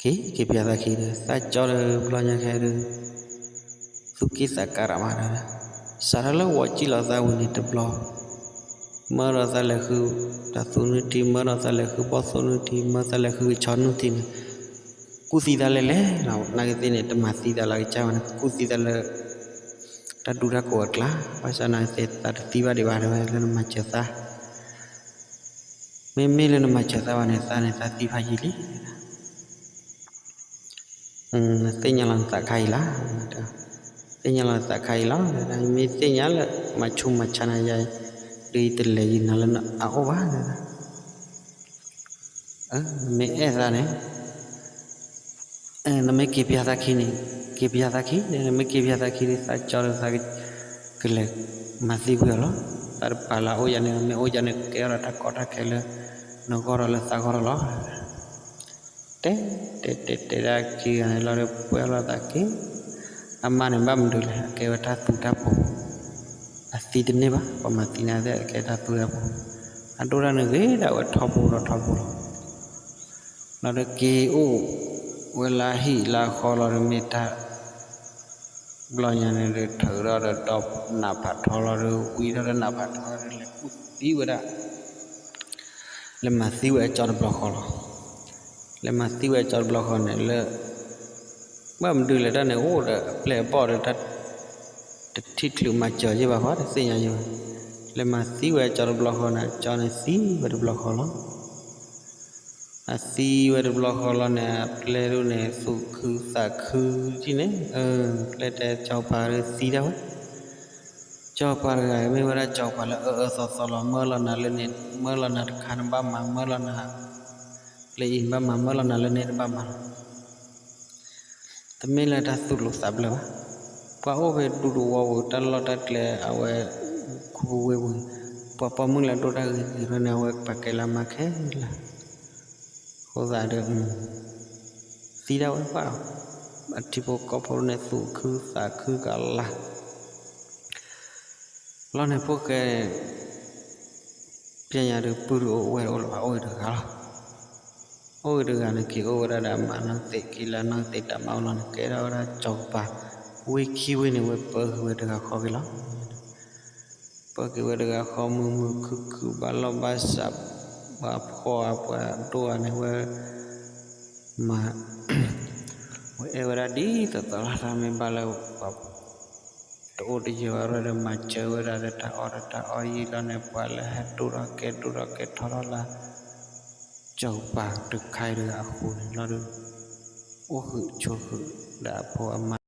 က့ၤက့ၤပျၢ်သးခံဒီး သးကၠီဒီး ဘျီညါခဲဒီး သူၣ်ကံၢ်သးကါတၢ်မးဒီး, စးထီၣ်လၢဝီၤကံၣ်လီၤသးဝံၤန့ၣ်တဘျီ မၢဒီးသးလဲၤဃုတၢ်သူၣ်နုၢ်ထံ မၢဒီးသးလဲၤဃုဘီၣ်သိၣ်နုၢ်ထံ မၢသးလဲၤဃုကဆီနုၢ်ထံန့ၣ်, ကူၣ်သံသးလဲၣ်လဲၣ်လီၤ, နာ်က့သ့ၣ်န့ၣ် တမၤသံသးလၢကစၢ်ဘၣ်န့ၣ် ကူၣ်သံသးလၢ တၢ်ဒူတၢ်ကိးအကျါ, ဘၣ်ဆၣ်နာ်က့သ့ၣ်သးတသံဘၣ်ဒံးဘၣ်တဲဝဲ လၢနမၤစၢၤသး, မ့မ့ၢ်လၢနမၤစၢၤသးဘၣ်န့ၣ် သးန့ၣ်သးသံဖးယံာ်လံ သ့ၣ်ညါလီၤနသးခါအံၤလီၤ, သ့ၣ်ညါလီၤနသးခါအံၤလီၤ, မ့ၢ်သ့ၣ်ညါလၢ မၤဆူးမၤဆါနၤယၤ ဒ်ယတလဲၤယံၤနၤလၢနအအိၣ်ဘၣ်, နမ့ၢ်အဲၣ်သးန့ၣ် နမ့ၢ်က့ၤပျၢ်သးခံန့ၣ်, က့ၤပျၢ်သးခံ, နမ့ၢ်က့ၤပျၢ်သးခံဒီး သးကၠီဒီးသးကလဲၤမၤသံကွံာ်အီၤလီၤ, သးတပာ်လၢအအိၣ်ယၤန့ၣ် မ့ၢ်အိၣ်ယၤန့ၣ် ကဲထီၣ်ဒီးတၢ်ကီတၢ်ခဲလၢ နဂီၢ်ဒီးလၢသးဂီၢ်ဒီးလီၤ တဲတဲတဲတဲဒၣ်ခံဂၤန့ၣ်လီၤဒီး ပှဲၤလီၤသးက့ၤ, အမါန့ၣ်ဘၣ်မနုၤလဲၣ် အကဲဝဲတၢ်သူတၢ်ပူၤ, အသံတန့ၢ်ဘၣ် ပှၤမၤသံနၤသ့ၣ် အကဲတၢ်သူတၢ်ပူၤ, အဒိၣ်တၢ်န့ၣ်ဂ့ၤဒၣ်ဝဲထီဘိဒီးထီဘိလီၤ, လီၤဒီးက့ၤအိၣ်ဝဲလၢဟံၣ်လၢဃီလီၤဒီးမ့ၢ်တၢ် ဘျီညါန့ၣ်ဒီး ထုးထီၣ်ဒီးဒီးနးဖးထီလီၤဒီး ဝံထီၣ်ဒီးနးဖးထီဒီး လဲၤကူၣ်သံဝဲဒၣ်, လဲၤမၤသံဝဲအကၠီတဘျီဃီလီၤ. လဲၤမၤသံဝဲအကၠီတဘျီဃီန့ၣ်လၢ ဘၣ်မနုၤလဲၣ် တၢ်န့ၣ်အိၣ်ဒီးအပျဲၢ်အဘီၣ်ဒီး တၢ်တထံၣ်ချုးမၤစၢၤယ့ၢ်ဘၣ်ဃီ တသ့ၣ်ညါယ့ၢ်ဘၣ်. လဲၤမၤသံဝဲအကၠီတဘျီဃီန့ၣ် အကၠီန့ၣ်သံဝဲတဘျီဃီလီၤ. အသံဝဲတဘျီဃီလီၤန့ၣ် အပျဲၢ်ဒၣ်န့ၣ် သူၣ်ခုသးခုဒ်န့ၣ်, ပျဲၢ်တဲစီၤပၤဒီးသံဒၣ်ဝဲ, စီၤပၤတဂၤမ့ၢ်ဝဲဒၣ်စီၤပၤလၢအအၢအၢသီသီလီၤ. မၢလီၤနၤလၢန့ၣ် မၢလီၤနၤတခါနဘၣ်မၤ, မၢလီၤနၤ လၢအံၤနဘၣ်မၤ, မၢလီၤနၤလၢန့ၣ်တဘၣ်မၤလီၤ. တမ့ၢ်လၢတၢ်သူၣ်လိာ်သးဘျၢဘၣ်. ပှၤအိၣ်ဖဲဒူသဝီပူၤ တၢ်လီၢ်တၢ်ကျဲအဝဲ ခူပူၤဝ့ၢ်ပူၤ, ပှၤပိာ်မုၣ်လၢဒိၣ်တၢ်ဂ့ၤဂ့ၤန့ၣ် အဝဲပာ်ကဲလၢမၤခဲလၢာ်. အဃိသတးဒီး သံဒၣ်ဝဲဘၣ်, အထံဖိကီၢ်ဖိန့ၣ် သူၣ်ခုသးခုကလါ လီၤန့ၣ်ဖိၣ်ဃဲ ပျဲညါဒီး ပုၢ်တအိၣ်ဝဲၢ်တအိၣ်လၢၤဘၣ် အိၣ်ဂ့ၤတဂၤလီၤ. အိၣ်ဂ့ၤတဂၤန့ၣ် က့ၤအိၣ်ဝဲဒၣ်ဒီးအမါနီၢ်သ့ၣ် က့ၤလၢနီၢ်သ့ၣ်တၢ်မၤအိၣ်လီၤန့ၣ် ကဲထီၣ်ဝဲဒၣ်စီၤပၤ ဝ့ၢ်ခံဝ့ၢ်န့ၣ် ဝဲပၢက့ၤဝဲတဂၤဃီက့ၤလီၤ. ပၢက့ၤဝဲတဂၤဃီ မုာ်မုာ်ခုၣ်ခုၣ် ဘၣ်လီၢ်ဘၣ်စး ပှၤဖှီၣ်ဧါ ပှၤဒိၣ်ဧါန့ၣ် ဝဲ မၤ ဝဲအဲၣ်ဝဲဒၣ်ဒ်သိးသိးလီၤ. တၢ်မ့ၢ်ဘၣ်လၢပှၤ တအိၣ်တယၢၤဘၣ်ဒီး မၤစၢၤဝဲဒၣ်ဒီး တၢ်အီၣ်ဒီးတၢ်အီယံာ်လီၤန့ၣ် ပှၤလၢဟဲဒိၣ်ထီၣ်ကဲဒိၣ်ထီၣ်ကဲထီထီၣ်လၢ စီၤပၤတခါအံၤတဂၤအဃိန့ၣ်လီၤဒီး အိၣ်ဃုာ်ဆိးဃုာ်ဒီးအဖိအမါ